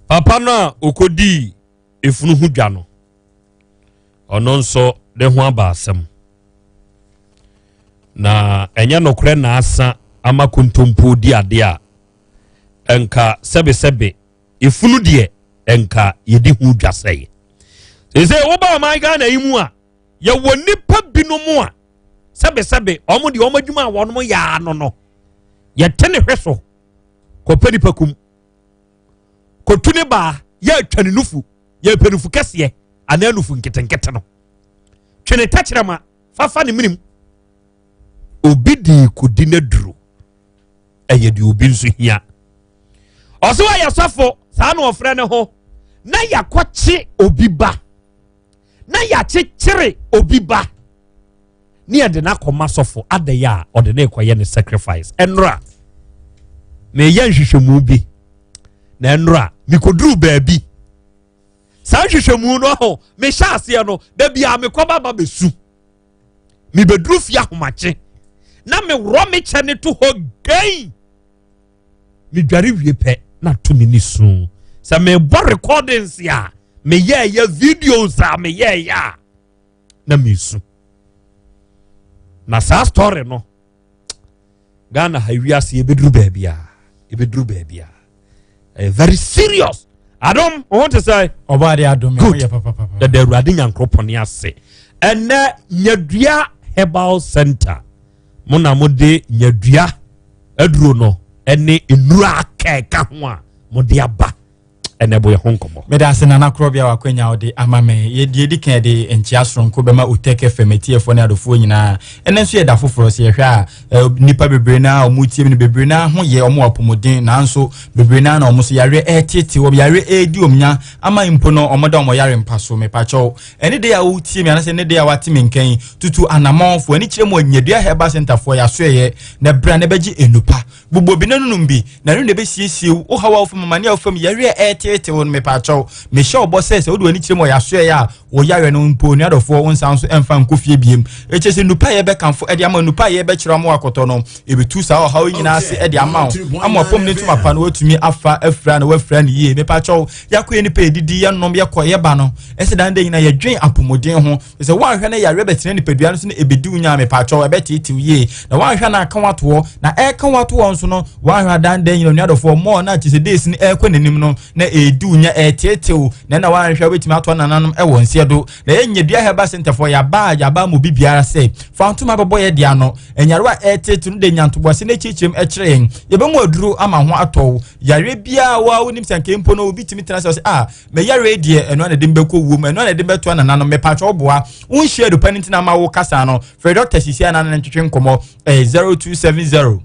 Speaker 21: papa no a ɔkɔdii efunu ho dwa no, ɔno nso de ho aba asɛm. Na ɛnyɛ nokorɛ na asa ama kontompo di adeɛ a ɛnka sɛbesɛbe efunu deɛ ɛnka yɛdi ho dwa sɛe. Sɛ woba ɔman Ghana yi mu a, yɛwɔ nnipa binom a sɛbesɛbe wɔn deɛ wɔn adwuma a wɔn yɛ ano no, yɛte ne hwɛ so kɔpɛ nipa kum, kɔtu ne baa, yɛatwa ne nufu, yɛpɛ nufu kɛseɛ anaa nufu nketenkete no, twe ne tɛkyerɛma fafa ne menem. Obi de kɔdi n'aduro, ɛyɛ deɛ obi nso hia. Ɔsɛ wɔyɛ sɔfo, saa na ɔfrɛ ne ho, na yɛakɔkye obi ba, na yɛakyekyere obi ba, ne yɛde no akɔma sɔfo adɛyɛ a ɔde ne kɔyɛ ne sacrifice. Ɛnora meyɛ nhwehwɛmu bi, na ɛnora mekɔduru baabi saa nhwehwɛmu no ho mehyɛ aseɛ no, da bia mekɔba ba bɛsu. Mebɛduru fie ahomakye na meworɔ me kyɛ ne to hɔ gɛn, medware wie pɛ na to me ni su sɛ mebɔ recordings a meyɛɛyɛ, videos a meyɛɛyɛ a. na mesu. Na saa story no, Ghana ha wiase yɛbɛduru baabi a yɛbɛduru baabi a ɛyɛ very serious. Adom wo ho te sɛ
Speaker 5: ɔbɔade adom.
Speaker 21: Good.
Speaker 5: Yɛ papapapa.
Speaker 21: Dada Awurade Nyankoropɔn ase. Ɛnɛ Nyadua Herbal Center mo na mode nyadua aduro no ɛne nnuro akɛɛka ho a mode aba ɛnɛ bɔ yɛ ho nkɔmmɔ.
Speaker 5: Meda ase, Nana Korɔbea, wakwanya wode ama me. Yɛdeɛ di kan de nkyea soronko bɛma Otec FM atiefoɔ ne adɔfoɔ nyinaa. Ɛnɛ nso yɛda foforɔ. Sɛ yɛhwɛ a, nnipa bebree no a ɔmo tie mu no, bebree no ho yɛ ɔmo apɔmuden, nanso bebree no na ɔmo so yareɛ ɛretete wɔm, yareɛ ɛredi wɔm nya ama mpo no ɔmo da ɔmo yare mpa so. Mepakyɛw, ɛne de a wotie mi anasɛ ne de a wate me nkan, tutu anammɔnfoɔ ani kyerɛ mu Nyadua Herbal Center foɔ yɛasoɛyɛ na bra na bɛgye enupa bobɔ bi na nunum bi na ɛno na ɛbɛsiesie wo haw a wofam amane a wofam yareɛ a ɛreteete wo no. Mepakyɛw, mehyɛ ɔbɔ sɛ wode w'ani kyerɛ mu ɔyɛasoɛyɛ a, wo yareɛ no mpo, onuadɔfoɔ, wo nsa nso ɛmfa nkɔ fie biem. Ɛkyɛ sɛ nnupa a yɛbɛkamfo ɛde ama, nnupa a yɛbɛkyerɛ ama wakɔtɔ no, ɛbɛtu saa ɔhaw yi nyinaa ase ɛde ama wo, ama ɔpɔm ne ntoma pa no watumi afa afira na wafira no yie. Mepakyɛw, yɛakɔ yɛ nipa yɛdidi, yɛnom, yɛkɔ, yɛba no, ɛsɛ dan da nyinaa yɛdwen apɔmuden ho. Sɛ woanhwɛ no, yareɛ bɛtena nipadua no so no, ɛbɛdi wo nya. Mepakyɛw, ɛbɛteetew yie na woanhwɛ no aka watoɔ na ɛka watoɔ nso no, woanhwɛ adan dan nyina, onuadɔfoɔ, mɔɔ na kyɛ sɛ days no ɛrekɔ n'anim no na ɛdi wo nya, ɛteetew na ɛna woanhwɛ wobɛtumi atoa nananom ɛwɔ nseɛ do. Na ɛyɛ Nyadua Herbal Center foɔ yɛaba yɛaba mu bi biara sɛ fa ntoma bɛbɔ yɛ dea no nyarewa a ɛteete no de nyantoboase no akyirikyiri kyerɛ yɛn. Yɛbɛmu aduro ama ho atɔ wo. Yareɛ biara wa wonim sɛ nka mpo no obi tumi tena sɛ ɔsɛ a mɛyare deɛ, ɛno ana de mbɛkɔ wuom, ɛno ana de mbɛto anananom. Mepatwa, woboa wonhyia adupa no ntina ma wo kasa no, frɛ dɔkta sisi anana no ntwetwe nkɔmmɔ. Ɛyɛ 0270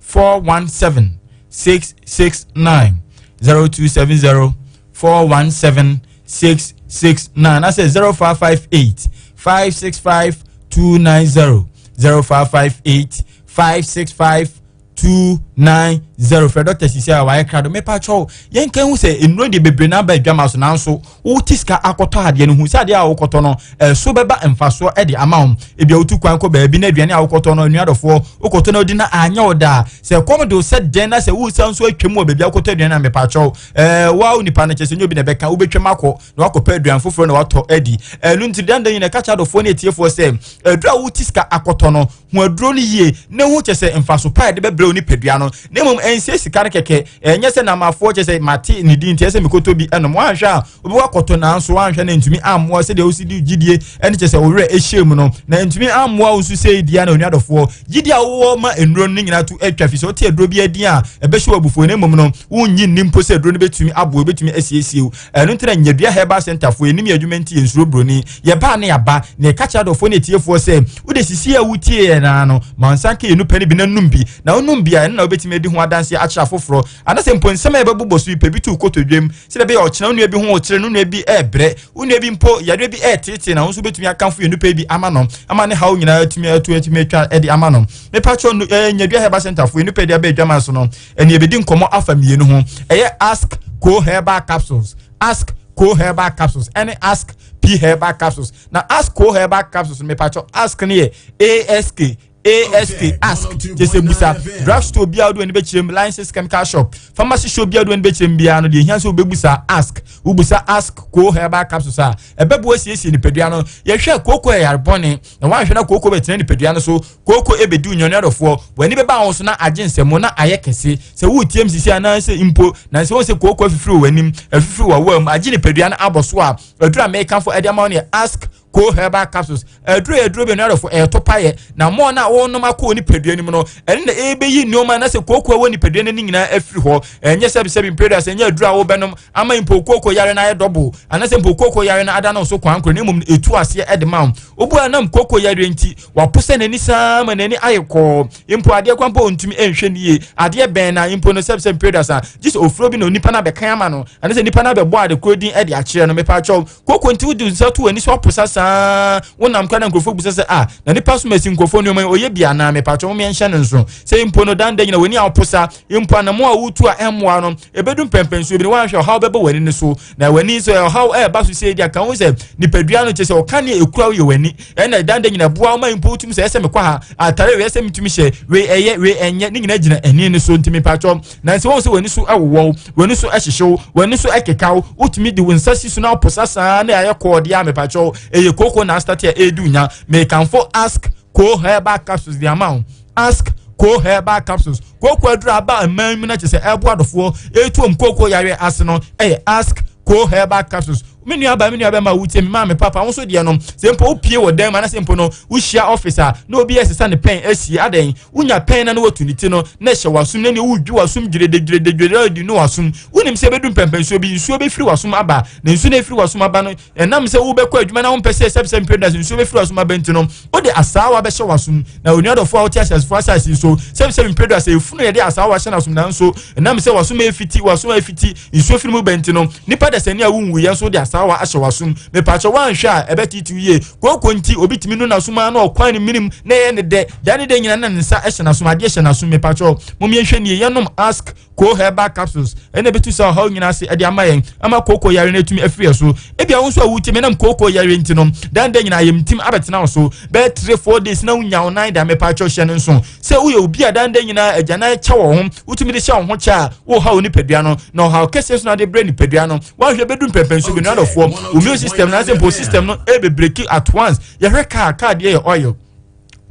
Speaker 5: 417 669, 0270 417 669, na sɛ 0558 565 290, 0558 565 290. Frɛ dɔkta sisi a wayɛ krado. Mepa kyɛw, yɛnka hu sɛ nnuro deɛ bebree na aba adwama so, nanso wote sika akɔtɔ adeɛ no, hu sɛ adeɛ a wokɔtɔ no ɛso bɛba mfasoɔ ɛde ama wo. Ebi a wotu kwan kɔ baabi na aduane a wokɔtɔ no, anuadɔfoɔ, wokɔtɔ no odi na anyɛ wo daa sɛ kɔm de wo sɛ dɛn na sɛ wosan nso atwam wɔ baabi a wokɔtɔ aduane na mepa kyɛw, waa nipa no kyɛ sɛ nyɛ obi na ɛbɛka wobɛtwam akɔ na wakɔpɛ aduane foforɔ na watɔ adi. Ɛno nti dandan nyina ɛka kyerɛ adɔfoɔ ne atiefoɔ sɛ aduro a wote sika akɔtɔ no ho, aduro no yie ne ho kyɛ sɛ mfaso pa a yɛde bɛbrɛ wo nipadua no, na mmom ɛnsie sika no kɛkɛ. Ɛnyɛ sɛ namafoɔ kyɛ sɛ mate ne din nti ɛsɛ mekɔtɔ bi ɛnom. Woanhwɛ a obi wakɔtɔ, nanso woanhwɛ no ntumi ammoa sɛdeɛ wosi di gyidie ɛne kyɛ sɛ wo werɛ ɛhyɛ mu no na ntumi ammoa wo nso sɛ dia na onuadɔfoɔ, gyidie a wowɔ ma nnuro no nyinaa to atwa fi sɛ wote aduro bi adin a ɛbɛhyɛ wɔ abufuo, na mmom no wonnyi nni mpo sɛ aduro no bɛtumi aboa, bɛtumi asiesie wo. Ɛno nti na Nyadua Herbal Center foɔ yɛnim yɛ adwuma nti yɛnsuro buroni. Yɛbaa ne yɛaba na yɛka kyerɛ adɔfoɔ ne atiefoɔ sɛ wode sisi a wotie yɛ naa no ma nsa nka yɛnu pɛ no bi na num bi, na wonum bi a, ɛno na wobɛtumi adi ho adanseɛ akyerɛ afoforɔ, anasɛ mpo nsɛm a yɛbɛbobɔ so yi, pɛ bi to kotodwam sɛdeɛ ɛbɛyɛ ɔkyena wo nua bi ho ɔkyerɛ no, nua bi ɛɛbrɛ, wo nua bi mpo yareɛ bi ɛɛtetee na wo nso wobɛtumi akamfo yɛn nipa bi ama no, ama ne haw nyinaa atumi atu atumi atwa ɛde ama no. Mepatwɛ no, Nyadua Herbal Center foɔ, yɛn nipa de aba adwama so no, ɛne yɛbɛdi nkɔmmɔ afa mmienu ho. Ɛyɛ Ask Co Herbal Capsules, Ask Co Herbal Capsules ɛne Ask P Herbal Capsules. Na Ask Co Herbal Capsules, mepatwɛ, ask no yɛ ask ask ask, kyɛ sɛ busa. Drugstore biara wode w'ani bɛkyerɛ mu, license chemical shop, pharmacy shop biara wode w'ani bɛkyerɛ mu biara no deɛ, ehia sɛ wobɛbusa ask. Wobusa Ask Co Herbal Capsules a, ɛbɛboa siesie nipadua no. Yɛhwɛ kooko yɛ yare bɔne na woanhwɛ na kooko bɛtena nipadua no so, kooko ɛbɛdi onyane adɔfoɔ, w'ani bɛba wo so na agye nsɛmo na ayɛ kɛse. Sɛ woretie m sisi anaasɛ mpo na sɛ wohu sɛ kooko afifiri wɔ w'anim, afifiri wɔ wɔ mu, agye nipadua no abɔ so a, aduru a mekamfo ɛde ama wo no yɛ Ask Co Herbal Capsules. Aduro yɛ aduro bi no adɔfo, ɛyɛ to payɛ na mɔɔ no a wɔnom akɔ wɔ nipadua no mu no, ɛno na ɛbɛyi nneɛma na sɛ kooko a ɛwɔ nipadua no ne nyinaa afiri hɔ. Ɛnyɛ sɛbisɛbi mpere sɛ ɛnyɛ aduro a wobɛnom ama mpo kooko yare no ayɛ dɔbo anaasɛ mpo kooko yare no ada no so kwan koro, na mmom ɛtu aseɛ ɛde ma wo. Obu a nam kooko yare nti wapo sɛ n'ani saa ma n'ani ayɛ kɔɔ, mpo adeɛ kwan mpo ntumi nhwɛ ne yie, adeɛ bɛn na mpo no sɛbisɛbi mpere sa gye sɛ ofuro bi na onipa no abɛkan ama no anaasɛ nipa no abɛbɔ ade koro din ɛde akyerɛ no. Mepa kyɛw, kooko nti wode nsa to w'ani so aposa saa, wonam kora na nkurɔfoɔ bisa sɛ, ah, na nipa so masi nkurɔfoɔ nneɛma yi ɔyɛ bi anaa? Mepatwɛ wo meɛnhyɛ no nso sɛ mpo no danda nyina w'ani a woposa mpo anamo a wotu a ɛmmoa no, ɛbɛdu mpɛmpɛnsuo bi no woanhwɛ ɔhaw bɛbɔ w'ani no so na w'ani nso ɔhaw ɛɛba so sɛ di aka ho sɛ nipadua no kyɛ sɛ ɔka ne ɛkura wo yɛ w'ani ɛna danda nyina boa wo ma mpo wotumi sɛ ɛsɛ mekɔ ha, atare wei ɛsɛ metumi hyɛ wei, ɛyɛ wei ɛnyɛ ne nyina gyina ani no so. Nti mepatwɔ na sɛ wɔn sɛ w'ani so ɛwowɔw, w'ani so ɛhyehyew, w'ani so ɛkekaw, wotumi de wo nsa si so na ɔposa saa na ɛyɛ kɔɔdeɛ a, mepatwɔ, ɛyɛ ɛyɛ kooko na astate a ɛredi nya. Mekanfo Ask Co Herbal Capsules de ama wo. Ask Co Herbal Capsules, kooko aduru aba mman mu na kyerɛ sɛ ɛboa adɔfoɔ ɛtu wɔn kooko yareɛ ase no, ɛyɛ Ask Co Herbal Capsules. Me nua ba, me nua bɛma, wotie me, maame, papa, wo nso deɛ no sɛ mpo wopie wɔ dan mu anasɛ mpo no wohyia office a na obi ɛsesa ne pɛn asie adɛn, wonya pɛn na na watu ne ti no na ɛhyɛ w'asom na ne wodwi w'asom gyerede gyerede gyerede di no w'asom. Wonim sɛ ɛbɛdu mpɛmpɛnsuo bi, nsuo bɛfiri w'asom aba, na nsuo no ɛfiri w'asom aba no, ɛnam sɛ wobɛkɔ adwuma na wompɛ sɛ sɛbsɛ mpɛ da nsuo bɛfiri w'asom aba nti no, wode asaawa bɛhyɛ w'asom. Na onua dɔfoɔ a wote ahyɛsefoɔ asase so, sɛbsɛ mpɛ da sɛ efunu yɛde asaawa hyɛ n'asom, nanso ɛnam sɛ w'asom ɛfiti, w'asom ɛfiti nsuo firi mu bɛ nti no, nipa dasani a wonwu yɛn nso wode asaawa ahyɛ w'asom. Mepaakyɛ, woanhwɛ a ɛbɛtete yie. Kooko nti obi tumi nu n'asom a na ɔkwan ne minim na ɛyɛ ne dɛ da ne dɛ nyina na ne nsa hyɛ n'asom, adeɛ hyɛ n'asom. Mepaakyɛ, mom yɛnhwɛ nie, yɛnom Ask Co Herbal Capsules ɛna ebetu sɛ ɔhaw nyinaa ase ɛde ama yɛn ama kooko yare no atumi afiri yɛ so. Ebi a wo nso a wotie me nam kooko yare nti no, dan da nyinaa yɛm ntim abɛtena wo so bɛyɛ 3-4 days na wonya wo nan da. Mepaakyɛ, hyɛ no nso sɛ woyɛ obi a dan da nyinaa agyanan kyɛ wɔ ho, wotumi de hyɛ wo ho kyɛ a wohaw nipadua no, na ɔhaw kɛseɛ so na de brɛ nipadua no. Woahwɛ bɛdu mpɛmpɛnso bi no, adɔfoɔ, immune system na asɛ mpo system no ɛbɛbreak at once. Yɛhwɛ car deɛ yɛ oil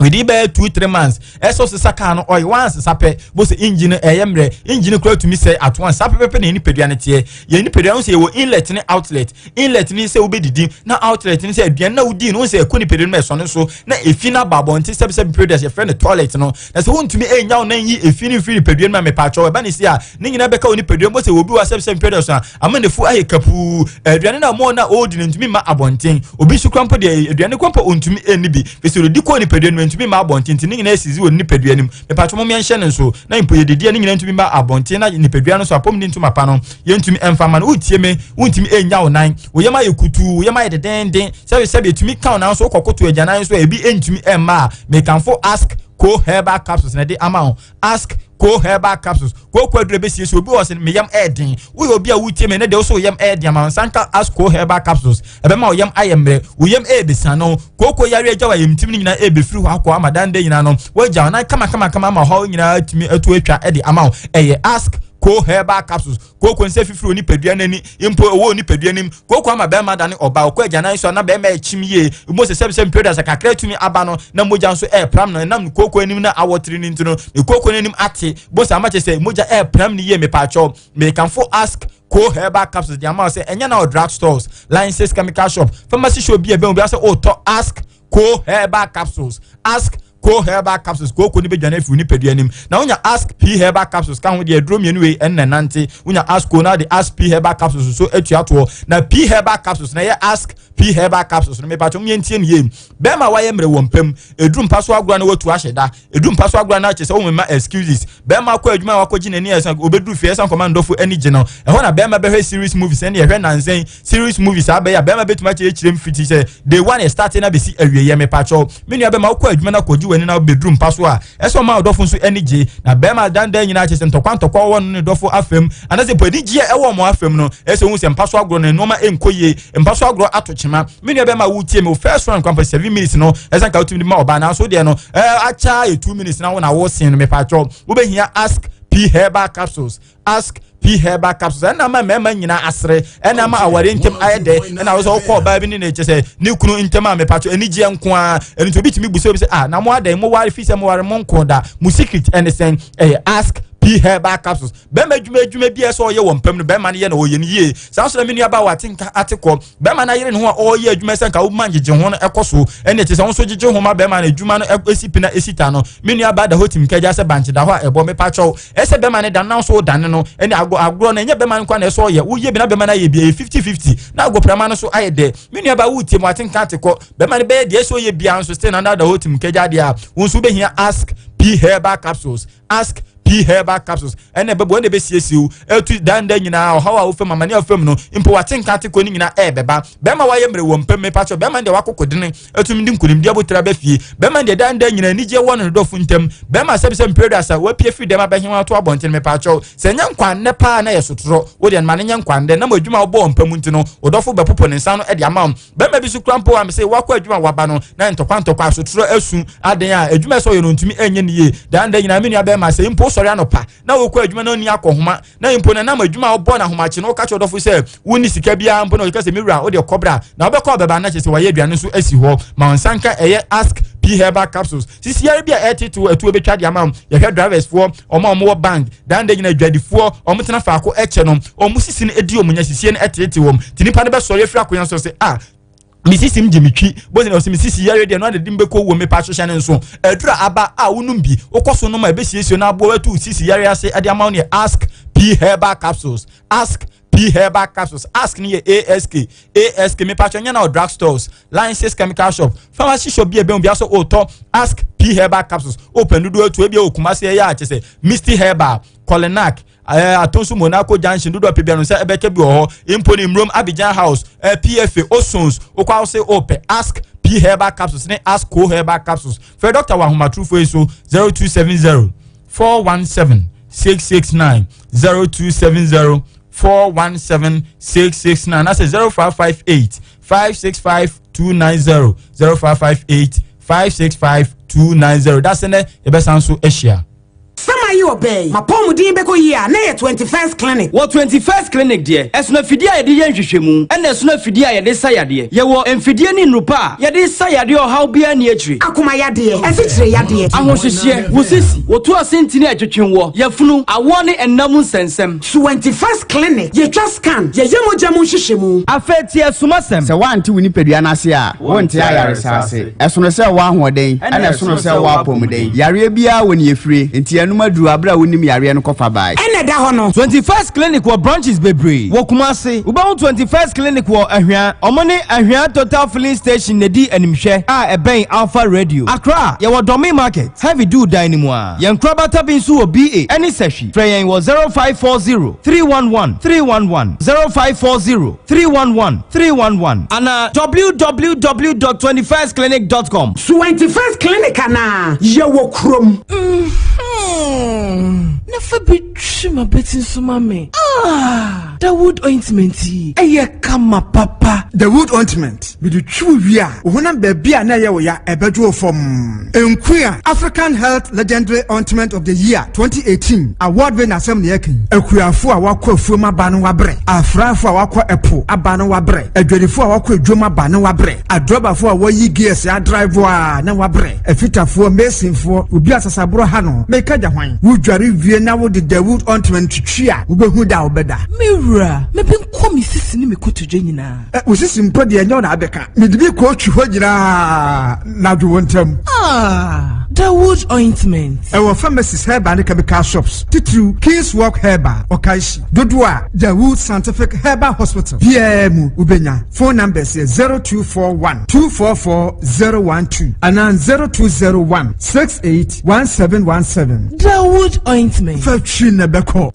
Speaker 5: within bɛyɛ 2-3 months, ɛsɛ ɔsesa car no oil. Wansesa pɛ bó sɛ engine ɛyɛ mmerɛ, engine kura tumi sɛ at once. Saa pɛpɛpɛ na yɛn nipadua no teɛ. Yɛn nipadua no sɛ yɛwɔ inlet ne outlet. Inlet ne sɛ wobɛdidi, na outlet ne sɛ aduane na wodi no sɛ ɛkɔ nipadua no mu, ɛsɔne so na efi no aba abɔnten. Sɛbisɛbi periods yɛfrɛ no toilet no, na sɛ wontumi ɛnya wo nan yi efi no mfiri nipadua no mu a, mepaakyɛw, ɛba ne si a ne nyinaa bɛka wɔ nipadua mu sɛ obi wɔ sɛbisɛbi periods a ama ne fu ayɛ kapuu. Aduane no a mo na ɔredi no ntumi ma abɔnten. Obi nso kura mpo deɛ, aduane kura mpo ɔntumi ɛnni bi fesi ɔdi kɔ nipadua no mu, ntumi ma abɔnten, nti ne nyinaa esisi wɔ nipadua no mu. Mepatwa mo mmiɛnhyɛ ne nso na mpo yɛdidi ne nyinaa ntumi ma abɔnten, na nipadua no so apɔmuden ntoma pa no yɛntumi ɛmfa ma no. Wotie me, wontumi ɛnya wo nan, wo yam ayɛ kutuu, wo yam ayɛ dedenden, sɛbi sɛbi etumi ka wo nan so, wokɔ koto agyanan so, ebi ntumi ɛmma a, mekanfo Ask Co Herbal Capsules na ɛde ama wo. Ask Co Herbal Capsules, kooko aduro bɛsiesie obi wɔ sɛ meyam ɛɛden. Woyɛ obi a wotie me ne deɛ wosɛ woyam ɛɛden ama nsa nka Ask Co Herbal Capsules, ɛbɛma wo yam ayɛ mmerɛ, wo yam ɛɛbɛsia no, kooko yare agya wa yam tim no nyinaa ɛɛbɛfiri hɔ akɔ ama dande nyinaa no woagya wo nan kama kama kama ama hɔ nyinaa tumi atu atwa ɛde ama wo. Ɛyɛ Ask Co Herbal Capsules. Kooko nsɛ fifiri wɔ nipadua n'ani mpo ɛwɔ nipadua nim. Kooko ama bɛrima dane ɔbaa, ɔkɔ agyanan so a na bɛrima ɛkyim yie mo sɛ sɛbi sɛ mpere sɛ kakra tumi aba no na mogya nso ɛɛpram no, ɛnam kooko anim na awɔ tiri ne nti no ne kooko n'anim ate bo sɛ ama kyɛ sɛ mogya ɛɛpram ne yie. Mepaakyɛw, mekamfo Ask Co Herbal Capsules de ama sɛ ɛnyɛ na wɔ drug stores, Line 6 chemical shop, pharmacy shop bi a ɛbɛn obi asɛ ɔtɔ Ask Co Herbal Capsules. Ask Co Herbal Capsules, kooko ni bɛdwane afiri nipadua anim. Na wonya Ask P Herbal Capsules ka ho deɛ, aduro mmienu wei ɛnna nante. Wonya Ask Co na de Ask P Herbal Capsules so atua toɔ, na P Herbal Capsules na ɛyɛ Ask P Herbal Capsules no. Mepatwa mu yɛntie ne yie. Bɛrima wayɛ mmerɛ wɔ mpam, eduru mpa so agorɔ na watu ahyɛ da, eduru mpa so agorɔ na kyerɛ sɛ wɔn mma excuses. Bɛrima akɔ adwuma a wakɔgye n'ani, ɛsan obɛduru fie, ɛsan kɔma ndɔfo ani gye no. Ɛhɔ na bɛrima bɛhwɛ series movies, ɛne ɛhwɛ nansɛn series movies abɛyɛ a bɛrima bɛtumi akyerɛkyerɛ mu fiti sɛ day one yɛ start na bɛsi awie yɛ. Mepatwɛw, me nua bɛrima, wokɔ adwuma na kɔgye w'ani na wobɛduru mpa so a, ɛsɛ ɔma ɔdɔfo nso ani gye. Na bɛrima dandan nyinaa kyerɛ sɛ ntɔkwa ntɔkwa wɔ no ne dɔfo afam anaasɛ mpo anigyeɛ ɛwɔ ɔmo afam no, ɛsɛ ohun sɛ mpa so agorɔ no nneɛma nkɔ yie, mpa so agorɔ ato kyema. Me nua bɛrima, wotie me, wo first one kwampa 7 minutes no ɛsɛ nka wotumi de ma ɔbaa, nanso deɛ no ɛɛ akya yɛ 2 minutes na wo na wosen no. Mepatwɛw, wobɛhia Ask P Herbal Capsules. Ask P Herbal Capsules ɛna ama mmarima nyinaa asere, ɛna ama aware ntɛm ayɛ dɛ, ɛna wosɛ wokɔ ɔbaa bi ne ne kyɛ sɛ ne kunu ntɛm a, mepatwɛ, anigyeɛ nko ara. Ɛno nti obi tumi bu sɛ obi sɛ, ah, na mo adan mo ware fi sɛ mo ware mo nko da, mo secret ɛne sɛn? Ɛyɛ Ask P Herbal Capsules. Bɛrima adwuma adwuma bi a ɛsɛ ɔyɛ wɔ mpam no, bɛrima no yɛ na ɔyɛ no yie. Saa nso na me nua ba wɔ ate nka ate kɔ, bɛrima no ayere ne ho a ɔreyɛ adwuma sɛ nka woma ngyegye ho no ɛkɔ so, ɛne ɛkyɛ sɛ wo nso gyegye ho ma bɛrima no adwuma no ɛsi pina ɛsi ta no. Me nua ba da hɔ tim kagya sɛ bankye da hɔ a ɛbɔ. Mepa kyɛw, ɛsɛ bɛrima no da nam so wodane no, ɛne agorɔ no ɛnyɛ bɛrima no kwa na ɛsɛ ɔyɛ, woyɛ bi na bɛrima no ayɛ bi, ɛyɛ 50-50 na agoprama no so ayɛ dɛ. Me nua ba wotie mu, ate nka ate kɔ, bɛrima no bɛyɛ deɛ ɛsɛ ɔyɛ bia nso still na da hɔ tim kagya deɛ a, wo nso wobɛhia Ask P Herbal Capsules. Ask P Herbal Capsules ɛna ɛbɛbɔ, ɛna ɛbɛsiesie wo ɛtu danda nyinaa, ɔhaw a wofam, amane a wofam no mpo, wate nka ate kɔ ne nyinaa ɛɛbɛba. Bɛrima wayɛ mmerɛ wɔ mpam, mepakyɛ, bɛrima deɛ wakoko dene atumi de nkonimdi abotire aba fie, bɛrima deɛ danda nyinaa anigye wɔ no ne dɔfo ntam, bɛrima sɛbi sɛ mpere asa wapie firi dɛm abɛhewa ato abɔnten, mepakyɛw, sɛ nyɛ nkwannɛ paa na yɛ sotorɔ wo deɛ ma ne nyɛ nkwannɛ na mo adwuma a wobɔ wɔ mpam nti no, wodɔfo bɛpopo ne nsa no de ama wo. Bɛrima bi so kura mpo a mesɛ wakɔ adwuma waba no na ntɔkwa ntɔkwa, asotorɔ asu aden a adwuma sɛ ɔyɛ no ntumi ɛnyɛ ne yie danda nyinaa. Me nua bɛrima, sɛ mpo sɔre wosɔre anɔpa na wokɔ adwuma na ɔni akɔhoma na mpo na nam adwuma a wobɔ no ahomakye no woka kyerɛ ɔdɔfo sɛ wonni sika biara mpo na ɔka sɛ me wura wode kɔbra na wobɛkɔ ɔbɛba na kyerɛ sɛ wayɛ aduane nso asi hɔ ma wo nsa nka ɛyɛ ask p herbal capsules sisiare bi a ɛtetew atuo bɛtwa de ama wo yɛhwɛ drivers foɔ ɔmo a ɔmo wɔ bank dan de nyina adwadifoɔ ɔmo tena faako ɛkyɛ no ɔmo sisi no edi ɔmo nya sisie no ɛtete wɔm ti nipa no bɛsɔre afiri akonnwa so sɛ ah me sisi m gye me twi bó sɛ ɔsɛ me sisi yɛre deɛ no ade de mbɛkɔ wɔ mepa ahyehyɛ ne nso aduru aba a wonom bi wokɔ so nom a ɛbɛsiesie no aboa watu sisi yɛre ase ɛde ama wo ne ask p herbal capsules ask p herbal capsules ask ne yɛ ask ask mepa ahyehyɛ nyɛ na wɔ drug stores license chemical shop pharmacy shop bi a ɛbɛn bi asɔ ɔtɔ ask p herbal capsules open dodo atu ebi wɔ kumase ɛyɛ akyɛ sɛ misty herbal kolinak ɛɛ atonso monaco junction dodo apɛ bianu sɛ ɛbɛkɛ bi wɔ hɔ mpo ne mmurom abidjan house ɛɛ pfa osons okɔ ahose opɛ ask p herbal capsules ne ask co herbal capsules fɛ dɔkta wɔ ahomatorofo yi so 0270 417 669 0270 417 669 na sɛ 0558 565 290 0558 565 290 dasɛ nɛ yɛbɛsan so ahyia.
Speaker 6: Sama yi ɔbɛɛ yi, m'apɔmuden bɛkɔ yie a, na ɛyɛ 21st Clinic.
Speaker 22: Wɔ 21st Clinic deɛ, ɛsono afidie a yɛde yɛ nhwehwɛmu, ɛna ɛsono afidie a yɛde sa yadeɛ. Yɛwɔ mfidie ne nnuru pa a yɛde sa yadeɛ ɔhaw biara nni akyire.
Speaker 6: Akoma yadeɛ, asikyire yadeɛ.
Speaker 22: Ahohyehyeɛ, wo sisi, wo to ase ntini a ɛtwetwe woɔ, yafunu, awoɔ ne ɛnna mu nsɛnsɛm.
Speaker 6: 21st Clinic, yɛtwa scan, yɛyɛ mogya mu nhwehwɛmu.
Speaker 22: Afei tie asumasɛm.
Speaker 23: Sɛ woante wo nipadua no ase a, wonte ayaresa ase. Ɛsono sɛ wowɔ ahoɔden, ɛna ɛsono sɛ wowɔ apɔmuden. Yareɛ biara wɔ nea ɛfire, enti ɛnom aduru aberɛ a wonnim yareɛ no kɔfa bae.
Speaker 6: Ɛna ɛda hɔ no.
Speaker 22: 21st Clinic wɔ branches bebree wɔ Kumasi. Wobɛhu 21st Clinic wɔ Ahwea. Ɔmo ne Ahwea Total Filling Station na ɛdi animhwɛ a ɛbɛn Alpha Radio. Accra, yɛwɔ Dɔme Market, Heavy Dew dan no mu ara. Yɛn nkorabata bi nso wɔ BA ɛne Sahwi. Frɛ yɛn wɔ 0540 311 311, 0540 311 311 anaa www.twentyfirstclinic dot com.
Speaker 6: 21st Clinic anaa? Yɛwɔ kurom.
Speaker 24: Mm-hmm. Na fa bi twi m'abati nso ma me. Ah, Dawood ointment yi, ɛyɛ kama papa.
Speaker 8: Dawood ointment, mede twi wo wie a, wo honam baabi a na ɛyɛ wo ya, ɛbɛdwo wo fam. Nkuya, African Health Legendary Ointment of the Year 2018 award winner asɛm na yɛka yi. Akuafo a wɔakɔ afuom aba no wabrɛ, afrafo a wɔakɔ ɛpo aba no wabrɛ, adwadifo a wɔakɔ adwom aba no wabrɛ, adrɔbafo a wɔyi gears adrive a na wabrɛ, afitafoɔ, masonfoɔ, obi a sasaborɔ ha no, meka gya hwan? Wodware wie na wode Dawood ointment twitwi a, wobɛhu da a wobɛda.
Speaker 24: Me wura, mebe nkɔ me sisi ne me kotodwe nyinaa.
Speaker 8: Ɛ, wo sisi mpo deɛ ɛnyɛ wo na abɛka. Mede bi kɔɔtwi hɔ nyinaa na dwo wo ntam.
Speaker 24: Ah, Dawood ointment.
Speaker 8: Ɛwɔ pharmacies, herbal ne chemical shops, titiriw King's Walk Herbal, Okaishie, dodoɔ a Dawood Scientific Herbal Hospital biara mu wobɛnya. Phone numbers yɛ 0241 244 012 anaa 0201 68 1717.
Speaker 24: Dawood ointment.
Speaker 8: Fa twi na ɛbɛkɔ.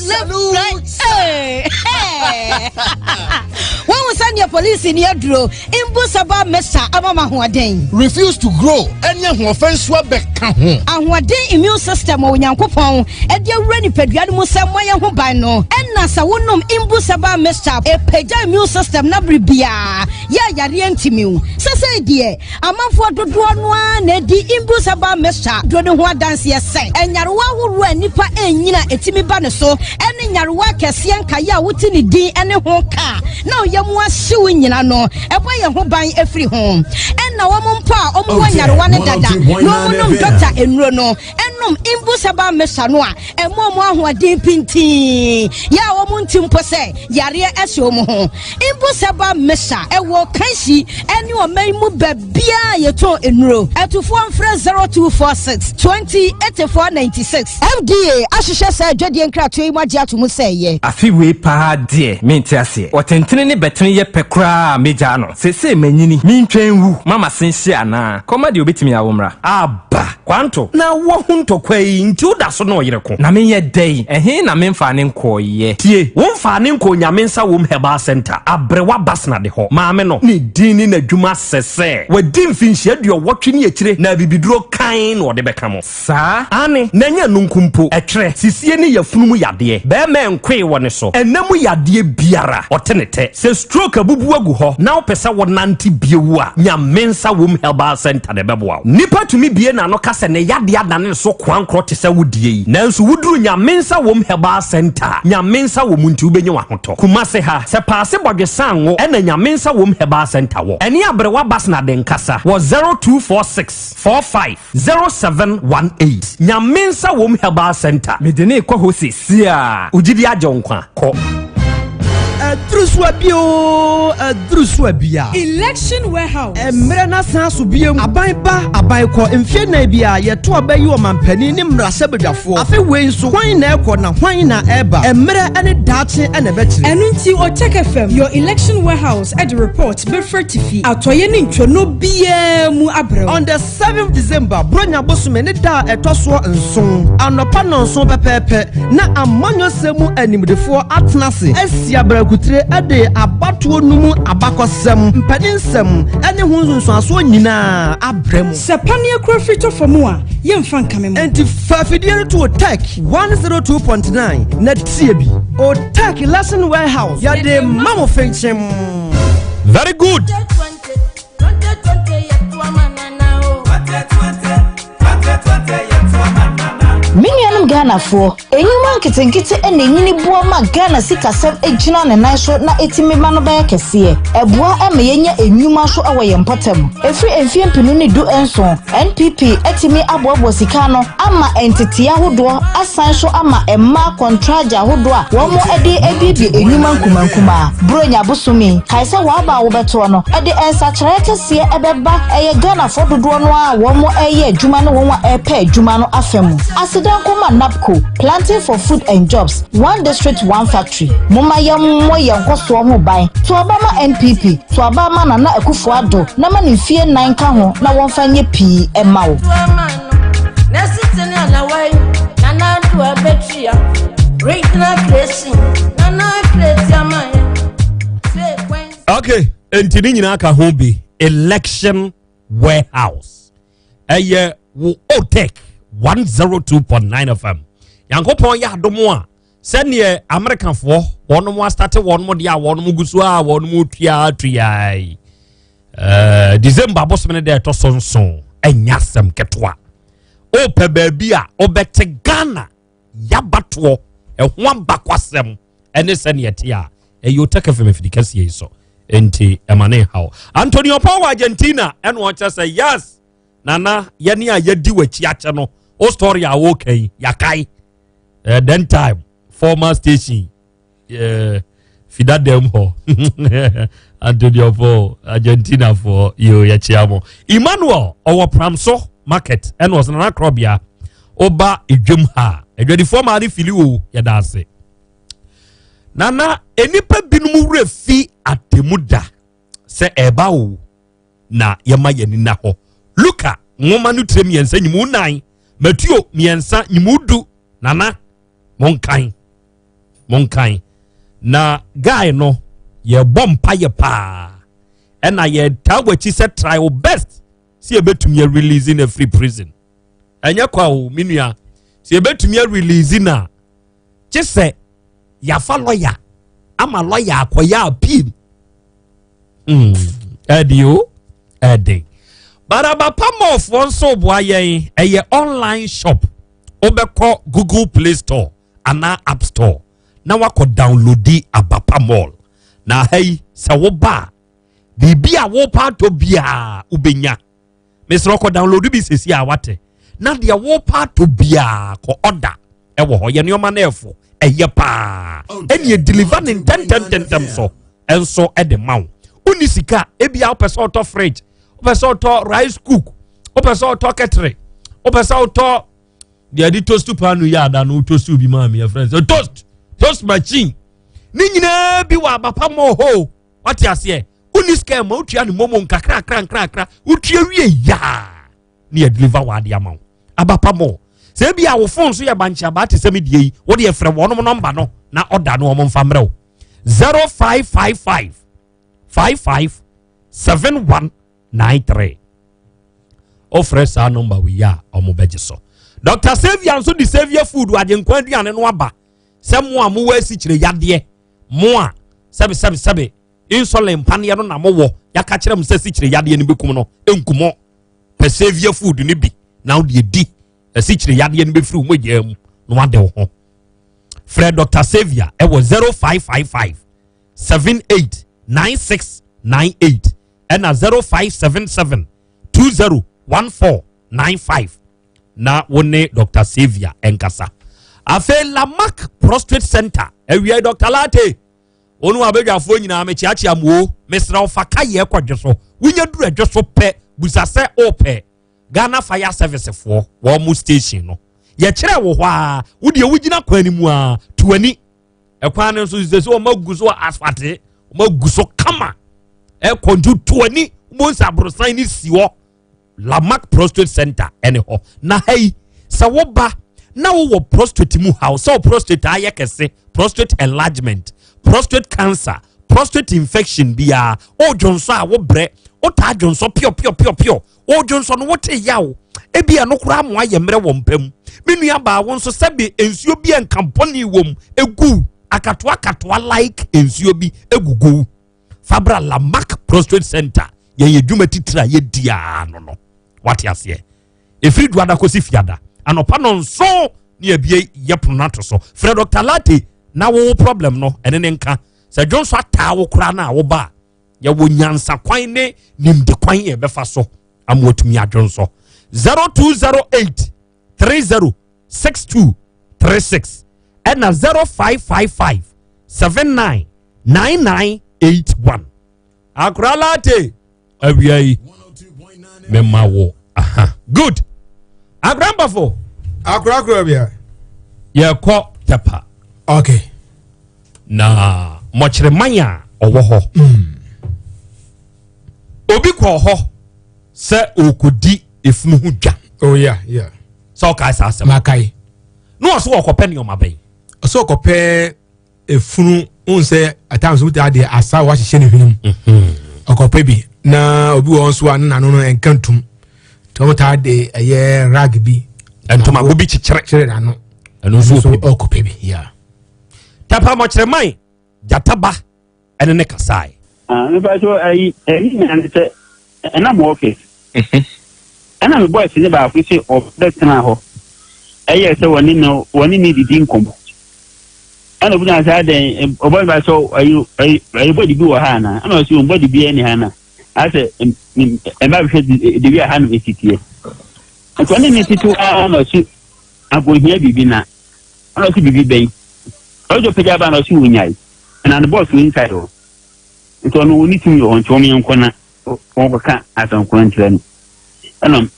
Speaker 25: Woahu sɛdeɛ polisi ni aduro mbu saba mesa ama ma ahoɔden.
Speaker 26: Refuse to grow ɛne ahoɔfɛ nso abɛka ho.
Speaker 25: Ahoɔden immune system wɔ Onyankopɔn ɛde awura nipadua no mu sɛ mmɔ yɛn ho ban no. Ɛna sɛ wonom mbu saba mesa ɛpagya immune system na bere biara yɛ yareɛ ntumi wo. Sɛsɛi deɛ amanfoɔ dodoɔ no ara na edi mbu saba mesa duro no ho adanseɛ sɛ ɛnyarewa ahoroɔ a nipa ɛnyina ɛtumi ba ne so ɛne nyarewa akɛseɛ nkaeɛ a wote ne din ɛne ho ka na ɔyɛ mu ahyew nyina no ɛbɔ yɛn ho ban efiri ho. Ɛna wɔn mpo a wɔn wɔ nyarewa ne dada na wɔn nom dɔkta nnuro no ɛnom mbu saba mesa no a ɛmo wɔn ahoɔden pintin yɛ a wɔn nti mpo sɛ yareɛ ɛhyɛ wɔn ho. Mbu saba mesa ɛwɔ kansi ɛne ɔman mu baabiara yɛtɔn nnuro. Ɛtufoɔ mfrɛ 0246 20 84 96. FDA ahyehyɛ sɛ adwadie nkratoɔ yi mu agye ato mu sɛ ɛyɛ.
Speaker 27: Afe wei paa deɛ mente aseɛ. Ɔtentene ne bɛtene yɛ pɛ koraa a megyaa no. Seesei manyini, mentwɛn nwu ma m'ase nhye anaa? Kɔma deɛ obɛtumi awo mmra.
Speaker 20: Aba, Kwanto, na woahu ntɔkwa yi nti woda so ne ɔyere ko.
Speaker 27: Na menyɛ dɛn? Ɛhe na memfaa ne nkɔeɛ?
Speaker 20: Tie, womfaa ne nkɔɔ Nyame Nsa Wom Herbal Centre, Aberewa Basna de hɔ. Maame no, ne din ne n'adwuma sɛ sɛ wadi mfinhyia 80 ne akyire na abibiduro kann na ɔde bɛka mo. Saa? Aane, na ɛnyɛ ɛno nko mpo, ɛtwerɛ, sisie ne yafunu mu yadeɛ, bɛrima nkoe wɔ ne so, ɛna mu yadeɛ biara, ɔte ne tɛ. Sɛ stroke abubu agu hɔ na wopɛ sɛ wonante bio a, Nyame Nsa Wom Herbal Centre na ɛbɛboa wo. Nipa tumi bue n'ano ka sɛ ne yadeɛ adane ne so kwa.
Speaker 21: koankorɔ te sɛ wo deɛ yi. Nanso woduru Nyame Nsa Wom Herbal Centre a, Nyame nsa wɔ mu nti wobɛnya w'ahotɔ. Kumase ha, sɛ Paase Bɔdwe Sango ɛna Nyame Nsa Wom Herbal Centre wɔ. Ɛne Aberewa Basna de nkasa wɔ 0246 45 0718. Nyame Nsa Wom Herbal Centre.
Speaker 27: Mede no rekɔ hɔ seesei a.
Speaker 21: Wo gyidi agye wo nkwa. Kɔ.
Speaker 2: Aduru so abia oo, aduru so abia.
Speaker 9: Election warehouse.
Speaker 2: Mmerɛ no asan so biom. Aban ba, aban kɔ. Mfeɛ nnan biara, yɛto aba yi ɔmanpanin ne mmarahyɛbadwafoɔ. Afe wei nso, hwan na ɛrekɔ na hwan na ɛreba? Mmerɛ ne daakye na ɛbɛkyerɛ.
Speaker 9: Ɛno nti Otec FM, your election warehouse de report bɛfiri atifi, atɔeɛ ne ntwonoo biara mu abrɛ wo.
Speaker 2: On the seventh December, Buronya bosome ne da a ɛtɔ soɔ nson, anɔpa nnɔnson pɛpɛɛpɛ, na amanyɔsɛm mu animdefoɔ atena ase asi abrakutire de abatoɔ no mu abakɔsɛm, mpaninsɛm ne ho nsunsuansoɔ nyinaa abrɛ mo.
Speaker 9: Sɛ paneɛ kura firi tɔ fam a, yɛmfa nkame mo.
Speaker 2: Enti fa afidie no to Otec 102.9 na tie bi. Otec Lesson Warehouse, yɛde ma mo fenkyem.
Speaker 21: Very good.
Speaker 10: Me nuanom Ghanafoɔ, nnwuma nketenkete na ɛnyini boa ma Ghana sikasɛm gyina ne nan so na ɛtumi ma no bɛyɛ kɛseɛ. Ɛboa ma yɛnya nnwuma nso wɔ yɛn mpɔtam. Ɛfiri mfeɛ mpenu ne du nson, NPP atumi aboaboa sika ano ama nteteeɛ ahodoɔ asan nso ama mmaa kɔntragya ahodoɔ a wɔde abuebue nnwuma nkumankumaa. Buronya bosome yi, kae sɛ w'aba a wobɛtoɔ no, ɛde nsakyeraeɛ kɛseɛ ɛbɛba ɛyɛ Ghanafoɔ dodoɔ no ara a wɔn reyɛ adwuma ne wɔn a ɛrepɛ adwuma no afa mu. Aseda nko ma NABCO, Planting for Food and Jobs, One District One Factory. Momma yɛmmɔ yɛn nkɔsoɔ ho ban. To aba ma NPP, to aba ma Nana Akufo Addo na ma no mfie nnan nka ho na wɔmfa nyɛ pii mma wo.
Speaker 21: Okay, nti ne nyinaa ka ho bi election warehouse ɛyɛ wo otec 102.9 fm nyankopɔn yɛ adom a sɛneɛ amerikafoɔ wɔnom astate wɔnom deɛ a wɔnom gu so a wɔnom tua tua yi eh, december abosom no deɛ ɛtɔ so nson ɛnyɛ asɛm ketewa wopɛ baabi a wobɛte ghana yabatoɔ ɛho abakwasɛm ɛne sɛneɛ ɛte a ɛyɛ otec fm afidi kɛseɛ yi so nti ɛma ne haw antonio paul wɔ argentina ɛna ɔkyerɛ sɛ yes nana yɛne a yɛdi w'akyi akyɛ no o story a wɔka yi yɛakae uh, then time former station uh, fida dɛm hɔ antonio paul argentina foɔ yo yɛkyea mo emmanuel ɔwɔ pramso market ɛna ɔsɛ nana korɔbea ɔba edwam ha adwadifoɔ maa ne fili o yɛda ase nana nnipa binom werɛ fi atemu da sɛ ɛba o na yɛma yɛn ani na hɔ luka nwoma no tire mmiɛnsa nyimu nan matuo mmiɛnsa nyimu du nana monkan monkan na guy no yɛbɔ mpayɛ paa ɛna yɛtaa w'akyi sɛ try your best sɛ yɛbɛtumi arelease no afiri prison ɛnyɛ kwa o me nua sɛ yɛbɛtumi arelease no a kye sɛ yɛafa lɔya ama lɔya akɔyɛ appeal ɛde o ɛde barabapa mɔɔfoɔ nso boa yɛn ɛyɛ online shop wobɛkɔ google play store anaa app store na wakɔ downloadi abapa mall na ha yi sɛ woba a biribi a wopa atɔ biara wobɛnya mesrɛ kɔ download bi sɛsi a wate na deɛ wopa atɔ biara kɔ ɔda ɛwɔ hɔ yɛ nneɛma no ɛfo ɛyɛ paa ɛne deliver ne ntɛntɛntɛntɛm so ɛnso ɛde ma wo wonni sika ebia wopɛ sɛ ɔtɔ fridge wopɛ sɛ ɔtɔ rice cook wopɛ sɛ ɔtɔ ketere wopɛ sɛ ɔtɔ deɛ ɛde toast pan no yɛ ada no toast bi maa mi yɛ friend sɛ toast toast machine ne nyinaa bi wɔ abapa mɔ hɔ wate aseɛ wonni sika ma wotua ne momo nkakrakra nkrakra wotua wie yaa ne yɛ deliver wɔ ade ama wo abapa mɔ sɛ ebi a wo phone so yɛ bankye te sɛ me deɛ yi wode yɛfrɛ wɔnom nɔmba no na ɔda no wɔn mfa mmerɛ wo 0555 55 7193 wofrɛ saa nɔmba wei a ɔmo bɛgye so dr saviour nso de saviour food agyenkwa aduane no aba sɛ mo a mowɔ asikyire yadeɛ mo a sɛbe sɛbe sɛbe insulin mpaneɛ no na mowɔ yɛaka kyerɛ mo sɛ sikyire yadeɛ no bɛkum no nkumɔ pɛ saviour food no bi na wode di. Asikyire yadeɛ no bɛfiri wo mogyaa mu na wade wo ho. Frɛ Dr. Saviour ɛwɔ 0555 78 9698 ɛna 0577 201495 na wo ne Dr. Saviour ɛnkasa. Afei Lamarck Prostate Center awiai Dr. Latte Wo ne w'abadwafoɔ nyinaa mekyeakyea mo o. Mesrɛ wo fa kayɛ kɔ dwe so. Wonya duru adwo so pɛ, busa sɛ wopɛ Ghana Fire Service foɔ wɔn mo station no. Yɛkyerɛ wo hɔ a, wo deɛ wogyina kwan no mu a, to ani. Ɛkwan no nso sɛ sɛ wɔn agu so asfate, wɔn agu so kama. Ɛkɔ nti to ani, wɔn nsa aborosan no si hɔ. Lamarck Prostate Center ɛne hɔ. Na ha yi, sɛ woba na wowɔ prostate mu haw, sɛ wo prostate ayɛ kɛse, prostate enlargement, prostate cancer, prostate infection biara, wodwonsɔ a wobrɛ, wotaa dwonsɔ pio pio pio pio, wodwonsɔ no wote yaw, ebi ɛno koraa mo ayɛ mmerɛ wɔ mpa mu. Me nua baa wo nso sɛbe nsuo bi a nka bɔne wɔ mu egu akatoa akatoa like nsuo bi egugu. Fabra Lamarck Prostate Center yɛn yɛ dwuma titiri a yɛdi ara no no wate aseɛ ɛfiri duada kɔsi fiada anɔpa no nso ne yɛbie yɛ pono no ato so frɛ Dr. Latte na wo problem no ɛne ne nka sɛ dwonso ataa wo koraa no a woba a yɛwɔ nyansa kwan ne nimde kwan yɛbɛfa so ama watumi adwonso 0208 30 62 36 ɛna 0555 79 9981 akora latte awia yi mema wo aha good akora mpafo
Speaker 17: akora akora bia
Speaker 21: yɛkɔ tɛpa
Speaker 17: okay
Speaker 21: na mɔkyerɛman a ɔwɔ hɔ mm. obi kɔɔ hɔ sɛ ɔkɔdi efunu ho dwa
Speaker 17: oh yeah yeah
Speaker 21: sɛ ɔkae saa asɛm
Speaker 17: makae
Speaker 21: na ɔso ɔkɔpɛ nneɛma bɛn
Speaker 17: ɔsɛ ɔkɔpɛ efunu n sɛ at times wote adeɛ asa wahyehyɛ ne hwene mu mhm. ɔkɔpɛ bi na obi wɔ nso a ne nano no nka ntum nti wɔn taa de ɛyɛ rag bi
Speaker 21: ntomago bi kyekyere
Speaker 17: kyerɛ n'ano
Speaker 21: ɛno nso
Speaker 17: ɔkɔpɛ bi ya.
Speaker 21: tapamɔkyerɛman gyataba ɛne ne kasae.
Speaker 1: Ah, mepa so ayi ɛyi nyina ne sɛ ɛna mo office mhm. ɛna me boys ne baako sɛ ɔbɛtena hɔ ɛyɛ sɛ wɔne no wɔne ne didi nkɔmmɔ ɛna obi na sɛ adɛn ɔbɔ ne ba sɛ ayi ayi ayi bɔdi bi wɔ ha ana ɛna ɔsi wɔn bɔdi bi ɛni ha na asɛ ɛmba bɛhwɛ debi a ha no esi teɛ nti ɔne ne titi a na ɔsi agohia biribi na ɛna ɔsi biribi bɛyi ɔsɛ ɔpɛgya ba na ɔsi wɔnyae na ne bɔs wɔ inside hɔ nti ɔno ɔne tumi wɔ hɔ nti wɔn yɛn nkɔ na wɔn kɔka asɛnkorɔ nkyerɛ no ɛna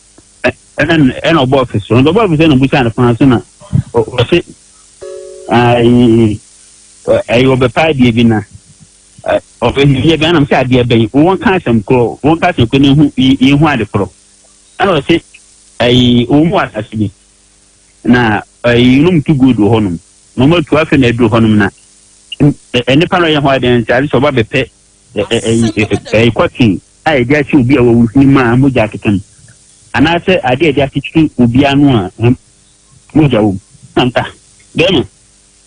Speaker 1: ɛna ɛna ɔbɔ ɔfis so ɔbɔ ɔfis ɛna ɔbusa ne kwan so na ɔse ayi ɛyi ɔbɛpa adeɛ bi na ɔbɛhia bi ɛna sɛ adeɛ bɛn wɔn ka asɛm korɔ wɔn ka asɛm korɔ na ehu ehu ade korɔ ɛna ɔse ɛyi wɔn mu asase bi na ɛyi nom tu gold wɔ hɔnom na wɔn atu afei na aduru hɔnom na nnipa na ɔyɛ ho adeɛ nti ade sɛ ɔba bɛpɛ ɛyi kɔtee a yɛde ahyɛ obi a wawu hwene mu a mogya akeka mu anaasɛ adeɛ a yɛde akyekyere obi ano a mogya wɔ mu na bɛrima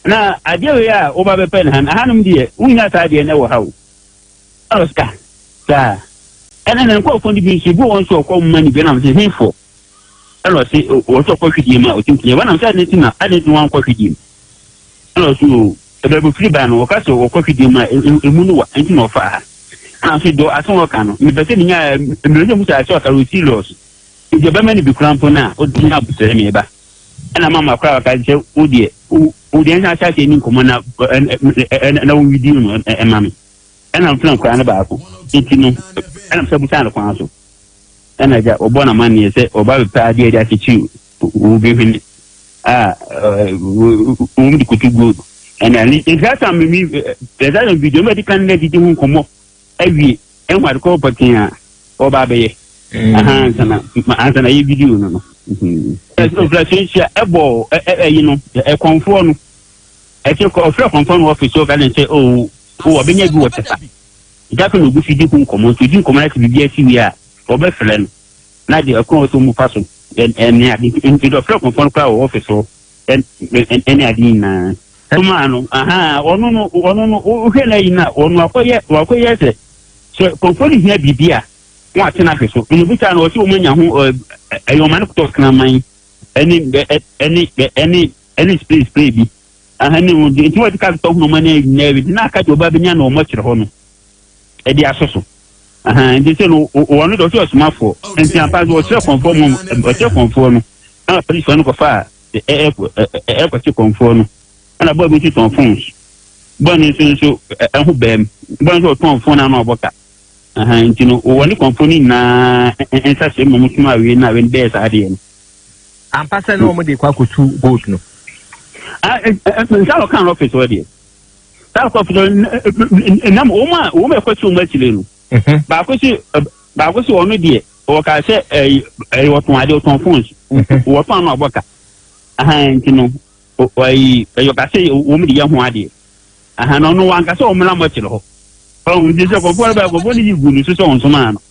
Speaker 1: na adeɛ wei a woba bɛpɛ no ha no ahanom deɛ wonya saa adeɛ no wɔ ha o ɛna ɔsika saa ɛna ne nkurɔfoɔ no bi nso ebi wɔ nso ɔkɔ mma no bi ɛna ɔsɛ hefoɔ ɛna ɔse ɔsɛ ɔkɔ hwidie mu a ɔsi nkunya ɛna ɔsɛ adi nti na adi nti wankɔ hwidie mu ɛna ɔse o ɛbɛrɛ bɛfiri ba no ɔka sɛ ɔkɔ hwidie mu a emu no wa nti na ɔfa ha ɛna ɔse dɔ asɛm ɔka no mepɛ sɛ menya mmerɛ sɛ musa sɛ ɔka no serious nti ɔbɛma no bi kora mpo no a ɔde nya abotire me ba ɛna mama kora ɔka sɛ wo deɛ wo deɛ nsa ahyɛ ni nkɔmmɔ na na wo video no ɛma me ɛna mfena nkora no baako nti no ɛna sɛ busa no kwan so Ɛna agya ɔbɔ no amanneɛ sɛ ɔba bɛpɛ adeɛ de akyekyere wo bɛhwene a wɔn de koto gold. Ɛna ne nsa sa me mi ɛsa sa video mɛ di kan na didi ho nkɔmɔ awie ɛho adekɔ pɔtee a ɔba abɛyɛ. Aha ansana ansana yɛ video no no. Ɔfura nhyia ɛbɔ ɛyi no ɛkɔnfoɔ no ɛkyɛ ɔfrɛ kɔnfoɔ no ɔfisi ɔka ne sɛ o ɔbɛnya bi wɔ tɛfa. Nti afei na ogu so di ho nkɔmmɔ. Nti odi nkɔmmɔ na sɛ biribi asi wie a, wɔbɛfrɛ no na deɛ ɛkwan a ɔsɛ wɔn fa so ɛne ade. Nti deɛ ɔfrɛ kɔmfoɔ no koraa wɔ ɔfis hɔ ɛne ade nyinaa. Ɔmaa no, ahaa, ɔno no, ɔno no, wohwɛ no ayi no a, ɔno akɔyɛ, wakɔyɛ sɛ, sɛ kɔmfoɔ no hia biribi a, wɔn ate no ahwɛ so. Nti obisaa no, ɔsɛ wɔn anya ho, ɛyɛ ɔma no kɔtɔ kraman. Ɛne ɛne ɛne ɛne spray spray bi. Aha ne wɔn nti wɔde ka tɔ ho ne nyinaa bi na aka deɛ ɔba bɛnya na wɔn akyerɛ hɔ no ɛde asɔ so. Aha nti sɛ no wɔn no deɛ ɔsɛ ɔsomafoɔ nti ampa so ɔkyerɛ kɔnfoɔ mu ɔkyerɛ kɔnfoɔ no na polisifoɔ no kɔfa a ɛkɔkye kɔnfoɔ no ɛna bɔɔ bi nso tɔn phones bɔɔ no nso nso ɛho bɛɛm bɔɔ no nso ɔtɔn phone ano ɔbɔ ka. Aha nti no wɔn ne kɔnfoɔ no nyinaa nsa hyɛ mu wɔn soma awie na awie no bɛyɛ saa adeɛ no.
Speaker 27: Ampa sɛ na wɔn de kɔ akɔtu gold no.
Speaker 1: Nsa ɔka no ɔfis hɔ deɛ. Saa ɔkɔ ɔfis hɔ nam wɔn a wɔn a ɛkɔ si wɔn akyire no.
Speaker 27: Mhm.
Speaker 1: Baako si baako si ɔno deɛ ɔka sɛ ɛyi ɛyi ɔtɔn adeɛ ɔtɔn phones
Speaker 27: Mhm.
Speaker 1: wɔtɔn ano abɔ ka. Aha nti no ɛyi ɛyi ɔka sɛ wɔn de yɛ ho adeɛ. Aha na ɔno wankasa wɔn nam akyire hɔ. Ɔn nti sɛ kɔfoɔ no bɛyɛ kɔfoɔ no yi gu ne so sɛ ɔnsoma ano.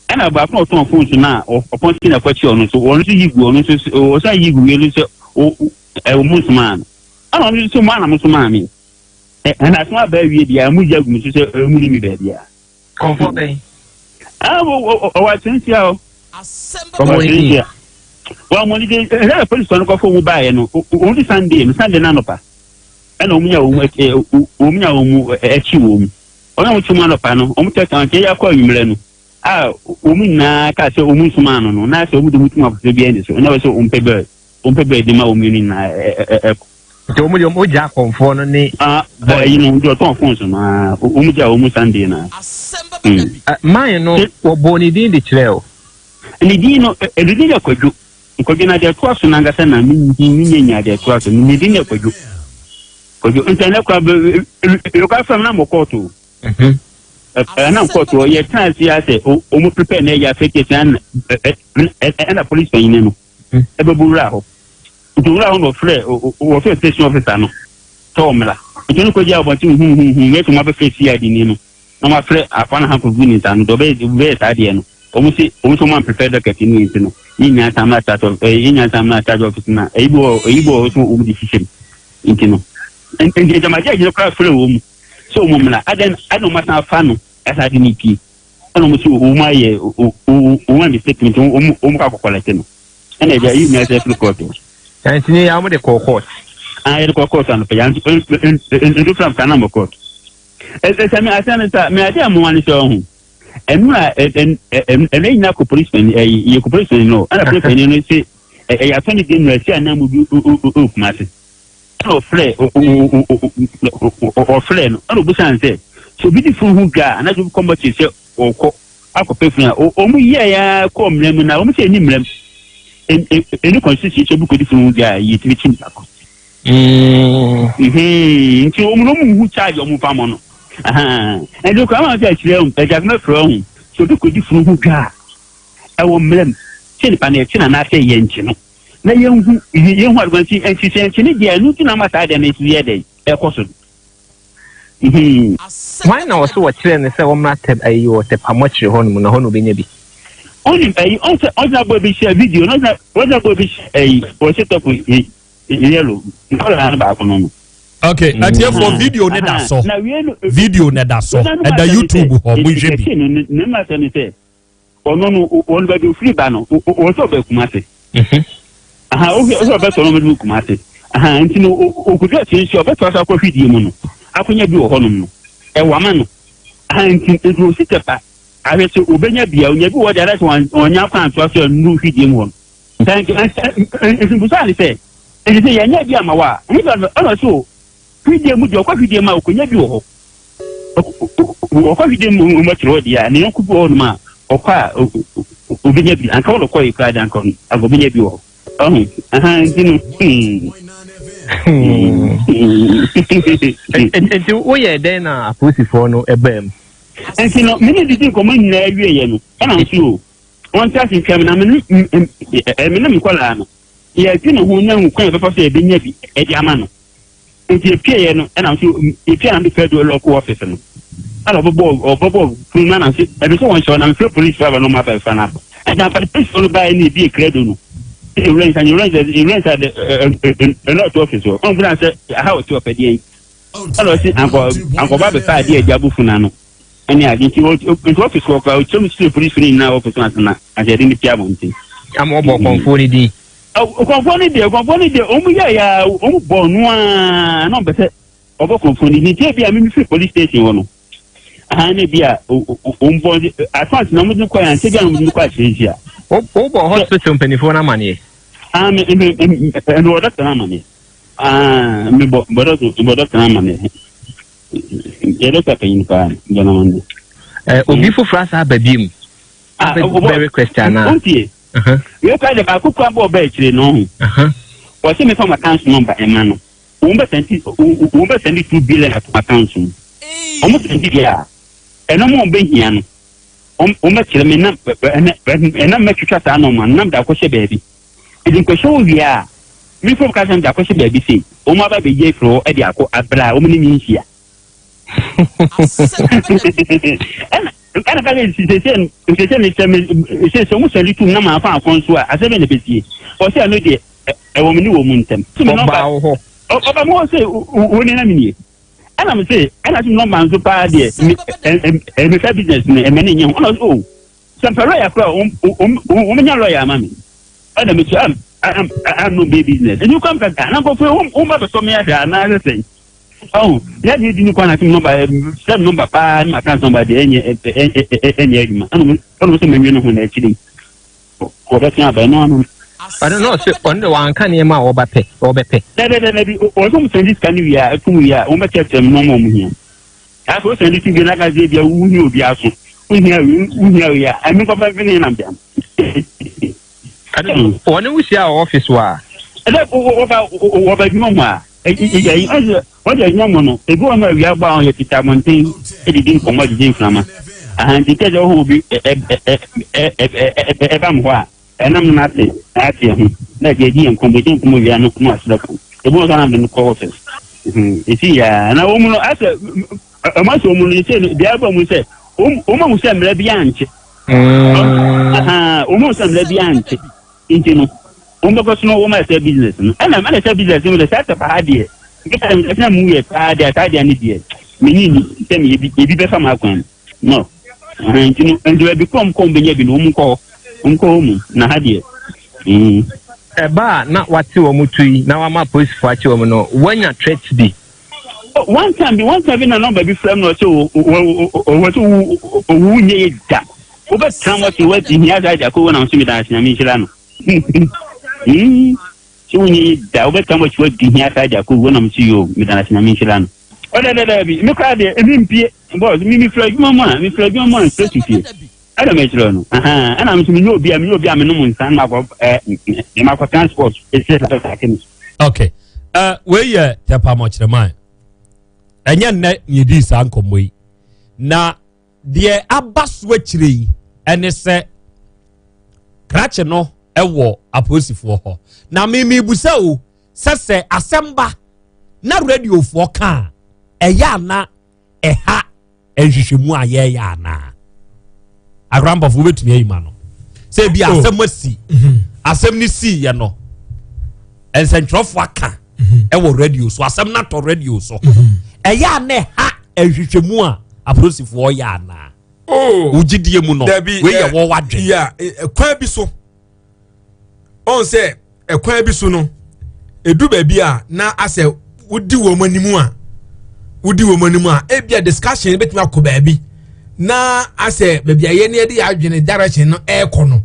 Speaker 1: Ɛna baako a ɔtɔn phones no a ɔpɔn si na ɛkɔkye ɔno nso ɔno nso yi gu ɔno nso ɔsan yi gu wie no sɛ ɛwɔ mu nsomaa no. Ɛna ɔno nso mu ana mo somaa me. Ɛna aso aba awie deɛ a mo gya gu me so sɛ ɛmu ni mi baabi a.
Speaker 27: Kɔnfɔ bɛn?
Speaker 1: Ɔwɔ akyerɛnkyia hɔ. Ɔwɔ akyerɛnkyia. Wɔn mo ni de ɛna polisi no kɔfɔ mu baayɛ no wɔn ti Sunday no Sunday n'anɔpa ɛna wɔn nya wɔn wɔn nya wɔn akyi wɔn mu. Wɔn a wɔkyi mu anɔpa no wɔn tɛ kan kyɛ yɛ akɔ anwummerɛ no a wɔn nyinaa kaa sɛ wɔn nsoma ano no na sɛ wɔn de wɔn tum afɔfɛ bi ɛni so ɛna wɔsɛ wɔn pɛ bɛɛ wɔn pɛ bɛɛ di ma wɔn mmienu nyinaa ɛkɔ.
Speaker 27: Nti wɔn deɛ wɔn gya akɔnfoɔ no ne.
Speaker 1: Ɛyi no deɛ ɔtɔn fon so no wɔn gya wɔn Sunday na.
Speaker 27: Man no wɔbɔ ne din de kyerɛ o.
Speaker 1: Ne din no ne din yɛ Kwadwo. Kwadwo na deɛ ɛtoa so n'ankasa na mi mi nyɛ nya deɛ ɛtoa so ne din yɛ Kwadwo. Kwadwo nti ɛnɛ kora bɛ yɛkɔ afɛm na mo kɔɔto. Ɛna kɔɔto yɛ tena ase asɛ wɔn prepare na ɛyɛ afɛ kesi ɛna ɛna polisi panyin no ɛbɛbu wura hɔ. Nti wura hɔ na ɔfrɛ wɔfrɛ station officer no sɛ ɔmmra. Nti ɔno kɔgye abɔnten huhuhuhu mɛtumi abɛfrɛ CID ni no na wɔafrɛ afa no ha kɔgu ne nsa no deɛ ɔbɛyɛ bɛyɛ saa deɛ no wɔn se wɔn nso wɔn amprepare docket no yɛ nti no yɛn nyinaa san mmra charge office ɛɛ yɛn nyinaa san mmra charge office na ɛyi bi wɔ ɛyi bi wɔ hɔ so wɔn de hyehyɛ mu nti no nti ntamagye agyina koraa frɛ wɔn mu sɛ wɔn mmra adan adan wɔn asan afa no ɛsan de ne pie ɛna wɔn so wɔn ayɛ wɔn ayɛ mistake nti wɔn wɔn kɔ akɔkɔlɛte no ɛna ɛgya yi nyinaa sɛ firi kɔɔto.
Speaker 27: Nti ne yɛ wɔn de kɔɔ court.
Speaker 1: Ah yɛde kɔɔ court anɔpɛ yɛn nso fira kan na mɔ court. Ɛsɛ mi asɛm sɛ mi ade a mo wani sɛ ɔho ɛnu a ɛnu nyinaa kɔ polisi panyin ɛyi yɛ kɔ polisi panyin no ɛna polisi panyin no se ɛyɛ atɔne general si anan mu bi o kuma ase ɛna ɔfrɛ ɔfrɛ no ɛna obusa nsɛ sɛ obi di funu ho dwa a anaasɛ obi kɔ mɔkye sɛ ɔkɔ akɔpɛ funu a wɔn yɛ ya kɔ mmerɛ mu na wɔn sɛ ɛni mmerɛ mu ɛni constitution sɛ obi kɔ di funu ho dwa a yɛtumi kyi nipa kɔ. Nti wɔn no wɔn hu charge wɔn fa mo no ɛnti kura maa sɛ ɛkyerɛ wɔn ɛgya fɛn fɛrɛ wɔn sɛ obi kɔ di funu ho dwa a ɛwɔ mmerɛ mu sɛ nipa no ɛkyi na anaasɛ yɛ nkyi no na yɛn hu yɛn hu adeɛ nti nti sɛ nkyi ne deɛ ɛnu ti na ama saa deɛ no nso yɛ dɛ ɛkɔ so.
Speaker 27: Hwan na ɔso wɔkyerɛ no sɛ wɔmmra tɛm ayi wɔ tɛpamɔkyere hɔ nom na hɔ na obɛnya bi.
Speaker 1: Ɔnim ɛyi ɔnsɛ ɔgyina bɔ bi hyɛ video na ɔgyina ɔgyina bɔ bi hyɛ ɛyi wɔhyɛ tɔpo yellow nkɔla no baako no no.
Speaker 21: Okay, atiefoɔ video ne da so. Video ne da so. Ɛda YouTube hɔ, monhwɛ bi.
Speaker 1: Ne mma sɛ ne sɛ ɔno no ɔno baabi ofiri ba no ɔwɔ sɛ ɔbɛ Kumase. Aha ɔhwɛ ɔsɛ ɔbɛtɔ no ɔbɛdu Kumase. Aha nti no okudu akyire nso ɔbɛtɔ asa akɔ hwidie mu no akonya bi wɔ hɔnom no ɛwɔ ama no. Aha nti nti osi tɛpa ahwɛ sɛ obenya bi a onya bi wɔ de ara sɛ ɔnya akwan atoa so anuru hwidie mu hɔ no. Nti nti busa ne sɛ nti sɛ yɛnyɛ bi ama wa a ɛna ɔsɛ o hwidie mu deɛ ɔkɔ hwidie mu a okonya bi wɔ hɔ. Ɔkɔ hwidie mu mu akyerɛ hɔ deɛ a ne yɔnko bi wɔ hɔnom a ɔkɔ a obenya bi anka wɔn ɔkɔ yi koraa de anka anka obenya bi wɔ hɔ. Ɔho aha nti no.
Speaker 27: Nti woyɛ dɛn na apolisifoɔ no ɛbaa mu?
Speaker 1: Nti no me ne didi nkɔmɔ nyinaa wie yɛ no ɛna nso o wɔn ti ase ntwam na me ne me ne nkɔlaa no yɛdwene ho na nkwan yɛbɛfa so yɛbɛnya bi ɛde ama no. Nti epie yɛ no ɛna nso epie na mefɛ do lɔko ɔfis no ɛna ɔbɛbɔ ɔbɛbɔ funu na nanso ɛbi sɛ wɔn hyɛ ɔnam fɛ polisi fo aba na ɔmo aba ɛfa na aba ɛna afa polisi fo no baa ɛna ebi ekura do no ɛna ewura nsa ewura nsa ewura nsa de ɛ ɛna ɔtɔ ɔfis hɔ ɔmo funa sɛ aha ɔte ɔpɛ deɛ yi ɛna ɔsi ankɔ ankɔba abɛfa adeɛ ɛdi abo funu ano ɛne ade nti nti ɔfis hɔ koraa ɔkyɛm sɛ polisi fo no nyinaa ɔfis no asena asɛ ɛde ne pia abɔnten.
Speaker 27: Ama ɔbɔ kɔnfoɔ ne din.
Speaker 1: Kɔnfoɔ no deɛ kɔnfoɔ no deɛ wɔn yɛ ya wɔn bɔ no ara na wɔn pɛ sɛ ɔbɔ kɔnfoɔ no nti ebi a mímí firi police station hɔ no ahan ne bi a wɔn bɔ advance na wɔn de kɔ yɛn ase bi a wɔn de kɔ akyerɛ nhyia.
Speaker 27: Wobɔ hospital mpanimfoɔ no amaneɛ?
Speaker 1: Ah, me me me me wɔ dɔkta no amaneɛ. Ah, me bɔ bɔ dɔkta bɔ dɔkta no amaneɛ. Yɛ dɔkta panyin paa bɔ no amaneɛ.
Speaker 27: Eh, obi foforɔ asa aba bi mu.
Speaker 1: Ah,
Speaker 27: Abɛ request anaa?
Speaker 1: Wontie. Wei kora de baako kora bɔ ɔbɛ akyire no ho. Wɔse mefa ma account number ɛma no. Wɔn bɛ sɛnti wɔn bɛ sɛnti 2 billion ato account mu. Wɔn sɛnti deɛ a ɛno mo bɛ hia no. Wɔn bɛ kyerɛ me nam ɛnɛ ɛnam mɛtwitwa saa nɔɔma no nam de akɔhyɛ baabi. Ɛdi nkɔhyɛ wɔ wie a me fom ka sɛm de akɔhyɛ baabi sei. Wɔn aba bɛgye afiri hɔ ɛde akɔ abira a wɔn ne mi nhyia. Ɛna ɛna ka sɛ sese sese ne sɛ me sese wɔn sɛnti tum na maa fa akɔn so a asɛ bɛ na bɛsie. Ɔsɛ ɛno deɛ ɛwɔ me ne wɔ mu ntɛm.
Speaker 27: Ɔbaa wo hɔ.
Speaker 1: Ɔba mu hɔ sɛ wo ne na me nie. Ɛna me se ɛna se nɔmba nso paa deɛ me ɛ mefɛ business no ɛmɛ ne nyɛ ho. Ɛna ɔsɛ o sɛ mpɛ lɔya kora wɔn nya lɔya ama me. Ɛna me so am am am no bɛ business. Ɛni kwan pɛ na nkɔfo wɔn ba bɛsɔ me ahwɛ anaasɛ sɛn. Ɔho yɛ deɛ di ne kwan na se nɔmba sɛ nɔmba paa ne ma kan nɔmba deɛ ɛnyɛ ɛnyɛ adwuma. Ɛna ɔmo sɛ mɛnwi ne ho na akyire yi wɔbɛtena aba ɛno ano.
Speaker 27: Ɔno na ɔsɛ ɔno de wanka nneɛma a ɔba pɛ ɔbɛpɛ.
Speaker 1: Dɛdɛdɛdɛ ɔsɛ ɔmo sɛn di sika no wie a ɛtum wie a wɔn bɛkyerɛkyerɛ mu nneɛma a ɔmo hia. Afei ɔsɛn di ti wie n'aka sɛ ebia wohia obi aso wohia wohia wie a ɛmi nkɔfɛ mfe ne nam dɛm.
Speaker 27: Wɔne wo hyia wɔ ɔfis wɔ a.
Speaker 1: Ɛdɛ wɔba wɔba adwuma mu a ɛyi ɛyi wɔde adwuma mu no ebi wɔn a awia bɔ a wɔyɛ tete abɔnten edidi nkɔmɔ didi mframa ahanti kɛ sɛ ɔhɔ obi ɛ ɛ ɛ ɛ ɛ ɛba mu hɔ a ɛnam no n'ate n'ate ɛho na ɛdi edi yɛn nkɔmɔ edi nkɔmɔ wia no no asrɛ kan ebi wɔn nso anam de no kɔ ɔfis esi yaa na wɔn mu no asɛ ɔmo asɛ wɔn mu no sɛ deɛ aba mu sɛ wɔn wɔn ahu sɛ mmerɛ bi ankye wɔn ahu sɛ mmerɛ bi ankye nti no wɔn bɛkɔ so no wɔn ayɛ sɛ business no ɛna ɛna sɛ business no de sɛ ɛsɛ paa deɛ nkesa ɛsɛ mu yɛ paa deɛ saa deɛ ne deɛ menyi ni sɛ mi ebi ebi bɛfa mu akwan no nti no nti baabi kɔm kɔm bɛnya bi no wɔn nkɔ wɔn nkɔ wɔn mu na ha deɛ.
Speaker 27: Ɛba a na wate wɔn tu yi na wama apolisifoɔ akye wɔn no, woanya threat bi?
Speaker 1: One time bi one time bi na nɔmba bi frɛ m na ɔsɛ ɔwɔ sɛ owu nyɛ yɛ da wobɛtena mɔ se woati hia saa agya kɔwɔ na nso meda ase nyame nhyira no sɛ wonyɛ yɛ da wobɛtena mɔ se woadi hia saa agya kɔwɔ na mso yo meda ase nyame nhyira no ɔdɛdɛdɛ bi me koraa deɛ ɛmi mpie bɔs mi mefiri adwuma mu a mefiri adwuma mu a mfiri to fie ɛna mɛkyerɛ no ɛna nso menyɛ obi a menyɛ obi a menom nsa na makɔ ɛ makɔ transport ɛsɛ sɛ sɛ ake
Speaker 21: okay uh, wei yɛ Tɛpa Mɔkyerɛman. Ɛnyɛ nnɛ na yɛdii saa nkɔmmɔ yi na deɛ aba so akyire yi ɛne sɛ krakye no ɛwɔ apolisifoɔ hɔ na mimibusa o sɛ sɛ asɛm ba na radiofoɔ ka a ɛyɛ ana ɛha nhwehwɛmu a yɛyɛ anaa akorampɔfo wobɛtumi ayi ma no sɛ ebi oh. asɛm asi mhm. asɛm no siiɛ no nsɛntwerɛfoɔ aka mhm. ɛwɔ radio so asɛm no atɔ radio so mhm. ɛyɛ a na ɛha nhwehwɛmu a apolisifoɔ yɛ anaa
Speaker 7: oh.
Speaker 21: wogyidie mu no wei yɛ
Speaker 7: eh,
Speaker 21: wɔ wadwen
Speaker 7: eh, kwan bi so ɔn sɛ ɛkwan bi so no edu baabi a na asɛ wodi wɔn anim a wodi wɔn anim a ebi a discussion betumi akɔ baabi na asɛ baabi a yɛn yɛde yɛ adwene direction no ɛrekɔ no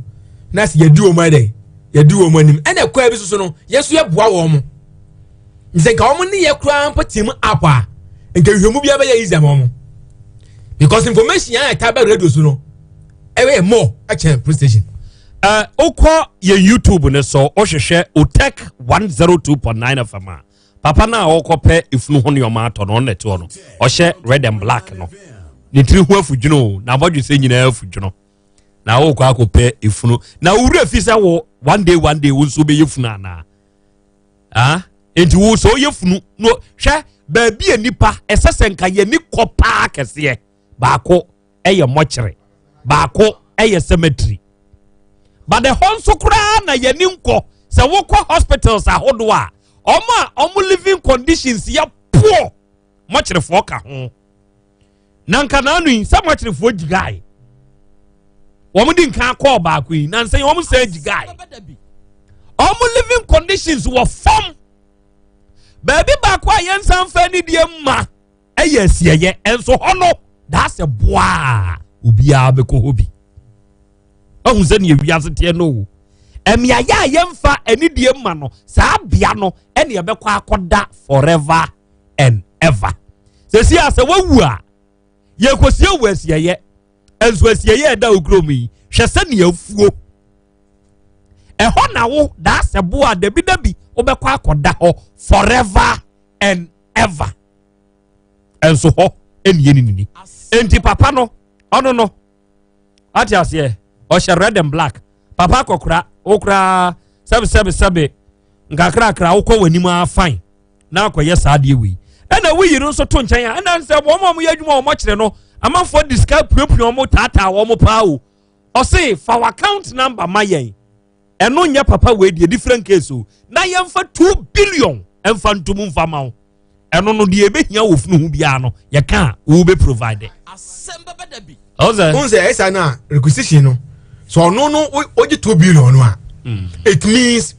Speaker 7: na asɛ yɛdi wɔn ayɛ yɛdi wɔn anim ɛna ɛkwan bi so so no yɛn nso yɛboa wɔn nsɛ nka wɔn ne yɛ koraa mpo team up a nka nhwɛmu bi abɛyɛ easy ama wɔn because information a ɛta bɛ radio so no ɛyɛ more ɛkyɛn police station.
Speaker 21: Uh, wokɔ yɛn youtube no so wohwehwɛ Otec 102.9 FM a papa no a ɔkɔpɛ efunu ho nneɛma atɔ no ɔno na ɛte hɔ no ɔhyɛ red and black no ne tiri ho afudwono o na abɔdwe sɛ nyinaa afudwono na wokɔ akɔpɛ efunu na wowura fi sɛ wo one day one day wo nso wobɛyɛ funu anaa ah nti wo sɛ woyɛ funu no hwɛ baabi a nipa ɛsɛ sɛ nka yɛni kɔ paa kɛseɛ baako ɛyɛ mɔkyere baako ɛyɛ cemetery but ɛhɔ nso koraa na yɛni nkɔ sɛ wokɔ hospitals ahodoɔ a ɔmo a ɔmo living conditions yɛ poor mɔkyerefoɔ ka ho na nka n'ano yi sɛ mɔkyerefoɔ gyigae wɔn di nkan kɔɔ baako yi na nsɛn wɔn sɛ gyigae wɔn living. conditions wɔ fam. Baabi baako a yɛnsan fa anidie mma ɛyɛ asieyɛ, ɛnso hɔ no daa sɛ boaa obiara bɛkɔ hɔ bi. Ɔhu sɛ nea wiase teɛ no o. Mmeaeɛ a yɛmfa anidie mma no, saa bea no ɛne ɛbɛkɔ akɔda forever and ever. Sɛsi a sɛ wawu a, yɛkɔsie wɔ asieyɛ, ɛnso asieyɛ ɛda wo kurom yi, hwɛ sɛ nea afuo. Ɛhɔ na wo daa sɛ boa dabidabi wobɛkɔ akɔda hɔ forever and ever. Ɛnso hɔ ɛne yɛni nini. Enti papa no, ɔno no, ate aseɛ, ɔhyɛ red and black. Papa akɔkora, wo koraa, sɛbe sɛbe sɛbe, nkakrakra wokɔ w'anim ara fine na akɔyɛ saa adeɛ wei. Ɛna woyi no nso to nkyɛn a, ɛna sɛ wɔn a wɔyɛ adwuma wɔn akyerɛ no, amanfoɔ de sika puapua wɔn, taataa wɔn paa o. Ɔse fa wɔ account number ma yɛn. Ɛno nyɛ papa wei deɛ, different case o. Na yɛmfa 2 billion ɛmfa ntom mfa ma wo. Ɛno no deɛ ɛbɛhia wɔ funu ho biara no, yɛka a wo bɛ provide.
Speaker 17: Ɔsɛ sɛ ɛsa no a requisition no, so ɔno no wogye 2 billion no a, it means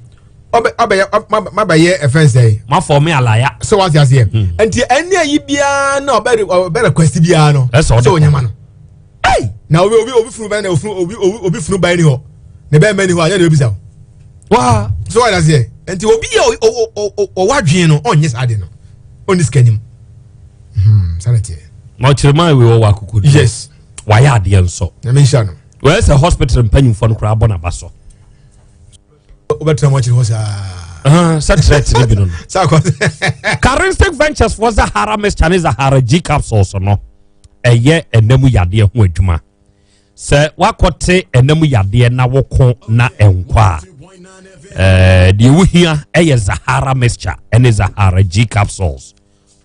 Speaker 17: ɔbɛyɛ mabɛyɛ ɛfɛn sɛ
Speaker 21: mafɔ me alaya.
Speaker 17: Sɛ wate aseɛ, nti ɛne ayi biara na ɔbɛ ɔbɛ request biara no
Speaker 21: ɛsɛ
Speaker 17: ɔde onyama no. Na obi obi obi funu bɛn na ofunu obi obi obi funu bɛn ni hɔ ne bɛn bɛn ni hɔ a yɛ de obisa o.
Speaker 21: Waa.
Speaker 17: So wate aseɛ, nti obi yɛ ɔwɔ adwene no ɔnyɛ saa de no ɔnni sika nim sanni tiɛ.
Speaker 21: Na ɔkyerɛmaa wei ɔwɔ akokoduro.
Speaker 17: Yes.
Speaker 21: Wayɛ adeɛ nso.
Speaker 17: Na mi nhyira no.
Speaker 21: Wɔyɛ sɛ hospital mpanyinfoɔ no koraa bɔ n'aba so.
Speaker 17: Wobɛtena mu akyiri hɔ saa.
Speaker 21: Sɛ threat ne bi no no.
Speaker 17: Saa kɔ.
Speaker 21: Charistic Ventures for Zahara Mixture ne Zahara G capsules no ɛyɛ ɛnam yadeɛ ho adwuma. Sɛ wakɔte ɛnam yadeɛ na woko na ɛnkɔ a, deɛ wohia ɛyɛ Zahara Mixture ɛne Zahara G capsules.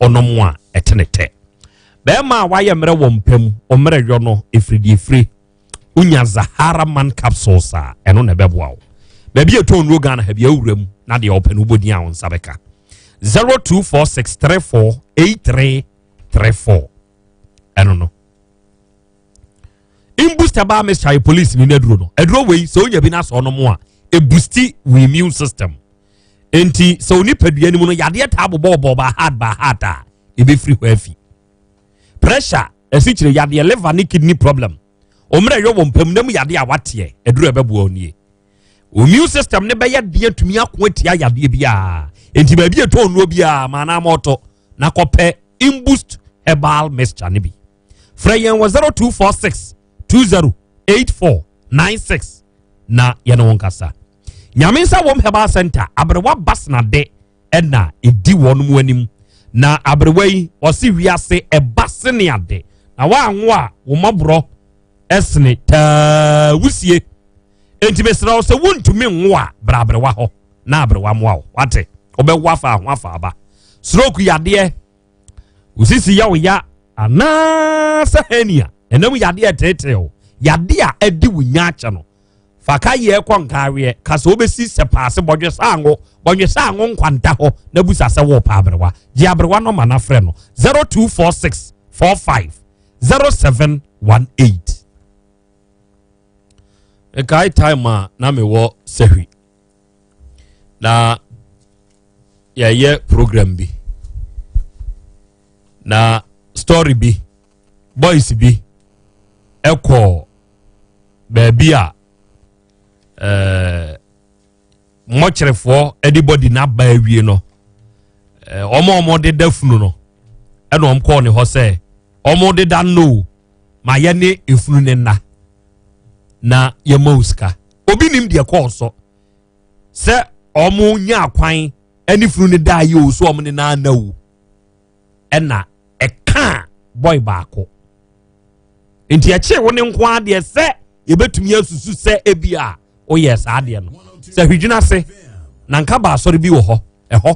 Speaker 21: Ɔnom a ɛtene tɛ. Bɛrima a wayɛ mmerɛ wɔ mpam, ɔmmerɛ yɔ no ɛfiri deɛ ɛfiri. Wonya Zahara Man capsules a, ɛno na ɛbɛboa wo. Baabi a ɛtɔn nnuro Ghana ha bi awura mu na deɛ ɔpɛ no wobɔdin a wo nsa bɛka. 0246348334 ɛno no. Imboost baa mixture yɛ police ni n'aduro no. Aduro wei sɛ wonya bi na asɔ no mu a, ɛboosti wo immune system. Enti sɛ wo nipadua no mu no yadeɛ taa bobɔɔbɔ ba heart ba heart a, ɛbɛfiri hɔ afi. Pressure, asikyire yadeɛ, liver ne kidney problem. Ommerɛ yɔ wɔ mpam na mu yadeɛ a wateɛ, aduro a ɛbɛboa wo nie. Immune system ne bɛyɛ deɛ tumi ako atia yadeɛ biara. Enti baabi a ɛtɔ nnuro biara, ma anaa ma ɔtɔ na kɔpɛ Imboost herbal mixture ne bi. Frɛ yɛn wɔ 0246 208496 na yɛne wo nkasa. Nyame nsa wɔm herbal center, aberewa basenade ɛna ɛdi wɔn mu anim. Na aberewa yi ɔse wiase ɛba sene ade na woanwo a wo mmɔborɔ ɛsene taa wusie. Enti mesrɛ wo sɛ wontumi nwo a, bra aberewa hɔ na aberewa mmoa wo. Wate? Wobɛwo afa ho afa aba. Stroke yadeɛ, osisi yɛ wo ya anaasɛ hernia, ɛnam yadeɛ teetee wo, yadeɛ a ɛdi wo nya akyɛ no, fa ka yɛ kɔ nkaaweɛ, ka sɛ wobɛsi sɛ paase bɔdwe saa ngo, bɔdwe saa ngo nkwanta hɔ na busa sɛ wo pa aberewa. Gye aberewa no ma na frɛ no 0246 45 0718. Nkae time a na mewɔ sahwi na yɛyɛ program bi na story bi boys bi ɛkɔ baabi a mmɔkyerɛfoɔ de bɔdi n'aba awie no, wɔn a wɔde da funu no ɛna wɔn kɔɔ ne hɔ sɛ wɔn de da no ma yɛ ne efunu ne nna na yɛma wo sika. Obi nim deɛ kɔɔ so sɛ wɔn nya akwan ɛne funu ne da yi o, so wɔn ne nan na o, ɛna ɛka boy baako nti ɛkye wo ne nko adeɛ sɛ yɛbɛtumi asusu sɛ ebi a woyɛ saa adeɛ no sɛ hwidwena ase na nka ba asɔre bi wɔ hɔ ɛhɔ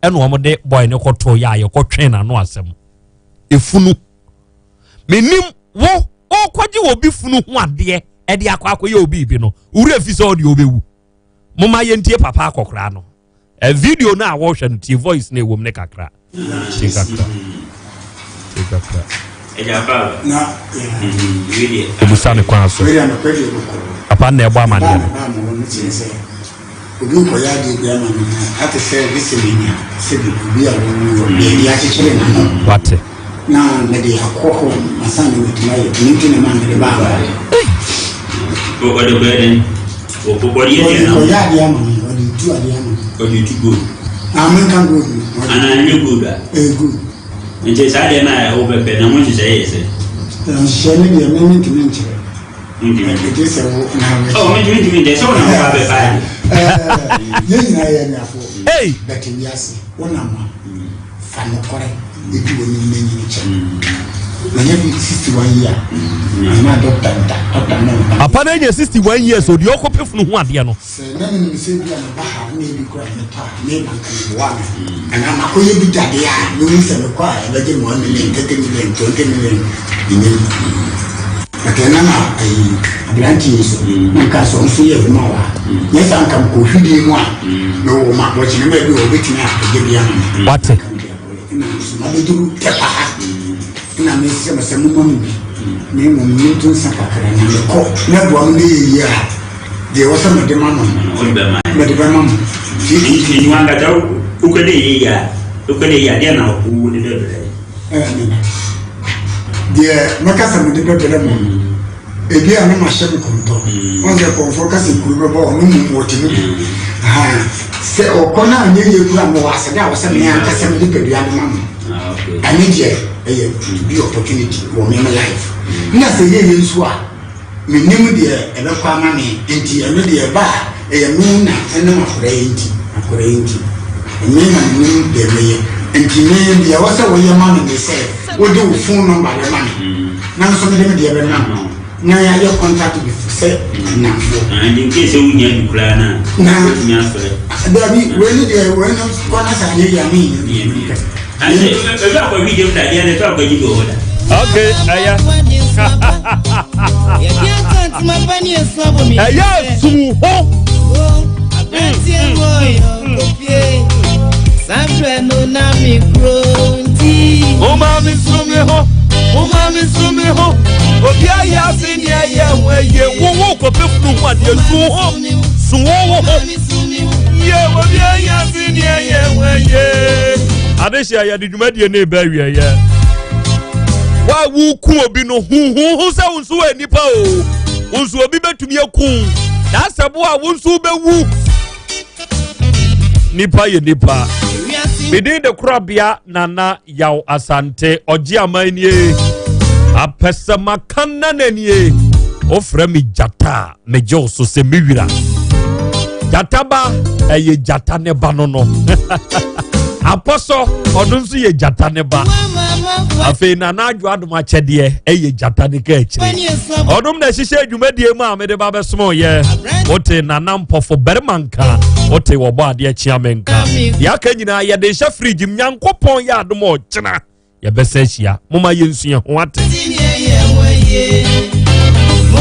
Speaker 21: ɛna wɔn de boy ne kɔtoo yɛ a yɛkɔtwɛn n'ano asɛm efunu menim wo ɔkɔgye wɔ obi funu ho adeɛ ɛde akɔ akɔyɛ obi bi no wura fi sɛ ɔde ɔbɛwu. Moma yɛntie papa akɔkora no ɛ video no a wɔhwɛ no, tie voice no ɛwom ne kakra, tie kakra, tie kakra. Obusa ne kwan so papa na ɛbɔ amaneɛ no.
Speaker 3: Obi rekɔyɛ adeɛ bi ama me na ate sɛ gye sɛ menya sɛbi obi a wawu wɔ baabi akyekyere n'ano.
Speaker 21: Wate.
Speaker 3: Na mede akɔ hɔ ansa na matumi ayɛ. Ɛno nti na maa mede baa hɔ.
Speaker 11: Ɔde kɔyɛ dɛn? Ɔde yɛ
Speaker 3: Ɔde
Speaker 11: dɛn?
Speaker 3: kɔyɛ adeɛ ama me, ɔde tu adeɛ ama me.
Speaker 11: Ɔde tu gold.
Speaker 3: Ah, menka gold no.
Speaker 11: Anaa ɛnyɛ gold a?
Speaker 3: Ɛyɛ gold.
Speaker 11: Nti saa deɛ no a wobɛpɛ na ho nhyehyɛeɛ yɛ sɛ?
Speaker 3: Nhyehyɛeɛ no deɛ me mentumi nkyerɛ. Ɛgye sɛ wo na wobɛkyerɛ.
Speaker 11: Oh, mentumi ntumi nkyerɛ sɛ wo na wobɛ abɛfa adeɛ.
Speaker 3: Yɛn nyinaa yɛ anuafoɔ. But wiase, wonam a, fa nokorɛ di w'anim na nyini kyɛ. Manya bi 61 year, manya dɔkta da, dɔkta ne mpa.
Speaker 21: Papa no anya 61 years o, deɛ ɔkɔpɛ funu ho adeɛ no.
Speaker 3: Sɛ na menim sɛ ebia meba ha na ebi koraa metɔ a, meba nka meboa me anaa makɔyɛ bi dadeɛ a mehu sɛ mekɔ a ɛbɛgye me 1 million, 30 million, 20 million, menim. But ɛna na ayi aberante yi so na nka sɛ ɔnso yɛ adwuma wɔ ha. Nyɛ saa nka mekɔ hwidie mu a mewɔ ma wɔkyene ma bi wɔ wobɛtumi a ɛgye bi ama me.
Speaker 21: Wate.
Speaker 3: Ɛna nso mabɛduru Tɛpa ha ɛna mesrɛ mo sɛ momma me bi na mmom mento nsa kakra na mekɔ na aboa mo no yɛ yie a deɛ ɛwɔ sɛ mede ma mo no mede bɛma mo.
Speaker 11: Nti wankasa wokɔ dɛ yɛ yie a wokɔ dɛ yie a deɛ na wode bɛbrɛ?
Speaker 3: Deɛ mɛka sɛ mede bɛbrɛ mo no ebi a na mahyɛ me kɔntɔ wɔn sɛ kɔnfoɔ ka sɛ kuro bɛbɔ ɔno mmom wɔte mu bi sɛ ɔkɔ no anyɛ yie kura mewɔ asɛde a wɔ sɛ me ankasa me nipadua no ma mo ɛne deɛ ɛyɛ to be opportunity wɔ me me life na sɛ yɛyɛ nso a Mennim deɛ ɛbɛkɔ ama me nti ɛno deɛ ɛba a ɛyɛ me na ɛnam akwadaa yi nti akwadaa yi nti me na menim deɛ mɛyɛ nti me deɛ ɛwɔ sɛ woyɛ ma me ne sɛ wode wo phone number bɛma me na nso mede me deɛ bɛma wo na yɛayɛ contact bi sɛ nnamfoɔ.
Speaker 11: Nti nkee sɛ wonya bi koraa no a
Speaker 3: na
Speaker 11: wotumi afrɛ.
Speaker 3: Dabi wei ne deɛ wei no kɔ na sɛ anyɛ yie a menyɛ bi.
Speaker 21: Okay, ɛyɛ. Ɛyɛ sum ho. Mo mi sum mi ho, mo ma mi sum mi ho. Obi ayɛ ase ni ɛyɛ ho ɛyɛ wo wo kɔpɛ funu ho adeɛ sun ho sun wo wo ho. Yɛ obi ayɛ ase ni ɛyɛ ho ɛyɛ. Adehyɛ yɛde dwumadie ne ba awieɛ. Wa woku obi no huhuhu sɛ wo nso wɔ nipa o. Wo nso obi bɛtumi aku. Na asɛ bo a wo nso wobɛwu. Nipa yɛ nipa. Medin de korabea Nana Yaw Asante ɔgye aman nie. Apɛsɛmaka nana nie. Wofrɛ me gyata a megye wo so sɛ me wira gyata ba ɛyɛ gyata ne ba no no apɔsɔ ɔno nso yɛ gyata ne ba afei nana adwo adom akyɛdeɛ ɛyɛ gyata ne ka akyire ɔnom na ɛhyehyɛ adwumadie mu a mede ba bɛsom yɛ wote nana mpɔfo barima nka wote wɔbɔ adeɛ kyea me nka deɛ aka nyinaa yɛde hyɛ fridge mu nyankopɔn yɛ adom ɔkyena yɛbɛsɛ ahyia moma yɛnsua ho ate.